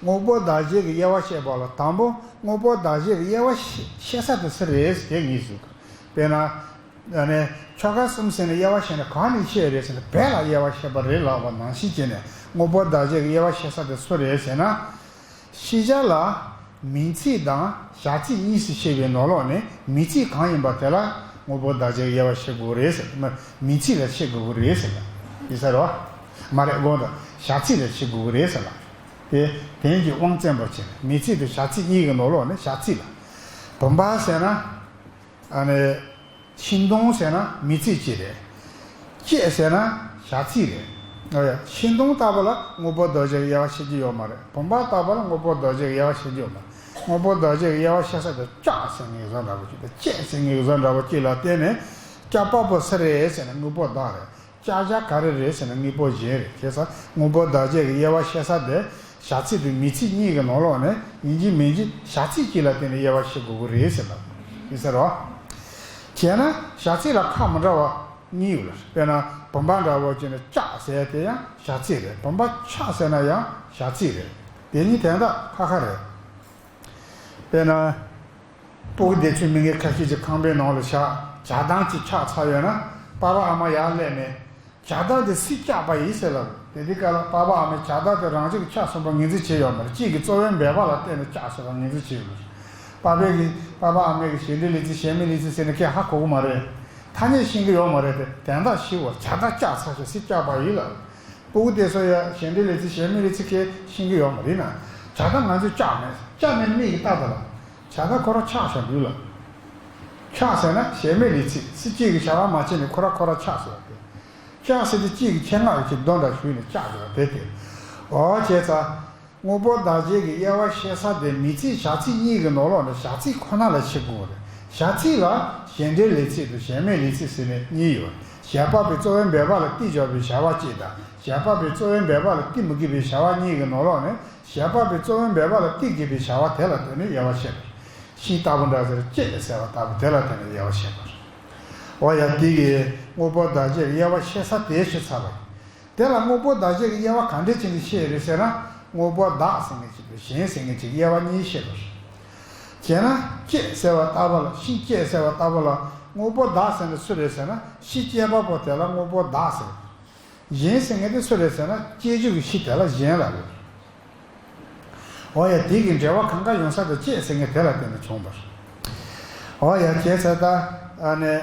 དངོས་པོ་བདག་བྱེད་ཀྱི་དབྱེ་བ་བཤད་པ་ལ་དང་པོ་དངོས་པོ་བདག་བྱེད་ཀྱི་དབྱེ་བ་ཤེས་ཤེས་ས་དེ་སུ་རེད་ཟེར་ངེས་སུ། དཔེར་ན། ཨ་ནི། ཆོ་ག་གསུམ་ཟེར་ནས་དབྱེ་བ་བཤད་ན་གང་ནས་ཤེས་རེད་ཟེར་ན་བོད་ལ་དབྱེ་བ་བཤད་པ་རེད་ལབ་པ་ནང་བཞིན་བྱས་ནས་དངོས་པོ་བདག་བྱེད་ཀྱི་དབྱེ་བ་ཤེས་ས་དེ་སུ་རེད་ཟེར་ན། ཤེས་བྱ་ལ་མིང་ཚིག་དང་བྱ་ཚིག་གཉིས་སུ་ཕྱེ་བའི་ནང་ལོགས་ནས་མིང་ཚིག་གང་ཡིན་པ་དེ་ལ་དངོས་པོ་བདག་བྱེད་ཀྱི་དབྱེ་བ་ཕྱེ་དགོས་རེད་ཟེར། མ་མིང་ཚིག་ལ་ཕྱེ་དགོས་ཀྱི་རེད་ཟེར་ལ། ཡིན་ས་རེད་བ། མ་རེད་དགོངས་དག་བྱ་ཚིག་ལ་ཕྱེ་དགོས་ཀྱི་རེད་ཟེར་ལ། དེ་དོན་གྱི་དབང་བཙན་པོ་བྱས་མིང་ཚིག་དང་བྱ་ཚིག་གཉིས་ཀྱི་ནང་ལོགས་ནས་བྱ་ཚིག་ལ། བུམ་པ་ཟེར་ན། ཨ་ནི། ཤིང་སྡོང་ཟེར་ན་མིང་ཚིག་ཅིག་རེད། ལྕེ་ཟེར་ན་བྱ་ཚིག་རེད། ཨ་ཡ། ཤིང་སྡོང་ལྟ་བུ་ལ་དངོས་པོ་བདག་བྱེད་ཀྱི་དབྱེ་བ་ཕྱེ་རྒྱུ་ཡོད་མ་རེད། བུམ་པ་ལྟ་བུ་ལ་དངོས་པོ་བདག་བྱེད་ཀྱི་དབྱེ་བ་ཕྱེ་རྒྱུ་ཡོད་མ་རེད། དངོས་པོ་བདག་བྱེད་ཀྱི་དབྱེ་བ་ཕྱེ་ས་དེ་ལྕགས་ཟེར་ངེས་བཟོ་འདྲ་པོ་ཅིག་དང་ལྕེ་ཟེར་ངེས་བཟོ་འདྲ་པོ་ཅིག་ལ་བརྟེན་ནས་ལྕགས་པ་པོ་སུ་རེད་ཟེར་ན་དངོས་པོ་བདག་རེད། ལྕགས་བྱ་ག་རེ་རེད་ཟེར་ན་དངོས་པོ་གཞན་རེད། བྱས་ཙང་དངོས་པོ་བདག་བྱེད་ཀྱི་དབྱེ་བ་ཕྱེ་ས་དེ་བྱ་ཚིག་དང་མིང་ཚིག་གཉིས་ཀྱི་ནང་ལོགས་ནས་ཡིན་གཅིག་མིན་གཅིག་བྱ་ཚིག་གཅིག་ལ་བརྟེན་ནས་དབྱེ་བ་ཕྱེ་དགོས་ཀྱི་རེད་ཟེར་ལ། ཡིན་ས་རེད་བ། བྱས་ན་བྱ་ཚིག་ལ་ཁག་མི་འདྲ་བ་གཉིས་ཡོད་ལ། དཔེར་ན་བུམ་པ་འདྲ་བོ་བྱས་ན་ལྕགས་ཟེར་དེ་ཡང་བྱ་ཚིག་རེད། བུམ་པ་ཆགས་ཟེར་ན་ཡང་བྱ་ཚིག་རེད། དེ་གཉིས་དོན་དག་ཁ་ཁ་རེད། དཔེར་ན། སྤུ་གུ་དེ་ཚོའི་མི་ངན་ཁ་ཤས་ཀྱིས་ཁང་པའི་ནང་ལ་བཞག་ཇ་དང་གཅིག་ཆགས་ཚར་ཡོད་ན། པ་ཕ་ཨ་མ་ཡར་སླེབས་ནས། ཇ་དང་དེ་སུས་བཅག་པ་ཡིན་ཟེར་ལབ། དེ་དུས་སྐབས་ལ་པ་ཕ་ཨ་མས་ཇ་དང་དེ་རང་ཅག་གིས་ཆགས་སོང་བ་ངོས་འཛིན་བྱས་ཡོད་མ་རེད། གཅིག་གིས་གཙོ་བོའི་འབད་པ་ལ་བརྟེན་ནས་བཅག་སོང་བ་ངོས་འཛིན་བྱས་ཡོད་མ་རེད། པ་ཕས་ཀྱིས་པ་ཕ་ཨ་མས་ཀྱིས་བྱེད་འབྲེལ་ལས་ཚིག་བྱེད་མེད་ལས་ཚིག་ཟེར་ནས་སྐད་ཧ་གོ་གི་མ་རེད། ཐ་སྙད་ཤེས་ཀྱི་ཡོད་མ་རེད་དེ། དོན་དག་ཤེས་དགོས། ཇ་དང་བཅག་ཚར་ཤག་སུས་བཅག་པ་ཡིན་ལབ། སྤུ་གུ་དེ་ཚོ་ཡ་བྱེད་འབྲེལ་ལས་ཚིག་བྱེད་མེད་ལས་ཚིག་གི་ཤེས་ཀྱི་ཡོད་མ་རེད་ན། ཇ་དང་ང་ཚོས་བཅག་མེད། བཅག་མེད་མིག་གིས་ལྟ་ད་ལ། ཇ་དང་ཁོ་རང་ཆགས་བཞག་འདུག་ལ། ཆགས་ཟེར་ན་བྱེད་མེད་ལས་ཚིག་སུ་གཅིག་གིས་བྱ་བ་མ་བྱས་ནས་ཁོ་རང་ཁོ་རང་ཆགས་ཟེར་བ་དེ། ཆགས་ཟེར་དུས་གཅིག་གིས་ཆེད་མངགས་ཀྱི་ཆེད་དོན་འདྲ་ཞུས་ནས་བཅག་ཟེར་བ་དེ་སྟེ། འོ་བྱས་ཙང་། དངོས་པོ་བདག་བྱེད་ཀྱི་དབྱེ་བ་ཕྱེ་ས་དེ་མིང་ཚིག་བྱ་ཚིག་གཉིས་ཀྱི་ནང་ལོགས་ནས་བྱ་ཚིག་ཁོ་ན་ལ་ཕྱེ་དགོས་རེད། བྱ་ཚིག་ལ་བྱེད་འབྲེལ་ལས་ཚིག་དང་བྱེད་མེད་ལས་ཚིག་ཟེར་ནས་གཉིས་ཡོད། བྱེད་པ་པོའི་གཙོ་བོའི་འབད་པ་ལ་བརྟེན་བྱ་བའི་བྱ་བ་གཅིག་དང་། བྱེད་པ་པོའི་གཙོ་བོའི་འབད་པ་ལ་བརྟེན་མི་དགོས་པའི་བྱ་བ་གཉིས་ཀྱི་ནང་ལོགས་ནས། བྱེད་པ་པོའི་གཙོ་བོའི་འབད་པ་ལ་བརྟེན་དགོས་པའི་བྱ་བ་དེ་ལ་བརྟེན་ནས་དབྱེ་བ་ཕྱེ་རེད། ཤིང་ལྟ་བུ་འདྲ་ཟེར་ལྕེ་ཟེར་བ་ལྟ་བུ་དེ་ལ་བརྟེན་ནས་དབྱེ་བ་ཕྱེ་དགོས་རེད། འོ་ཡ། དེ་གིས་དངོས་པོ་བདག་བྱེད་ཀྱི་དབྱེ་བ་ཕྱེ་ས་དེ་ཞུས་ཚར་བ་ཡིན། དེ་ལ་དངོས་པོ་བདག་བྱེད་ཀྱི་དབྱེ་བ་ག་འདྲས་བྱས་ནས་ཕྱེ་རེད་ཟེར་ན། དངོས་པོ་བདག་ཟེར་མཁན་གཅིག་དང་གཞན་ཟེར་མཁན་གཅིག་དབྱེ་བ་གཉིས་ཕྱེ་དགོས་རེད། བྱས་ན་ལྕེ་ཟེར་བ་ལྟ་བུ་ལ། ཤིང་ལྕེ་ཟེར་བ་ལྟ་བུ་ལ་དངོས་པོ་བདག་ཟེར་ན་སུ་རེད་ཟེར་ན། ཤིང་ལྕེ་པ་པོ་དེ་ལ་དངོས་པོ་བདག་ཟེར། གཞན་ཟེར་མཁན་དེ་སུ་རེད་ཟེར་ན། སྐྱེ་འཇིག་གི་ཤིང་དེ་ལ་གཞན་ལབ་རེད། འོ་ཡ། དེ་གི་འབྲེལ་བ་གང་ག་ཡོང་ས་དེ་ལྕེ་ཟེར་མཁན་དེ་ལ་བརྟེན་ནས་བྱུང་བ་རེད། འོ་ཡ། བྱས་ཙང་ད་ཨ་ནི་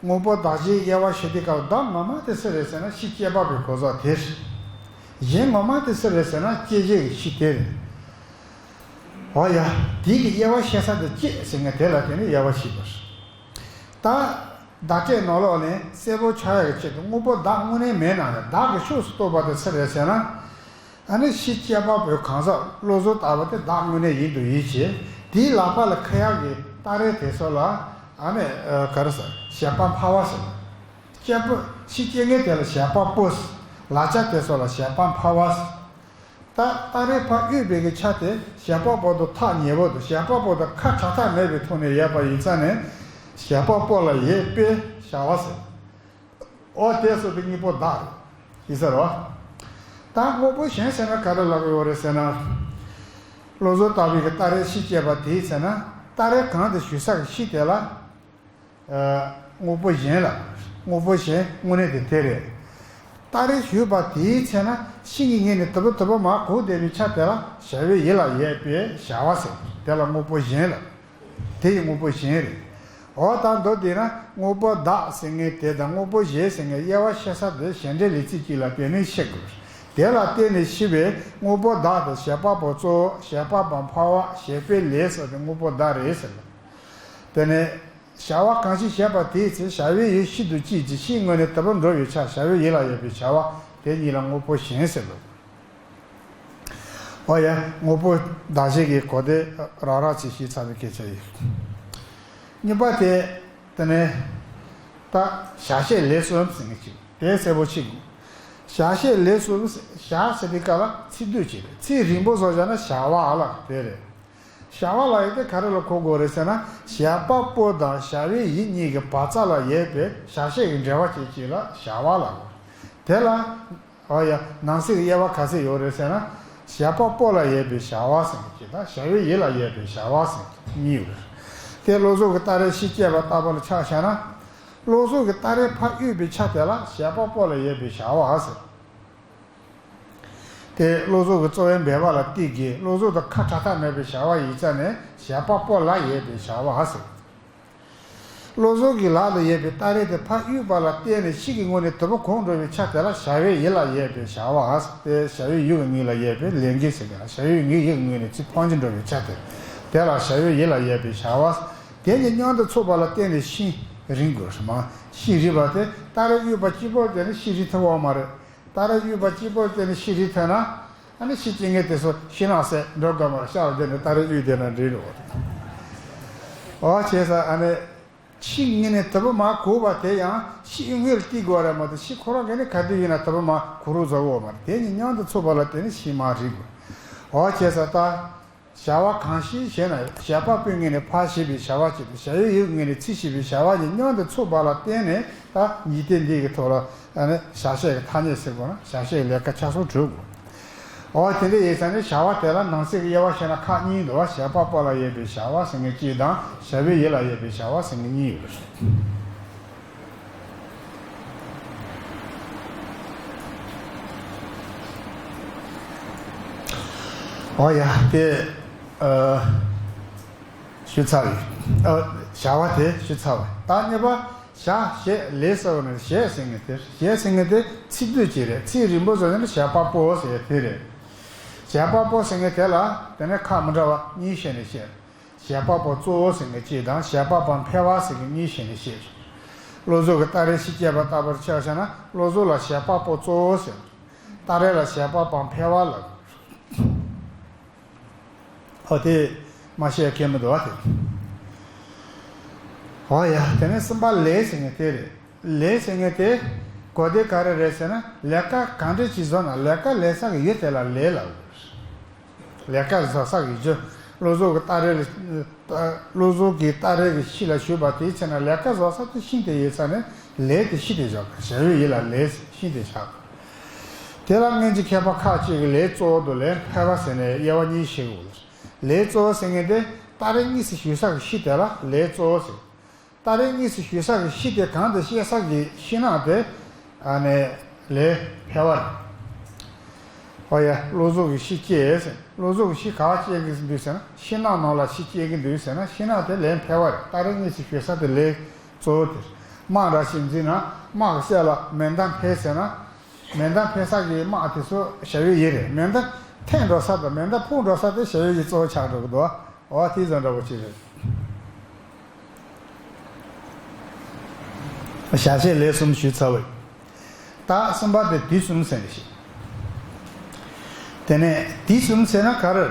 དངོས་པོ་བདག་བྱེད་དབྱེ་བ་ཕྱེ་དུས་སྐབས་བདག་ངོ་མ་དེ་སུ་རེད་ཟེར་ན། ཤིང་ལྕེ་པ་པོའི་གོ་ས་དེ་རེད། གཞན་ངོ་མ་དེ་སུ་རེད་ཟེར་ན། སྐྱེ་འཇིག་གི་ཤིང་དེ་རེད། འོ་ཡ། དེ་གི་དབྱེ་བ་ཕྱེ་ས་དེ་ལྕེ་ཟེར་མཁན་དེ་ལ་བརྟེན་ནས་དབྱེ་བ་ཕྱེ་དགོས་རེད། ད་བརྡ་སྤྲོད་ནང་ལོགས་ནས་གསལ་པོ་ཆགས་ཡག་གི་ཆེད་དུ་དངོས་པོ་བདག་དངོས་གནས་མེད་ན་ཡང་། བདག་གི་ཕྱོགས་སུ་གཏོགས་པ་དེ་སུ་རེད་ཟེར་ན། ཨ་ནི་ཤིང་ལྕེ་པ་པོའི་གང་ཟག་བློ་བཟོ་ལྟ་བུ་དེ་བདག་དངོས་གནས་ཡིན་དང་ཡིན་གྱི། དེའི་ལག་པ་ལ་འཁྱེར་ཡག་གི་སྟ་རེ་དེ་ཚོ་ལ་ཨ་ནི་ག་རེ་ཟེར། བྱེད་པ་འཕར་བ་ཟེར། ལྕེ་པོ། ཤིང་སྐྱེ་མཁན་དེ་ལ་བྱེད་པ་པོ་ཟེར། ལག་ཆ་དེ་ཚོ་ལ་བྱེད་པ་འཕར་བ་ཟེར། ད་སྟ་རེ་ཕར་གཡུག་པའི་གི་ཆ་དེ་བྱེད་པ་པོ་དང་ཐག་ཉེ་བོ་དང་། བྱེད་པ་པོ་དང་ཁ་བྲལ་ཐབས་མེད་པའི་ཐོག་ནས་ཡོད་པ་ཡིན་ཙང་ནས། བྱེད་པ་པོ་ལ་ཡོད་པའི་བྱ་བ་ཟེར། འོ་དེ་སོགས་པའི་དངོས་པོ་བདག་རེད། ཡིན་ས་རེད་བ། ད་དངོས་པོ་གཞན་ཟེར་ན་ག་རེ་ལབ་ཀྱི་ཡོད་རེད་ཟེར་ན། བློ་བཟོ་ལྟ་བུའི་གི་སྟ་རེ་ཤིང་སྐྱེས་པ་དེའི་ཚེ་ན། སྟ་རེ་གང་དུ་ཞུགས་ས་གི་ཤིང་དེ་ལ། ཨ། དངོས་པོ་གཞན་ལ། དངོས་པོ་གཞན་དངོས་གནས་དེ་དེ་རེད། སྟ་རེ་ཞུགས་པ་དེའི་ཚེ་ན་ཤིང་གི་ངོས་ནས་དུ་བ་དུ་བ་མར་གུག་བསྡད་པའི་ཆ་དེ་ལ་བྱ་བའི་ཡུལ་ལ་ཡོད་པའི་བྱ་བ་ཟེར། དེ་ལ་དངོས་པོ་གཞན་ལ། དེ་ཡི་དངོས་པོ་གཞན་རེད། འོ་ད་མདོར་བསྡུས་ན་དངོས་པོ་བདག་ཟེར་མཁན་དེ་དང་དངོས་པོ་གཞན་ཟེར་མཁན་དབྱེ་བ་ཕྱེ་ས་དེ་བྱེད་འབྲེལ་ལས་ཚིག་གཅིག་ལ་བརྟེན་ནས་ཕྱེ་དགོས། དེ་ལ་བརྟེན་ནས་ཕྱེ་བའི་དངོས་པོ་བདག་དེ་བྱེད་པ་པོ་གཙོ་བོ། བྱེད་པ་པོ་འཕར་བ། བྱེད་པའི་ལས་སོགས་དེ་དངོས་པོ་བདག་རེད་ཟེར། དེ་ནས་བྱ་བ་གང་ཞིག་བྱས་པ་དེའི་ཚེ་བྱ་བའི་ཡུལ་ཤིང་དང་གཅིག་ཅིང་། ཤིང་ངོས་ནས་དུ་བ་འགྲོ་བའི་ཆ་བྱ་བའི་ཡུལ་ལ་ཡོད་པའི་བྱ་བ་དེ་གཉིས་ལ་དངོས་པོ་གཞན་ཟེར་ལོ། འོ་ཡ། དངོས་པོ་བདག་བྱེད་ཀྱི་གོ་བདེ་རག་རག་ཅིག་ཞིག་ཚར་བའི་སྐད་ཆ་ཡིན། གཉིས་པ་དེ། དེ་ནས་ད་བྱ་བྱེད་ལས་གསུམ་ཟེར་མཁན་ཅིག་དེ་གསལ་པོ་ཅིག་བྱ་བྱེད་ལས་གསུམ། བྱ་ཟེར་དུས་སྐབས་ལ་ཚིག་སྡུད་ཅིག་རེད། ཚིག་རིང་པོ་བཟོ་བྱས་ན་བྱ་བ་ལ་དེ་རེད། བྱ་བ་ལ་ཡོད་དེ་ག་རེ་ལ་གོ་དགོས་རེད་ཟེར་ན། བྱེད་པ་པོ་དང་བྱ་བའི་ཡུལ་གཉིས་ཀྱི་བར་མཚམས་ལ་ཡོད་པའི་བྱ་བྱེད་ཀྱི་འབྲེལ་བ་ཅན་ཅིག་ལ་བྱ་བ་ལ་གོ། དེ་ལ། ཨོ་ཡ། ནང་གསེས་ཀྱི་དབྱེ་བ་ག་ཚོད་ཡོད་རེད་ཟེར་ན། བྱེད་པ་པོ་ལ་ཡོད་པའི་བྱ་བ་ཟེར་མཁན་ཅིག་དང་བྱ་བའི་ཡུལ་ལ་ཡོད་པའི་བྱ་བ་ཟེར་མཁན་གཉིས་ཡོད་རེད། དེ་བློ་བཟང་གི་སྟ་རེ་ཤི་བཅད་པ་ལྟ་བུ་ལ་ཆ་བཞག་ན། བློ་བཟང་གི་སྟ་རེ་ཕར་གཡུག་པའི་ཆ་དེ་ལ་བྱེད་པ་པོ་ལ་ཡོད་པའི་བྱ་བ་ཟེར། དེ་བློ་བཟང་གི་རྩོལ་བའི་འབད་པ་ལ་བརྟེན་གྱི་བློ་བཟང་དང་ཁ་བྲལ་ཐབས་མེད་པའི་བྱ་བ་ཡིན་ཙང་ནས་བྱེད་པ་པོ་ལ་ཡོད་པའི་བྱ་བ་ཟེར། བློ་བཟང་གི་ལག་ཏུ་ཡོད་པའི་སྟ་རེ་དེ་ཕར་གཡུགས་པ་ལ་བརྟེན་ནས་ཕྱི་གི་ངོས་ནས་དུམ་བུ་གང་འགྲོ་བའི་ཆ་དེ་ལ་བྱ་བའི་ཡུལ་ལ་ཡོད་པའི་བྱ་བ་ཟེར། དེ་བྱ་བའི་ཡུལ་གྱི་ངོས་ལ་ཡོད་པའི་ལས་འགན་ཟེར་གྱི་ལ། བྱ་བའི་ངོས་ཡུལ་གྱི་ངོས་ནས་ཚིག་འཕང་ཆེན་འགྲོ་བའི་ཆ་དེ། དེ་ལ་བྱ་བའི་ཡུལ་ལ་ཡོད་པའི་བྱ་བ་ཟེར། དེ་གཉིས་མཉམ་དུ་ཚོགས་པ་ལ་བརྟེན་ནས་ཤིང་རིག་དགོས་རེད་མ། ཤིང་རིག་པ་དེ་སྟ་རེ་གཡུགས་པ་གཅིག་པོ་དེ་ནི་ཤིང་རིག་ཐུབ་ཡོད་མ་རེད། སྟ་རེ་གཡུགས་པ་གཅིག་པོ་དེ་ནི་ཤིང་རིག་ཐུབ་ན། ཨ་ནི་ཤིང་སྐྱེ་མཁན་དེ་ཚོ་ཤིང་ནགས་ཟེར་འགྲོ་དགོས་མ་རེད། ཤར་བ་དེ་ནི་སྟ་རེ་གཡུགས་བསྡད་ན་འགྲིག་འགྲོ་བ་རེད། ཨོ་བྱས་ཙང་ཨ་ནི། ཤིང་ངོས་ནས་དུམ་བུ་མར་གུག་པ་དེ་ཡང་ཤིང་ངོས་ལ་བརྟེན་དགོས་རེད་མ་གཏོགས་ཤིང་ཁོ་རང་གིས་ནི་ག་དུས་ཡིན་ན་དུམ་བུ་མར་གུག་རོགས་བཟོ་གི་ཡོད་མ་རེད། དེ་གཉིས་མཉམ་དུ་ཚོགས་པ་ལ་བརྟེན་ནས་ཤིང་མར་རིག་དགོས། འོ་བྱས་ཙང་ད། བྱ་བ་གང་ཞིག་ཞེ་ན་བྱེད་པ་པོའི་ངོས་ནས་ཕར་བྱེད་པའི་བྱ་བ་གཅིག་དང་བྱ་བའི་ཡུལ་ངོས་ནས་ཚིག་བྱེད་པའི་བྱ་བ་གཉིས་མཉམ་དུ་ཚོགས་པ་ལ་བརྟེན་ནས་ད་འཇིག་རྟེན་འདི་གི་ཐོག་ལ་ཨ་ནི་བྱ་བྱེད་ཀྱི་ཐ་སྙད་ཟེར་དགོས་ན་བྱ་བྱེད་ཀྱི་ལས་ཀ་ཆ་ཚང་གྲུབ་དགོས། འོ་དེ་འདྲ་ཡིན་ཙང་ནི་བྱ་བ་དེ་ལ་ནང་གསེས་ཀྱི་དབྱེ་བ་བཤད་ན་ཁག་གཉིས་འདུག་བ། བྱེད་པ་པོ་ལ་ཡོད་པའི་བྱ་བ་ཟེར་མཁན་གཅིག་དང་བྱ་བའི་ཡུལ་ལ་ཡོད་པའི་བྱ་བ་ཟེར་མཁན་གཉིས་ཡོད་རེད། འོ་ཡ་དེ་ཨ་ཞུ་ཚར་ཡོད། ཨ་བྱ་བ་དེ་ཞུ་ཚར་བ་ད་གཉིས་པ། བྱ་བྱེད་ལས་ཟེར་བ་ནི་བྱེད་ཟེར་མཁན་དེ་བྱེད་ཟེར་མཁན་དེ་ཚིག་སྡུད་ཅིག་རེད། ཚིག་རིང་པོ་བཟོས་ན་བྱེད་པ་པོ་ཟེར་དེ་རེད། བྱེད་པ་པོ་ཟེར་མཁན་དེ་ལ་དེ་ནས་ཁག་མི་འདྲ་བ་གཉིས་བྱས་ནས་བཤད། བྱེད་པ་པོ་གཙོ་བོ་ཟེར་མཁན་གཅིག་དང་བྱེད་པ་པོ་འཕེལ་བ་ཟེར་མཁན་གཉིས་བྱས་ནས་བཤད། བློ་བཟང་གི་སྟ་རེ་ཤི་བཅད་པ་ལྟ་བུར་ཆ་བཞག་ན་བློ་བཟང་ལ་བྱེད་པ་པོ་གཙོ་བོ་ཟེར། སྟ་རེ་ལ་བྱེད་པ་པོ་འཕེལ་བ་ལ། ཨོ་དེ་མ་བཤད་མཁན་མི་འདུག་བ་དེ། ཨོ་ཡ་དེ་ནས་གསུམ་པ་ལས་ཟེར་མཁན་དེ་རེད། ལས་ཟེར་མཁན་དེ་གོ་བདེ་ག་རེ་རེད་ཟེར་ན་ལས་ཀ་གང་འདྲ་ཅིག་བཟོ་ན་ལས་ཀ་ལས་ས་གི་ཡུལ་དེ་ལ་ལས་ལབ། ལས་ཀ་བཟོ་ས་གི་རྒྱུ། བློ་བཟང་གི་སྟ་རེ་ལ། བློ་བཟང་གི་སྟ་རེ་གི་ཤི་ལ་ཞུགས་པ་དེའི་ཚེ་ན་ལས་ཀ་བཟོ་ས་དེ་ཤིང་དེ་ཡིན་ས་ནས་ལས་དེ་ཤིང་དེ་བཞག་བྱ་བའི་ཡུལ་ལ་ལས་ཤིང་དེ་བཞག་དེ་ལ་སྔོན་གྱི་མཁས་པ་ཁག་ཅིག་གིས་ལས་གཙོ་བོ་དང་ལས་འཕེལ་བ་ཟེར་ནས་དབྱེ་བ་གཉིས་ཕྱེ་གི་ཡོད། ལས་གཙོ་བོ་ཟེར་མཁན་དེ་སྟ་རེ་དངོས་སུ་ཞུགས་ས་གི་ཤིང་དེ་ལ་ལས་གཙོ་བོ་ཟེར། སྟ་རེ་དངོས་སུ་ཞུགས་ས་གི་ཤིང་དེ་གང་དུ་སྐྱེ་ས་གི་ཤིང་ནགས་དེ། ཨ་ནི་ལས་འཕེལ་བ་རེད། ཨོ་ཡ་བློ་བཟང་གི་ཤིང་སྐྱེས་ཟེར། བློ་བཟང་གི་ཤིང་ག་བ་སྐྱེ་གི་འདུག་ཟེར་ན་ཤིང་ནགས་ནང་ལ་ཤིང་སྐྱེ་གི་འདུག་ཟེར་ན་ཤིང་ནགས་དེ་ལས་འཕེལ་བ་རེད། སྟ་རེ་དངོས་སུ་ཞུགས་ས་དེ་ལས་གཙོ་བོ་དེ་རེད། དམག་འདྲ་ཞིག་འཛིང་ན་དམག་གི་རྩེ་ལ་མེ་མདའ་འཕེན་ཟེར་ན། མེ་མདའ་འཕེན་ས་གི་དམག་དེ་ཚོ་བྱ་བའི་ཡུལ་རེད། མེ་མདའ་འཐེན་འགྲོ་ས་དང་མེ་མདའ་འཕུར་འགྲོ་ས་དེ་བྱ་བའི་ཡུལ་གཙོ་བོ་ཆགས་འགྲོ་གི་འདུག་འོ་དེ་ཚོ་འདྲ་པོ་ཅིག་རེད། བྱ་བྱེད་ལས་གསུམ་ཞུས་ཚར་བས། ད་གསུམ་པ་དེ་དུས་གསུམ་ཟེར་ནས་བཤད། དེ་ནས་དུས་གསུམ་ཟེར་ན་ག་རེ།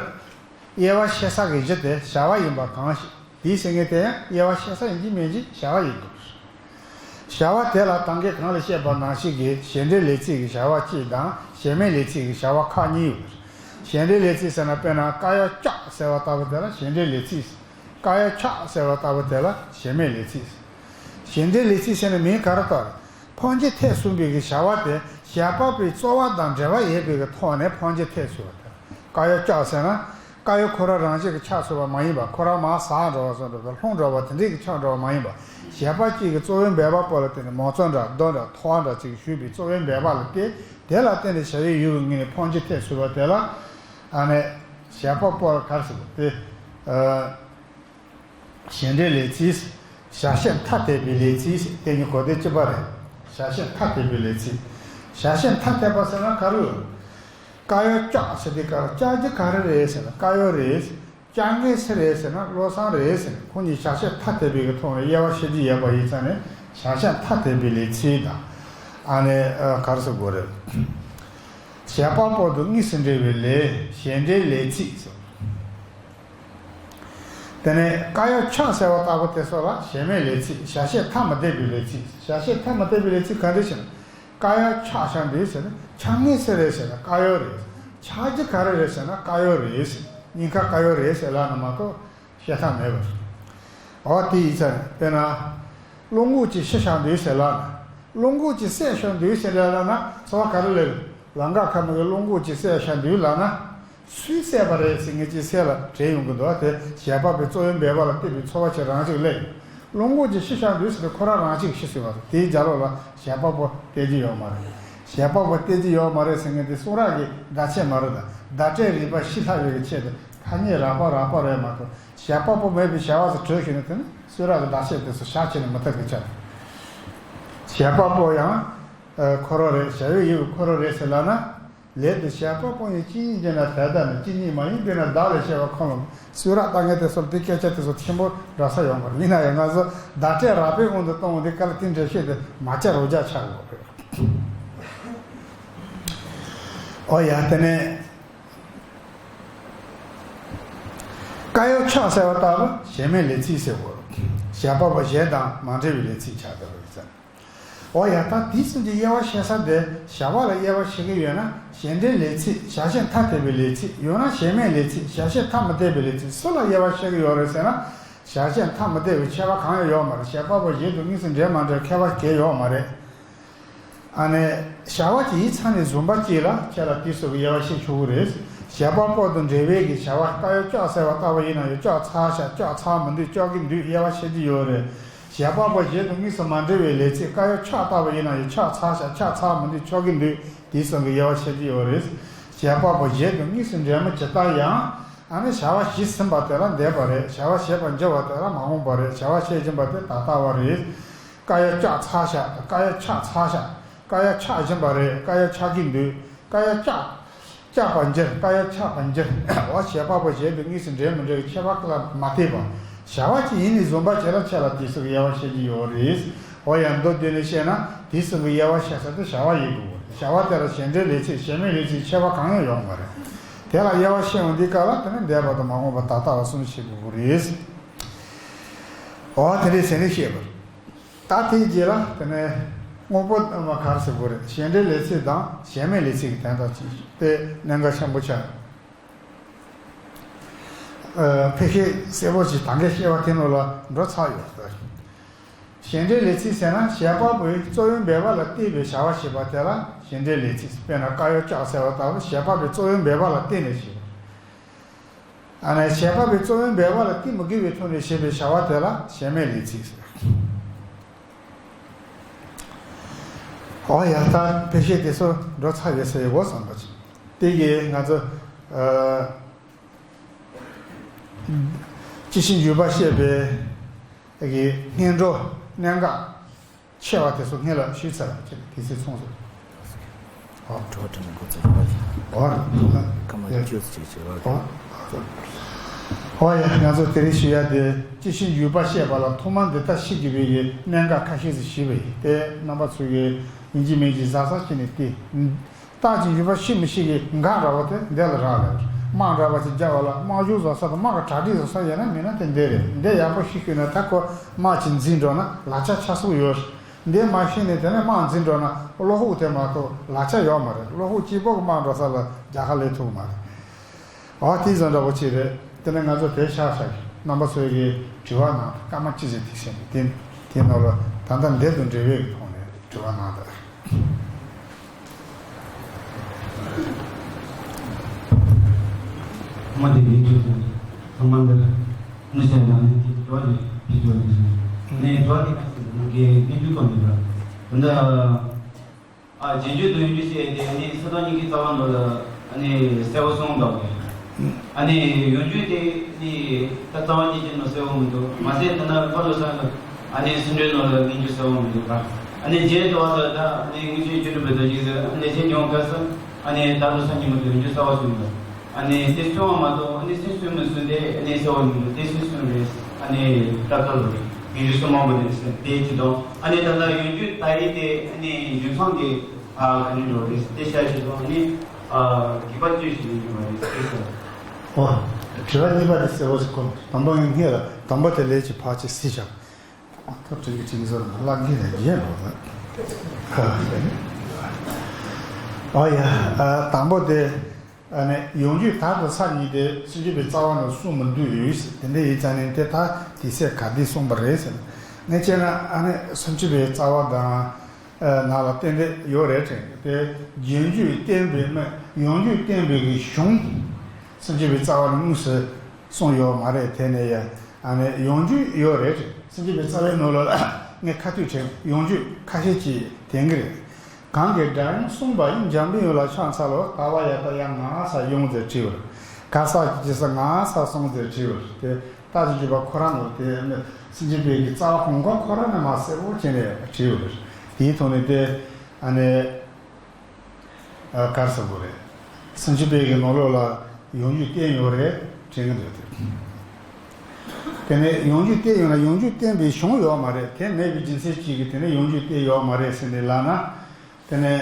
དབྱེ་བ་ཕྱེ་ས་གི་གཞི་དེ་བྱ་བ་ཡིན་པ་གང་ཞིག་དུས་ཟེར་མཁན་དེ་ཡང་དབྱེ་བ་ཕྱེ་ས་ཡིན་གཅིག་མིན་གཅིག་བྱ་བ་ཡིན་དགོས། བྱ་བ་དེ་ལ་ད་གིན་གོང་ལ་བཤད་པ་ནང་བཞིན་གྱི་བྱེད་འབྲེལ་ལས་ཚིག་གི་བྱ་བ་གཅིག་དང་བྱེད་མེད་ལས་ཚིག་གི་བྱ་བ་ཁག་གཉིས་ཡོད། བྱེད་འབྲེལ་ལས་ཚིག་ཟེར་ན་དཔེར་ན་ཀ་ཡོ་ཀྱག་ཟེར་བ་ལྟ་བུ་དེ་ལ་བྱེད་འབྲེལ་ལས་ཚིག་དཀར་ཡོལ་ཆགས་ཟེར་བ་ལྟ་བུ་དེ་ལ་བྱེད་མེད་ལས་ཚིག་བྱེད་འབྲེལ་ལས་ཚིག་ཟེར་ན་མིང་ག་རེ་བཏགས་རེད། འཕོ་འགྱུར་ཐེབས་ཟིན་པའི་གི་བྱ་བ་དེ་བྱེད་པ་པོའི་རྩོལ་བ་དང་འབྲེལ་བ་ཡོད་པའི་གི་ཐོག་ནས་འཕོ་འགྱུར་ཐེབས་ཟིན་པ་དེ། དཀར་ཡོལ་ཆགས་ཟེར་ན་དཀར་ཡོལ་ཁོ་རང་རང་བཞིན་གྱི་ཆགས་ཟིན་པ་མ་ཡིན་པ། ཁོ་རང་མར་ཟག་འགྲོ་བ་བཟོ་འདྲ་དང་ལྷུང་འགྲོ་བ་དེ་འདྲའི་གི་ཆགས་འགྲོ་བ་མ་ཡིན་པ། བྱེད་པ་གཅིག་གི་རྩོལ་བའི་འབད་པ་པོ་ལ་བརྟེན་ནས་མོ་རྩོལ་འདྲ་རྡོ་འདྲ་ཐོ་བ་འདྲ་ཅིག་ཞུགས་པའི་རྩོལ་བའི་འབད་པ་ལ་བརྟེན་དེ་ལ་བརྟེན་ནས་བྱ་བའི་ཡུལ་གྱི་ངོས་ནས་འཕོ་འགྱུར་ཐེབས་ཟིན་པ་དེ་ལ་ཨ་ནི་བྱེད་པ་པོ་ལ་ག་རེ་ཟེར་དགོས་ཏེ། ཨ། བྱེད་འབྲེལ་ལས་ཚིག་བྱ་བྱེད་ཐ་དད་པའི་ལས་ཚིག་དེ་གཉིས་གོ་བདེ་གཅིག་པ་རེད། བྱ་བྱེད་ཐ་དད་པའི་ལས་ཚིག་བྱ་བྱེད་ཐ་དད་པ་ཟེར་ན་ག་རེ་ཡོད། དཀར་ཡོལ་ཆགས་ཟེར་དུས་སྐབས་ལ་ཆགས་རྒྱུ་ག་རེ་རེད་ཟེར་ན་དཀར་ཡོལ་རེད། ཆགས་ངེས་སུ་རེད་ཟེར་ན་བློ་བཟང་རེད་ཟེར་ན་ཁོ་གཉིས་བྱ་བྱེད་ཐ་དད་པའི་གི་ཐོག་ནས་དབྱེ་བ་ཕྱེ་རྒྱུ་ཡོད་པ་ཡིན་ཙང་ནས་བྱ་བྱེད་ཐ་དད་པའི་ལས་ཚིག་དང་། ཨ་ནི་ག་རེ་ཟེར་དགོས་རེད། བྱེད་པ་པོ་དང་དངོས་སུ་འབྲེལ་བའི་ལས་བྱེད་འབྲེལ་ལས་ཚིག་ཟེར། དེ་ནས་དཀར་ཡོལ་ཆགས་ཟེར་བ་ལྟ་བུ་དེ་ཚོ་ལ་བྱེད་མེད་ལས་ཚིག་བྱ་བྱེད་ཐ་མི་དད་པའི་ལས་ཚིག་བྱ་བྱེད་ཐ་མི་དད་པའི་ལས་ཚིག་ག་འདྲ་ཞིག་ན། དཀར་ཡོལ་ཆགས་ཤག་འདུག་ཟེར་ན་ཆགས་ངེས་སུ་རེད་ཟེར་ན་དཀར་ཡོལ་རེད། ཆགས་རྒྱུ་ག་རེ་རེད་ཟེར་ན་དཀར་ཡོལ་རེད་ཟེར། སྙིང་ཁ་དཀར་ཡོལ་རེད་ཟེར་ལབ་ན་མ་གཏོགས་བཤད་ཐབས་མེད་པ་རེད། འོ་དེ་ཡིན་ཙང་དཔེར་ན། བློ་འགུག་ཅིག་ཤི་བཞག་འདུག་ཟེར་ལབ་ན། བློ་འགུག་ཅིག་བསད་བཞག་འདུག་ཟེར་ལབ་ན་ཚོར་བ་ག་རེ་སླེབས། ལང་ཀ་ཁ་མི་གི་བློ་འགུག་ཅིག་བསད་བཞག་འདུག་ལབ་ན། སུས་བསད་པ་རེད་ཟེར་མཁན་ཅིག་སེམས་ལ་དྲན་ཡོང་གི་འདུག་དེ་བྱེད་པ་པོའི་རྩོད་ཡོན་འབད་པ་ལ་བརྟེན་པའི་ཚོར་བ་ཅིག་རང་ཅིག་སླེབས་ཡོང་། བློ་འགུག་ཅིག་ཤི་བཞག་འདུག་ཟེར་ཏེ་ཁོ་རང་རང་ཅིག་ཤི་ཟེར་བ་རེད། དེའི་རྒྱབ་ལོགས་ལ་བྱེད་པ་པོ་བལྟས་ཀྱི་ཡོད་མ་རེད། བྱེད་པ་པོ་བལྟས་ཀྱི་ཡོད་མ་རེད་ཟེར་མཁན་དེ་གསུང་རབ་ཀྱི་བརྡ་ཆད་མ་རེད་ད། བརྡ་སྤྲོད་རིག་པ་ཤི་ལྷག་ཡོད་ཀྱི་ཆེད་དུ་ཐ་སྙད་རགས་པ་རགས་པ་རེད་མ་གཏོགས་བྱེད་པ་པོ་མེད་པའི་བྱ་བ་ཟེར་གྲོས་ཞུས་ན་དེ་ནི་གསུང་རབ་ཀྱི་བརྡ་ཆད་དེ་ཚོ་བཞག་བྱས་ནས་མི་ཐུབ་ཀྱི་ཆ་རེད། བྱེད་པ་པོ་ཡང་ཁོ་རང་རེད། བྱ་བའི་ཡུལ་ཁོ་རང་རེད་ཟེར་ལབ་ན། ལས་དེ་བྱེད་པ་པོ་ཡིན་གཅིག་ཉིད་ཡིན་ན་དེ་ལྟ་ནི་གཅིག་ཉིད་མ་ཡིན་པས་ན་བདག་ལས་སྐྱེ་བ་ཁོ་ན། གསུང་རབ་ལྟ་མཁན་དེ་ཚོར་འདི་སྐད་ཆ་དེ་ཚོ་ཆེན་པོ་འདྲ་ས་ཡོང་གི་རེད། ཡིན་ན་ཡང་ང་ཚོ་བརྡ་སྤྲོད་རགས་པའི་དབང་དུ་གཏོང་བ་འདི་ག་ལ་དེ་འགྲེལ་བཤད་དེ་མ་བྱ་རོགས་བྱ་ཆགས་ཡོད་རེད། ཨོ་ཡ་དེ་ནས་དཀར་ཡོལ་ཕྱག་ཟེར་བ་ལྟ་བུ་གཞན་མེད་ལས་ཚིག་ཟེར་བ། བྱེད་པ་པོ་གཞན་དང་མ་འབྲེལ་བའི་ལས་ཚིག་ཆགས་བསྡད་པ་རེད་ཟེར། འོ་ཡ་ད་དེ་ཙམ་གྱི་དབྱེ་བ་བཤད་ས་དེ་བྱ་བ་ལ་དབྱེ་བ་ཕྱེ་གི་ཡོད་ན་གཞན་འབྲེལ་ལས་ཚིག་བྱ་བྱེད་ཐ་དད་པའི་ལས་ཚིག་ཡང་ན་གཞན་མེད་ལས་ཚིག་བྱ་བྱེད་ཐ་མི་དད་པའི་ལས་ཚིག་སུ་ལ་དབྱེ་བ་ཕྱེ་གི་ཡོད་རེད་ཟེར་ན། བྱ་བྱེད་ཐ་མི་དད་པའི་ཁྱད་པར་གང་ཡང་ཡོད་མ་རེད། བྱེད་པ་པོ་གཞན་དང་དངོས་སུ་འབྲེལ་མ་འབྲེལ་ཁྱད་པར་གང་ཡང་ཡོད་མ་རེད། ཨ་ནི། བྱ་བ་གཅིག་ཡིག་ཚང་ནས་བཟུང་བ་གཅིག་ལ་ཁྱེད་ལ་དེ་སོགས་ཀྱི་དབྱེ་བ་ཕྱེ་ཆོག་གི་རེད། བྱེད་པ་པོ་དང་འབྲེལ་བའི་གི་བྱ་བ་དཀར་ཡོལ་ལྕགས་ཟེར་བ་ལྟ་བུ་ཡིན་ན་ཡང་ལྕགས་ཚར་བཞག་ལྕགས་ཚར་མི་འདུག་ལྕགས་ཀྱི་འདུག་དབྱེ་བ་ཕྱེ་རྒྱུ་ཡོད་རེད། བྱེད་པ་པོ་གཞན་དང་དངོས་སུ་མ་འབྲེལ་བའི་ལས་ཚིག་དཀར་ཡོལ་ལྕགས་ལྟ་བུ་ཡིན་ན་ཡང་ལྕགས་ཚར་བཞག་ལྕགས་ཚར་མི་འདུག་ལྕགས་ཀྱི་འདུག་དེ་སོགས་ཀྱི་དབྱེ་བ་ཕྱེ་རྒྱུ་ཡོད་རེད། བྱེད་པ་པོ་གཞན་དང་དངོས་སུ་འབྲེལ་མ་ཇི་ལྟར་ཡང་། ཨ་ནི་བྱ་བ་གཞི་ཟིན་པ་དེ་ལ་འདས་པ་རེད། བྱ་བ་བྱེད་པར་འགྱུར་བ་དེ་ལ་མ་འོངས་པ་རེད། བྱ་བ་བྱེད་བཞིན་པ་དེ་ད་ལྟ་བ་རེད། དཀར་ཡོལ་ལྕགས་ཚར་བཞག་དཀར་ཡོལ་ཆགས་ཚར་བཞག་དཀར་ཡོལ་ཆགས་བཞིན་པ་རེད། དཀར་ཡོལ་ཆགས་ཀྱི་འདུག་དཀར་ཡོལ་ཆགས། ཆགས་པར་འགྱུར། དཀར་ཡོལ་ཆགས་པར་འགྱུར། འོ་བྱེད་པ་པོ་གཞན་དང་དངོས་སུ་འབྲེལ་མི་འབྲེལ་གྱི་ཁྱད་པར་ལ་མ་ལྟོས་པར་བྱ་བ་གཅིག་ཡིན་ནས་བཟུང་བ་བྱས་ལ་ཁྱེད་ལ་དེ་སོགས་ཀྱི་དབྱེ་བ་ཕྱེ་རྒྱུ་ཡོད་རེད། འོ་ཡང་མདོར་བསྡུས་ནས་བཤད་ན་དེ་སོགས་ཀྱི་དབྱེ་བ་ཕྱེ་ས་དེ་བྱ་བ་ཡིན་དགོས། བྱ་བ་དེ་ལ་གཞན་འབྲེལ་ལས་ཚིག་གཞན་མེད་ལས་ཚིག་ཁྱད་པར་གང་ཡང་ཡོད་མ་རེད། དེ་ལ་དབྱེ་བ་ཕྱེ་འོང་དུས་སྐབས་ལ་དེ་ནི་འདས་པ་དང་མ་འོངས་པ་ད་ལྟ་བ་གསུམ་ཤེས་དགོས་རེད། འོ་དེ་འདྲའི་ཟེར་ནས་བཤད་པ་རེད། ད་དེའི་རྗེས་ལ་དེ་ནས་དངོས་པོ་ཨ་མ་ག་རེ་ཟེར་དགོས་རེད། གཞན་འབྲེལ་ལས་ཚིག་དང་གཞན་མེད་ལས་ཚིག་གི་དོན་དག་ཅིག་དེ་གནད་འགག་ཆེན་པོ་ཆགས། ཨ་ཕལ་ཆེར་གསལ་པོ་ཞིག་ད་གིན་བཤད་པ་དེ་ནང་ལ་འགྲོ་ཚར་ཡོད་རེད། གཞན་འབྲེལ་ལས་ཚིག་ཟེར་ན་བྱེད་པ་པོའི་རྩོད་ཡོན་འབད་པ་ལ་བརྟེན་པའི་བྱ་བ་བྱེད་པ་དེ་ལ་གཞན་འབྲེལ་ལས་ཚིག་དཔེར་ན་དཀར་ཡོལ་ལྕགས་ཟེར་བ་ལྟ་བུ་བྱེད་པ་པོའི་རྩོད་ཡོན་འབད་པ་ལ་བརྟེན་ནས་བྱེད་པ། ཨ་ནི་བྱེད་པ་པོའི་རྩོད་ཡོན་འབད་པ་ལ་བརྟེན་མི་དགོས་པའི་ཐོག་ནས་བྱེད་པའི་བྱ་བ་དེ་ལ་གཞན་མེད་ལས་ཚིག་ཟེར། འོ་ཡ་ད་ཕལ་ཆེར་དེ་ཚོ་འགྲོ་ཚར་ཡོད་ཟེར་ཡོད་བསམ་པ་ཅིག་དེ་གིས་ང་ཚོ་ཨ་སྤྱི་ཕྱི་འཇུག་པ་བཤད་པའི་གི་སྔོན་འགྲོ་གནད་འགག་ཆེ་བ་དེ་ཚོ་སྔོན་ལ་ཞུས་ཚར་བ་ཅིག་དེ་ཚོའི་མཚུངས་སུ། ཨོ། གྲོགས་དྲན་འགོ་ཚུགས་པ་ཡིན། ཨོ། སྐར་མ་ཡ། བཅུ་ཙམ་ཅིག་བར་ཨོ། ཨོ་ཡ། ང་ཚོ་དེ་རིང་ཞུ་ཡ་དེ་སྤྱི་ཕྱི་འཇུག་པ་བཤད་པ་ལ་ཐོག་མར་འདི་ལྟར་ཤེས་དགོས་པའི་གནད་འགག་ཁ་ཤས་ཤིག་ཞུས་པ་ཡིན། དེ་རྣམ་པ་ཚོས་ཀྱིས་ཡིན་གཅིག་མིན་གཅིག་གཟབ་གཟབ་བྱས་ནས་བལྟས། རྟགས་ཀྱི་འཇུག་པ་ཤེས་མི་ཤེས་ཀྱི་འགག་འདྲ་བོ་དེ་འདི་ལ་རག་ལས། དམག་འདྲ་བ་ཅིག་རྒྱག་པ་ལ་དམག་སྦྱོང་བཟོ་ས་དང་དམག་གི་གྲ་སྒྲིག་བཟོ་ས་ཡིན་ན་མིན་ན་དེ་འདི་རེད། འདི་ཡག་པོ་ཤེས་ཤེས་ན་ད་ཁོ་དམག་ཅིག་འཛིང་འགྲོ་ན་ལག་ཆ་ཆགས་སྲོལ་ཡོད། འདི་མ་ཤེས་ནས་དེ་ནས་དམག་འཛིང་འགྲོ་ན་བློ་ཕུགས་དེ་མ་གཏོགས་ལག་ཆ་ཡོད་མ་རེད། བློ་ཕུགས་གཅིག་པོ་གི་དམག་འགྲོ་ས་ལ་རྒྱལ་ཁ་ལེན་ཐུབ་མ་རེད། འོ་དེ་བཟོ་འདྲ་པོ་ཅིག་རེད། དེ་ནས་ང་ཚོ་དེ་ཤག་ཤག་རྣམ་པ་ཚོས་ཀྱི་དྲི་བ་གནང་། སྐར་མ་གཅིག་ཙམ་དེ་བྱས་ནས་དེ་དེ་ནང་ལ་ད་ལྟ་འདི་དང་འབྲེལ་བའི་ཐོག་ནས་དྲི་བ་གནང་དང་། ཐོག་མ་དེ་ལས་ཀྱི་ཐོག་ནས་ཐོག་མ་འདི་གནས་ཚད་ནང་ནས་དེ་དྲི་བ་དེ་ཕུལ་དགོས་ནས་ནས་དྲི་བ་དེ་ག་ཚོད་ནང་གི་གནས་ཚུལ་ཐོག་ནས་འདྲ་འདི། ཨ་རྗེས་འཇུག་དང་ཡོན་གྱུར་ཞེས་ཏེ་ཨ་ནི་སེམས་ཙམ་གཉིས་ཀྱི་རྩ་བ་ནང་ལ་ཨ་ནི་གསལ་བོ་གསུངས་འདུག་ཨ་ནི་ཡོན་གྱུར་དེ་ནི་ད་རྩ་བ་ཉིད་ཀྱི་ནང་གསལ་བོ་མི་འདུག་མ་ཟད་དེ་ན་ཕར་ལོགས་ས་ལ་ཨ་ནི་སེམས་འགྲེལ་ནང་ལ་ཡོན་གྱུར་གསལ་བོ་མི་འདུག་ཨ་ནི་རྗེས་འགྲོ་བ་ལ་ད་ཨ་ནི་དངོས་གཞི་བཅུ་དྲུག་པའི་རྡོ་རྗེ་ཟེར་ཨ་ནི་ལས་བྱེད་མྱོང་སྐབས་སུ་ཨ་ནི་ད་ལོ་ས་ཉིན་མོ་དུ་ཡོན་གྱུར་གསལ་བོ་གསུངས་འདུག་ཨ་ནི་དེ་གསུངས་པ་མ་གཏོགས་ཨ་ནི་སུས་གསུངས་མི་གསུངས་ཏེ་ཨ་ནི་གསལ་བོ་མི་འདུག་དེ་སུས་གསུངས་རེད། ཨ་ནི་ད་ལྟ་ལོ་རེད། ཡོན་གྱུར་གསུམ་མང་པོ་ནས་ཟེར་དེ་གཅིག་དང་། ཨ་ནི་ད་ལྟ་ཡོན་གྱུར་ད་ཡིག་དེ་ཨ་ནི་འཇུག་སྟངས་དེ་ཨ་ག་འདྲ་འགྲོ་རེད་དེ་ཤ་ཞིག་དང་ཨ་ནི་ཨ་དགེ་བ་བཅུ་ཞིག་ཡིན་པ་རེད་ཟེར་སོང་། ཨོ། དྲི་བ་གཉིས་པ་དེ་གསལ་བོ་ཞིག་གོ། དང་པོ་ངས་སྔོན་ལ་དང་པོ་དེ་ལས་ཀྱི་ཕར་ཆེར་གཟིགས་བཞག་ཨ་ཐོ་དྲི་གི་དྲི་གི་བཟོ་ར་བརླག་གི་རེད་རྗེས་ལོ་ཟེར། ཨོ་ཡ། ཨ་དང་པོ་དེ། ཨ་ནི་ཡོངས་རྒྱུད་དག་དང་ས་གཉིས་དེ་སུམ་ཅུ་པའི་རྩ་བ་ནང་གསུངས་མི་འདུག་ཡོད་ཟེར། དེ་འདྲ་ཡིན་ཙང་ནི་དེ་ད་དེ་ཚེ་ག་དུས་གསུངས་པ་རེད་ཟེར་ན། ངས་བྱས་ན་ཨ་ནི་སུམ་ཅུ་པའི་རྩ་བ་དང་ནང་ལ་ཏན་ཏན་ཡོད་རེད་དྲན་གི། དེ་རྒྱས་འགྱུར་བསྟན་པའི་མ་ཡོངས་རྒྱུད་བསྟན་པའི་གི་གཞུང་སུམ་ཅུ་པའི་རྩ་བ་ནང་དངོས་སུ་གསུངས་ཡོད་མ་རེད། དེ་ནས་ཡང་ཨ་ནི་ཡོངས་རྒྱུད་ཡོད་རེད་དྲན། སུམ་ཅུ་པའི་རྩ་བའི་ནང་ལོགས་ལ་ངས་ཁ་ཐུག་དྲན། ཡོངས་རྒྱུད་ཁ་ཤས་ཅིག་དྲན་གི་རེད། གང་གི་སྒྲ་དབྱངས་གསུངས་པ་ཡི། འཇམ་པའི་དབྱངས་ལ་ཕྱག་འཚལ་ལོ། ལྟ་བ་ཡར་ལྟ་ཡང་ངང་ས་ཡོངས་ཟེར་བྲིས་པ་རེད། གར་ས་ཀྱི་ས་ངང་ས་སོང་ཟེར་བྲིས་པ་རེད། དེ་རྟགས་ཀྱི་བརྗོད་པ་ཁོ་རང་ནང་དེ་ནི་སུམ་ཅུ་པའི་གི་རྩ་བ་གོང་གོང་ཁོ་རང་ནས་མར་གསལ་པོ་བྱས་ནས་བྲིས་པ་རེད། དེའི་ཐོག་ནས་དེ་ཨ་ནི་གར་ས་དགོས་རེད། སུམ་ཅུ་པའི་གི་ནང་ལོགས་ལ་ཡོངས་རྒྱུད་བསྟན་ཡོད་རེད་དྲན་གི་འདུག་དེ། དེ་ནས་ཡོངས་རྒྱུད་བསྟན་ཡོད་ན་ཡོངས་རྒྱུད་བསྟན་པའི་གཞུང་ཡོད་མ་རེད། དེ་མེད་པའི་རྒྱུ་མཚན་གཅིག་གིས་དེ་ནས་ཡོངས་རྒྱུད་བསྟན་ཡོད་མ་རེད་ཟེར་ནས་ལབ་ན། དེ་ནས་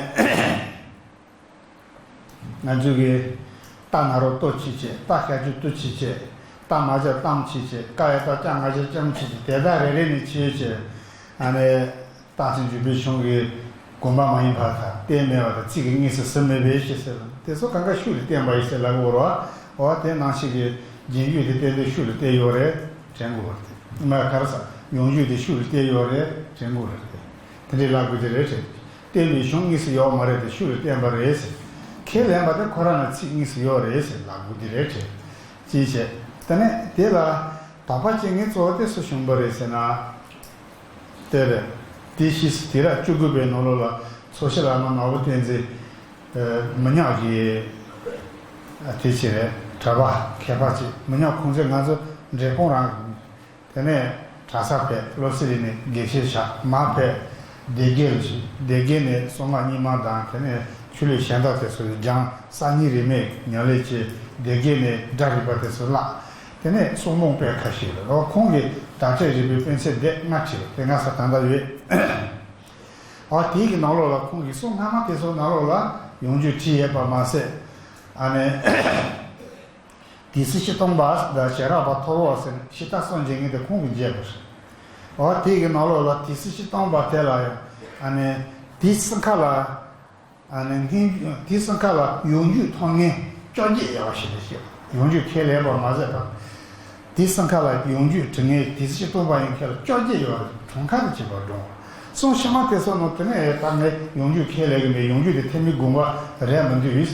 ང་ཚོས་ཀྱི་རྟ་ན་རོ་ལྟོ་ཆེ་ཆེ། རྟ་ཤ་ཆུ་དུ་ཆེ་ཆེ། རྟ་མ་བྱ་གཏམ་ཆེ་ཆེ། ཀ་ཡ་རྟ་ལྕགས་མ་བྱ་ལྕམ་ཆེ་ཆེ། དེ་དག་རེ་རེ་ནས་ཆེ་ཆེ། ཨ་ནི་རྟགས་ཅན་འཇུག་པའི་གཞུང་གི་དགོངས་པ་མ་ཡིན་པ་དང་གཏན་མེད་པ་དང་ཚིག་གི་དངོས་སུ་ཟིན་མེད་པའི་ཞེས་ཟེར་བ་དེ་ཚོ་གང་ག་ཤུགས་ལ་བསྟན་པ་ཡིན་ཟེར་ལབ་དགོས་རེད་བ། འོ་དེ་ནང་བཞིན་གྱི་རྒྱས་འགྱུར་དེ་ཏན་ཏན་ཤུགས་ལ་བསྟན་ཡོད་རེད་དྲན་དགོས་རེད། མ་གར་ས་ཡོངས་རྒྱུད་དེ་ཤུགས་ལ་བསྟན་ཡོད་རེད་དྲན་དགོས་རེད། དེ་འདྲའི་ལབ་དགོས་དེ་རེད་དྲན། བསྟན་པའི་གཞུང་དངོས་སུ་ཡོད་མ་རེད་དེ་ཤུགས་ལ་བསྟན་པ་རེད་ཟེར། ཁས་ལེན་པ་དེ་ཁོ་རང་ལ་ཚིག་དངོས་སུ་ཡོད་རེད་ཟེར་ལབ་དགོས་དེ་རེད་དྲན། ཅིའི་ཕྱིར། དེ་ནས་དེ་ལ་དོགས་པ་བྱེད་མཁན་གཙོ་བོ་དེ་སུ་བྱུང་པ་རེད་ཟེར་ན། དེ་རེད། དེ་ཕྱིས་སུ་དུས་རབས་བཅུ་དགུ་པའི་ནང་ལོགས་ལ་ཚོགས་ཞིང་བླ་མ་ནོར་བུ་བསྟན་འཛིན་མི་ཉག་གི་དེ་ཅི་རེད། གྲྭ་པ་མཁས་པ་ཅིག་མི་ཉག་ཁོང་ཚོས་ང་ཚོ་འབྲས་སྤུངས་རང་དེ་ནས་གྲྭ་ས་ཕེབས། བློ་གསལ་རིག་གནས་དགེ་བཤེས་བྱ། མར་ཕེབས་སྡེ་དགེ་ལ་ཞུགས། སྡེ་དགེ་ནས་གསང་སྔགས་རྙིང་མ་དང་དེ་ནས་ཆོས་ལུགས་གཞན་དག་དེ་ཚོ་སྦྱངས། གསར་རྙིང་རིས་མེད་ཉམས་ལེན་བྱས། སྡེ་དགེ་ནས་སྒྲ་རིག་པ་དེ་ཚོ་བཀླགས། དེ་ནས་གསུང་འབུམ་དཔེ་ཁ་ཤས་ལ། ཨོ་ཁོང་གིས་དག་ཆ་རིག་པའི་དཔེ་ཚད་སྡེ་ལྔ་བྲིས་པ་དེ་ང་ས་ད་ལྟ་ཡོད། ཨོ་དེའི་གི་ནང་ལོགས་ལ་ཁོང་གིས་གསུང་སྔ་མ་དེ་ཚོ་ནང་ལོགས་ལ་ཡོངས་རྒྱུད་བྲིས་ཡོད་པ་མ་ཟད། ཨ་ནི་ཏི་སེ་སྤྱིར་བཏང་པ་དང་བྱེ་བྲག་པ་ཐོབ་འོག་ཟེར་ནས་ཕྱི་ལྟར་སངས་རྒྱས་ངེས་དེ་ཁོང་གིས་མཇལ་བ་རེད། ཨོ་དེའི་གི་ནང་ལོགས་ལ་ཏི་སེ་སྤྱིར་བཏང་པ་དེ་ལ་ཡང་ཨ་ནི་དེའི་སྲིད་མཁའ་ལ། ཨ་ནི་སྔོན་དེའི་སྲིད་མཁའ་ལ་ཡོངས་རྒྱུད་མཐོང་མཁན་བཅོ་བརྒྱད་ཡོད་པ་ཞིག་ལ་བཤད། ཡོངས་རྒྱུད་ཁས་ལེན་པ་མ་ཟད་པ། དེའི་སྲིད་མཁའ་ལ་ཡོངས་རྒྱུད་དྲི་ངན་དེ་ཚེ་སྟོན་པ་ཡིན་མཁན་ལ་བཅོ་བརྒྱད་ཡོད་པ་གྲངས་ཁ་དང་བཅས་པ་བགྲངས། གསུང་ཕྱི་མ་དེ་ཚོ་ནང་དེ་ནས་ད་ངས་ཡོངས་རྒྱུད་ཁས་ལེན་གི་མེད། ཡོངས་རྒྱུད་དེ་ཐེག་དམན་དགོངས་པ་རེད་མི་འདུག་ངས་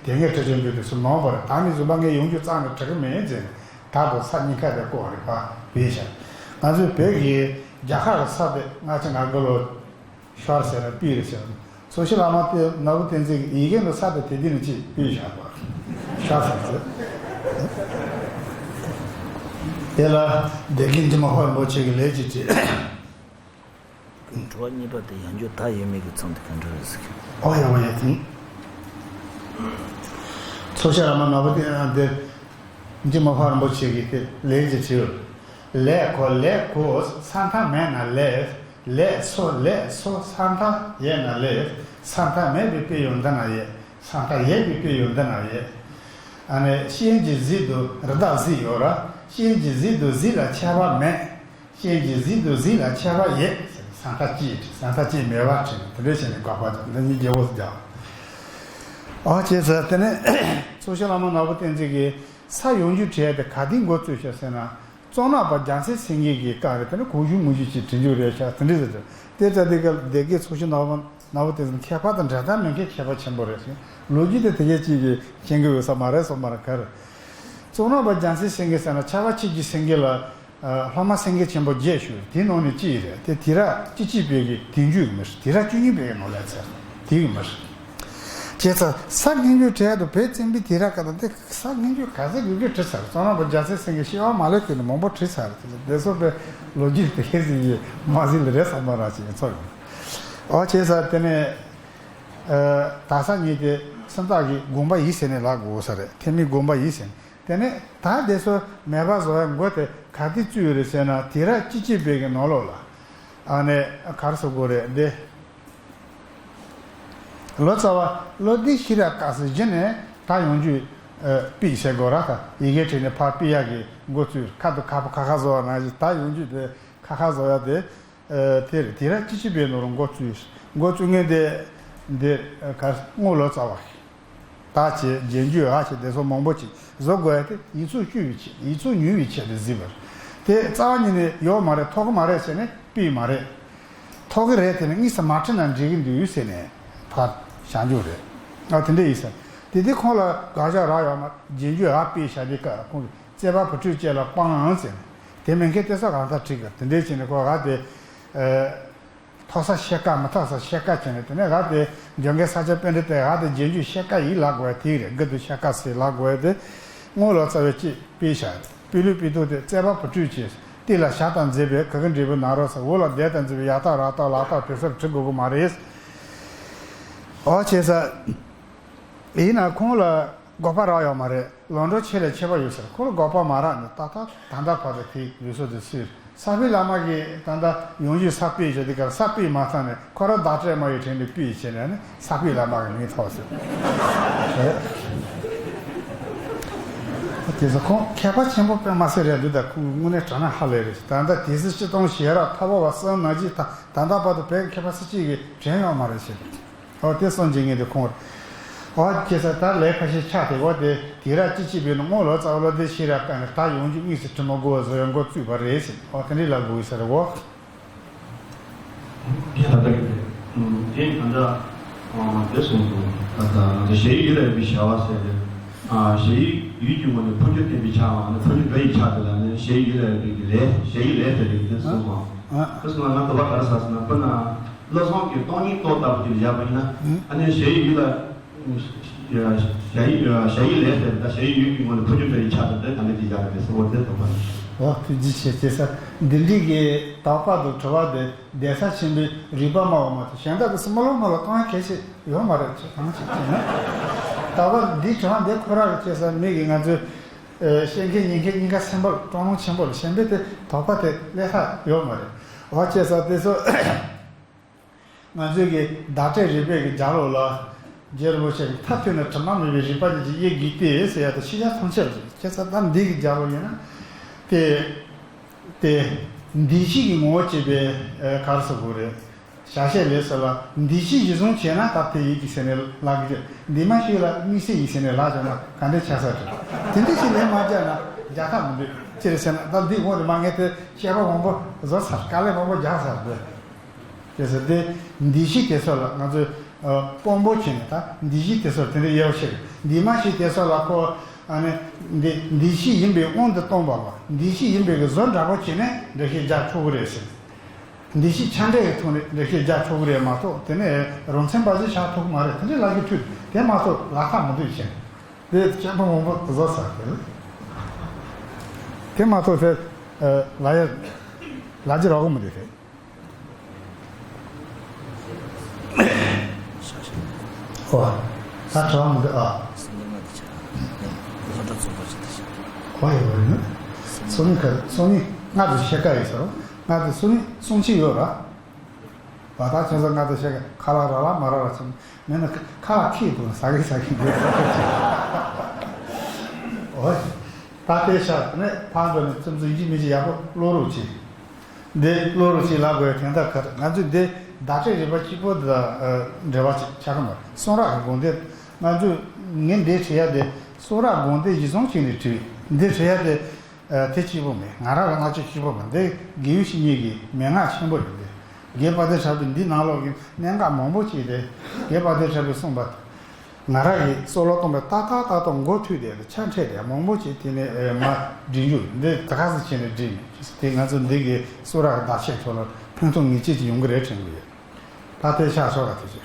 དེ་ངས་ཁྲི་ཆེན་པོས་དེ་ཚོ་ནོར་བ་རེད། ད་ནི་བཟོད་པ་ངས་ཡོངས་རྒྱུད་རྩ་ནས་བྲི་གི་མེད་ཟེར་ནས་ད་དུ་ས་གཉིས་ཀ་དེ་བཀོག་རེད་པ་བས་བཞག་ང་ཚོའི་བོད་ཀྱི་རྒྱ་གར་གྱི་ས་དེ་ལྔ་བཅུ་ང་དགུ་ལོ། ཤར་ཟེར་ན་པིར་ཟེར། ཚོགས་ཞིང་བླ་མ་དེ་ནོར་བུ་བསྟན་འཛིན་གྱི་ཡི་གེ་འདི་ས་དེ་དེ་དུས་ནས་ཅིག་པིར་བཞག་པ། ཤར་ཟེར་ཟེར། དེ་ལ་སྡེ་དགེ་འཇིགས་མེད་དཔལ་རིན་པོ་ཆེ་གི་ལས་ཀྱི་ཅིག་འགྲོ་བ་གཉིས་པ་དེ་ཡང་འགྱུར་ད་ཡོད་མེད་ཀྱི་མཚམས་དེ་ག་འདྲ་རེད་ཟེར། ཨོ་ཡ་ཨོ་ཡ། ཚོགས་ཞིང་བླ་མ་ནོར་བུ་བསྟན་འཛིན་གྱི་མ་ཕར་རིན་པོ་ཆེ་གིས་དེ་ལེགས་ཀྱི་བྲིས། ལས་གོ་ལས་གོ་ས་མཐའ་མེད་ན་ལས། ལས་སོ་ལས་སོ་ས་མཐའ་ཡས་ན་ལས། ས་མཐའ་མེད་པའི་དཔེ་ཡོད་འདི་ན་ཡས། ས་མཐའ་ཡས་པའི་དཔེ་ཡོད་འདི་ན་ཡས། ཨ་ནི་ཤན་གྱི་གཟིག་ཏུ་རི་དྭགས་གཟིག་ཡོད་ར། ཤན་གྱི་གཟིག་ཏུ་གཟིག་ལ་ཁྱད་པར་མེད། ཤན་གྱི་གཟིག་ཏུ་གཟིག་ལ་ཁྱད་པར་ཡོད། ས་མཐའ་གཅིག་ས་མཐའ་གཅིག་མེད་པ་བྲིས་དེ་འདྲ་བྱས་ནས་དགག་པ་དང་འདི་གཉིས་རྒྱལ་པོ་སུ་རྒྱག་ཨོ་བྱས་ཙང་དེ་ནས་ཚོགས་ཞིང་བླ་མ་ནོར་བུ་བསྟན་འཛིན་གྱིས་ས་ཡོངས་རྒྱུད་བྲིས་ཏེ་ག་དུས་འགོ་བཙུགས་ཤག་ཟེར་ན། གཙང་ནག་པ་རྒྱལ་མཚན་སེང་གེ་གི་སྐབས་རེད། དེ་ནས་གོང་ཞུས་མུ་བཞི་ཅིག་བྲིས་འཇུག་རེད་ཤག་དེ་འདྲ་ཟེར་ཏེ། དེ་ལྟ་དུས་སྐབས་སྡེ་དགེ་ཚོགས་ཞིང་ནོར་བུ་ནོར་བུ་བསྟན་འཛིན་མཁས་པ་དང་འགྲན་ཟླ་མེད་མཁན་མཁས་པ་ཆེན་པོ་རེད་ཟེར། ལོ་རྒྱུས་དེ་དེ་གས་ཅིག་གིས་མཁྱེན་གི་ཡོད་ས་མ་རེད་སོང་མ་རེད་ག་རེ། གཙང་ནག་པ་རྒྱལ་མཚན་སེང་གེ་ཟེར་ན་ཆར་པ་ཆེ་རྒྱུད་སེང་གེ་ལ། ལྷ་མ་སེང་གེ་ཆེན་པོ་བརྒྱད་ཞུ་དེའི་ནང་ནས་གཅིག་རེད། དེ་དུས་རབས་བཅུ་གཅིག་པའི་གི་དུས་མཇུག་མི་རེད། དུས་རབས་བཅུ་གཉིས་པའི་གི་ནང་ལ་ཚར་དེ་གི་མི་རེད། བྱས་ཙང་ས་སྔོན་འཇུག་བྲིས་ཡག་དང་བོད་བཙན་པོའི་དུས་རབས་སྐབས་དང་དེ་ས་སྔོན་འཇུག་ག་ཚོད་དགོས་གི་བྲིས་ཚར། གཙང་ནག་པ་རྒྱལ་མཚན་སེང་གེ་ཤི་བ་མ་ལོས་དེ་ནས་མང་པོ་བྲིས་ཚར་རེད། དེ་སོགས་པའི་ལོ་རྒྱུས་དེ་གས་ཟིག་ཡིན་མ་ཟིག་ལ་རེད་བསམ་པ་རང་ཅིག་ཚོར་ཡོང་། ཨོ་བྱས་ཙང་དེ་ནས་དག་ས་གཉིས་དེ་སུམ་རྟགས་ཀྱི་དགོངས་པ་ཡིན་ཟེར་ནས་ལབ་དགོས་ས་རེད། ཐེག་དམན་དགོངས་པ་ཡིན་ཟེར་ནས། དེ་ནས་ད་དེ་ཚོ་མེད་པ་བཟོ་བའི་འགོ་དེ་ག་དུས་བཙུགས་ཡོད་རེད་ཟེར་ན། དུས་རབས་བཅུ་གཅིག་པའི་གི་ནང་ལོགས་ལ། ཨ་ནི་ག་རེ་ཟེར་དགོས་རེད་འདི། ལོ་ཙཱ་བ་བློ་ལྡན་ཤེས་རབ་སྐབས་སུ་གཞི་ནས་ད་ཡོངས་རྒྱུད་ཨ་པིག་བྱེད་དགོས་ར། ད་ཡི་གེ་བྲིས་ནས་ཕར་པིག་ཡག་གི་འགོ་བཙུགས། ཁ་དང་ཁ་པོ་ཁ་ཁ་བཟོ་བ་ནང་བཞིན་ད་ཡོངས་རྒྱུད་དེ་ཁ་ཁ་བཟོ་ཡག་དེ། ཨ་དེ་རེད། དུས་རབས་བཅུ་གཅིག་པའི་ནང་ལ་འགོ་བཙུགས། འགོ་བཙུགས་མཁན་དེ་འདི་ཨ་ག་རེ་རྔོག་ལོ་ཙཱ་བ། ད་ཅེས་རྗེས་འཇུག་འ་ཅེས་དེ་ཚོ་མང་པོ་ཅིག་བཟོ་དགོས་ཏེ། ཡིག་ཚོགས་བསྐྱུར་བའི་ཆེད། ཡིག་ཚོགས་ཉུལ་བའི་ཆེད་དུ་གཟིགས་པར། དེ་རྩ་བ་ཉིད་ནས་ཡོད་མ་རེད། ཐོགས་ཀྱི་མ་རེད་ཟེར་ནས་ཕུད་མ་རེད། ཐོགས་ཀྱི་རེད། དེ་ནི་དངོས་སུ་མ་བྲིས་ན་འགྲིག་གི་འདུག་ཟེར་ནས་ཕར་བཞག་རྒྱུ་རེད། ཨ་དེ་འདྲ་ཡིན་ཟེར། དེ་དུས་ཁོང་ལ་དགག་བཞག་རག་ཡོད་མ། རྗེས་འཇུག་འ་ཕུད་བཞག་དུས་སྐབས་ཁོང་གིས་བཙད་པ་བུ་ཁྲིད་ཅེས་ལ་སྤང་ཟེར་ནས། དེ་མིན་མཁན་དེ་ཚོ་གང་ལྟར་བྲིས་དགོས། དེ་འདྲ་བྱས་ནས་ཁོ་འ་དེ། ཨ། ཐོགས་ས་ཕྱེད་ཀ། མི་ཐོགས་ས་ཕྱེད་ཀ་བྱས་ནས། དེ་ནས་འ་དེ་འཇོན་མཁན་ས་སྐྱ་པཎྜི་ཏས་འ་དེ་རྗེས་འཇུག་ཕྱེད་ཀ་ཡིན་ལབ་དགོས་དེ་རེད། དགུ་དང་ཕྱེད་ཀ་ཟེར་ལབ་དགོས་དེ། རྔོག་ལོ་ཙཱ་བས་ཅིག་ཕུད་བཞག། པི་ལུ་པི་ཏུ་དེ་བཙད་པ་བུ་ཁྲིད་ཅེས། ཏི་ལ་ཞྭ་དང་མཛེས་པའི་ག་གི་འབྲས་བུ་ན་རོ་ཟེར། འོ་ལ་དེ་དང་མཛེས་པའི་ཡ་ཐག་ར་ཐག་ལ་ཐག་དེ་ཚོར་བྲི་དགོས་ཀྱི་མ་རེད། འོ་བྱས་ཙང་། ཡིན་ན་ཁོང་ལ་དགག་པ་རག་ཡོད་མ་རེད། ལམ་འགྲོ་ཆེ་ལས་ཆེ་བ་ཡོད་ཟེར། ཁོ་ལ་དགག་པ་མ་རག་ནས་ད་ལྟ་ད་ལྟ་བར་དུ་དེའི་ལུགས་སྲོལ་དེ་སྲིད། ས་པཎ་བླ་མ་གིས་ད་ལྟ་ཡོངས་གཅོད་ས་པཎ་བྱས་དུས་སྐབས་ས་པཎ་མ་ཚང་ནས་ཁོ་རང་བདག་ཅག་མ་ཡི་དྲན་ནས་པཎ་བྱས་ནས་ནི་ས་པཎ་བླ་མ་གི་མིང་ཐོགས་ཟེར། དེ་ཚོ་ཁོང་མཁས་པ་ཆེན་པོ་དཔེ་མ་སྲིད་རེད་འདུག་ད་ཁོང་དངོས་གནས་དྲང་གནས་ཧ་ལས་རེད། ད་ལྟ་དེ་སྲིད་སྤྱིར་བཏང་ཞལ་རག་ཐར་པ་བ་གསུམ་ནང་བཞིན་ད་ད་ལྟ་བར་དུ་བོད་མཁས་པ་སུ་གཅིག་གིས་དྲན་ཡོད་མ་རེད་ཟེར། འོ་དེ་གསུངས་བྱེད་མཁན་དེ་ཁོང་རེད། འོ་ཁྱེད་ས་ད་ལས་ཁ་ཤས་ཆགས་ཏེ། འོ་དེ་དེ་ར་ཅི་ཅི་བས་ན་རྔོག་ལོ་ཙཱ་བ་ལ་དེ་ཤེས་ར་དཀའ་ནས་ད་ཡོངས་གཅོད་དངོས་སུ་བྲི་མི་དགོས་བཟོ་ཡང་འགོ་བཙུགས་པ་རེད་ཟེར། འོ་དེ་འདྲའི་ལབ་དགོས་ས་རེད་འོ། དེ་ད་ལྟ་གི་དེ་དེ་ད་ལྟ་དེ་གསུངས་སོང་། ད་ལྟ་ང་ཚོ་ཞལ་ཡིག་ཡུལ་ལ་ཡོད་པའི་བྱ་བ་ཟེར་ཏེ། ཞལ་ཡིག་ཡུལ་གྱི་ངོས་ནས་འཕོ་འགྱུར་བསྟན་པའི་ཕྱག་དབང་ནི། འཕོ་འགྱུར་འགྲོ་ཡི་ཕྱག་དེ་ལ་ནི་ཞལ་ཡིག་ཡུལ་ལ་ཡོད་པའི་གི་ལས། ཞལ་ཡིག་ལས་ཟེར་གི་དེ་གསུངས་སོང་། དེ་སོང་ན་ང་དོགས་པ་ག་རེ་ཟ་ཟེར་ན། དཔེར་ན། བློ་བཟང་གིས་སྟོང་ཉིད་རྟོགས་ལྟ་བུ་ཅིག་བཞག་པ་ཡིན་ན། ཨ་ནི་ཞལ་ཡིག་ལ། ཞལ་ཡིག་ཞལ་ཡིག་ལས་ཟེར། ད་ཞལ་ཡིག་ཡུལ་གྱི་ངོས་ནས་འཕོ་འགྱུར་འགྲོ་ཡི་ཕྱག་དེ་ད་ལྟ་ཅིག་བཞག་གི་རེད་ཟེར་བ་དེ་དོགས་པ་རེད། འོ་ཐུགས་རྗེ་ཆེ། ཁྱེད་ས་འདི་འདྲའི་གི་དོགས་པ་དང་དྲི་བ་དེ་གདན་ས་ཆེན་པོའི་རིག་པ་སྨྲ་བ་མ་གཏོགས་གཞན་དག་གི་སྲིད་མ་ལོ་མ་ལ་གཏོང་ཡ་གལ་ཆེ་ཡོད་མ་རེད། ཅེས་གང་ཞིག་བྱས་ན། དོགས་པ་འདི་དྲི་བ་འདི་ཁོ་རང་གི་ཁྱེད་ས་མི་གི་ང་ཚོའི། ཨེ། བཤད་མཁན་ཉན་མཁན་གཉིས་ཀ་སེམས་པ་སྤྲོ་སྣང་ཆེན་པོ་རེད། གཞན་པའི་དེ་དོགས་པ་དེ་སླེབས་ཐབས་ཡོད་མ་རེད། འོ་བྱས་ཙང་དེ་ཚོ་ང་ཚོའི་གི་བདག་ཅག་རིག་པའི་གི་ལྗགས་ཀློག་ལ། རྗེ་རིན་པོ་ཆེ་གི་མཐའ་ཐུག་ན་དྲི་མ་མེད་པའི་རིག་པ་ཉིད་ཀྱིས་དབྱེ་དགོས་ཏེ་ཟེར་ཡ་དེ་ཤེས་བྱ་ཐམས་ཅད་རེད། བྱས་ཙང་ད་འདི་གི་ལྗགས་ཀློག་ཡིན་ན་དེ། དེ། འདུས་བྱས་ཀྱི་ངོ་བོ་བྱས་པའི། ཨེ། ག་རེ་ཟེར་དགོས་རེད། བྱ་བྱེད་ལས་སོགས་ལ་འདུས་བྱས་གཞི་བཟུང་བྱས་ན་ད་དེ་ཡིད་ཀྱི་ཟེར་ནས་ལབ་ཀྱི་རེད། འདུས་མ་བྱས་ལ་དམིགས་བསལ་ཡིད་ཟེར་ནས་ལབ་བྱས་ན་ག་འདྲ་ཆགས་ས་རེད། དེ་འདྲ་ཞིག་ལན་མ་བརྒྱབ་ན་རྒྱག་ཐབས་མི་འདུག་ཅི་རེད་ཟེར་ན་ད་འདི་འོང་དུ་མ་ངས་དེ་བཤད་པ་མང་པོ་བཟོ་ཚར། དཀའ་ལས་མང་པོ་རྒྱག་ཚར་དགོས། དེ་ཟེར་དེ་འདུས་བྱས་དེ་ཚོ་ལ་ང་ཚོས་དཔང་པོ་བྱས་ནས་ད་འདུས་བྱས་དེ་ཚོ་དེ་འདྲ་དབྱེ་བ་ཕྱེ་རེད། འདུས་མ་བྱས་དེ་ཚོ་ལ་ཁོ་ཨ་ནི་འདི་འདུས་བྱས་ཡིན་པའི་དབང་དུ་བཏང་བ་ལ་འདུས་བྱས་ཡིན་པའི་གི་བཟོ་འདྲ་པོ་བྱས་ནས་འགྲེལ་བཤད་རྒྱག་ཆོག་གི་རེད་ཟེར། འདུས་བྱས་ཆ་འདྲ་གི་ཐོག་ནས་འགྲེལ་བཤད་རྒྱག་ཆོག་གི་རེད་མ་གཏོགས་དེ་ནས་རང་མཚན་པ་ཞིག་ཆགས་ཐུབ་ཀྱི་མ་རེད། དེ་འདྲའི་ལབ་ཀྱི་ཐུབ་དེ་མ་གཏོགས་ལབ་ཐབས་མི་འདུག་ཅེས་དེ་སྐྱེས་པ་མང་པོ་བཟོ་ཚར་དེ། དེ་མ་གཏོགས་དེ་ལབ་ཡ་ལབ་རྒྱུ་རག་གི་མི་འདུག་དེ། ཨོ། ད་དྲི་བ་མི་འདུག་ཨ། ཨོ་ཡོད་རེད་ན། སོ་ནི་ཁ་སོ་ནི་ང་དུ་ཤེས་ཀ་ཡོད་ཟེར་རོ། ང་དུ་སོ་ནི་སོང་ཆེ་ཡོད་ར། བ་ད་ཁྱོད་ཚོ་ང་དུ་ཤེས་ཀ་ཁ་ལག་ར་ལ་མ་ར་ར་ཚོ་མེད་ན་ཁ་ལག་ཁྱི་དུ་ཟ་གི་ཟ་གི་འདུག་ཨོ། ད་དེ་ཤ་ནས་ཕར་འགྲོ་ནས་ཙམ་ཙམ་ཡིན་གཅིག་མིན་གཅིག་ཡག་པོ་བློ་རོགས་བྱེད། འདི་བློ་རུ་ཞིག་ལབ་དགོས་དོན་དག་ག་རེ། ང་ཚོས་འདི་བདག་ཅག་རིག་པ་གཅིག་པོ་དང་འབྲེལ་བ་ཅིག་ཆགས་ཀྱི་མ་རེད། གསུང་རབ་ཀྱི་དགོངས་དོན་ང་ཚོས་ངས་འདི་བྲིས་ཡ་དེ་གསུང་རབ་དགོངས་དོན་གཞི་བཟུང་བྱས་ནས་བྲིས། འདི་བྲིས་ཡ་དེ་དེ་གཅིག་པོ་མིན། ང་རང་གི་སྣང་ཆ་གཅིག་པོ་མིན། འདི་དགེ་བའི་བཤེས་གཉེན་གྱི་མན་ངག་ཆེན་པོ་ཡིན་ཏེ། རྒན་པ་དེ་ཞབས་ཀྱིས་འདི་ནང་ལོགས་ཀྱི་གནད་འགག་མང་པོ་ཅིག་དེ་རྒན་པ་དེ་ཞབས་ཀྱིས་གསུངས་པ། ང་རང་གིས་སྲོག་བློ་གཏོང་བའི་ཏག་ཏག་ཏག་ཏག་མགོ་ཐུག་དེ་ཆ་འཕྲད་དེ་མང་པོ་ཅིག་དེ་ནས་ཨེ་མ་འདྲི་རྒྱུ་འདི་ད་ག་ཟེ་བྱས་ནས་འདྲི་མེད། དེ་ང་ཚོ་འདི་གའི་གསུང་རབ་ཀྱི་བདག་ཆེན་ཚོ་ལ་ཕན་ཐོགས་ངེས་ཅན་ཅིག་ཡོང་གི་རེད་དྲན་གི་ཡོད། ད་དེ་ཤག་ཆོག་ག་དེ་བྱས།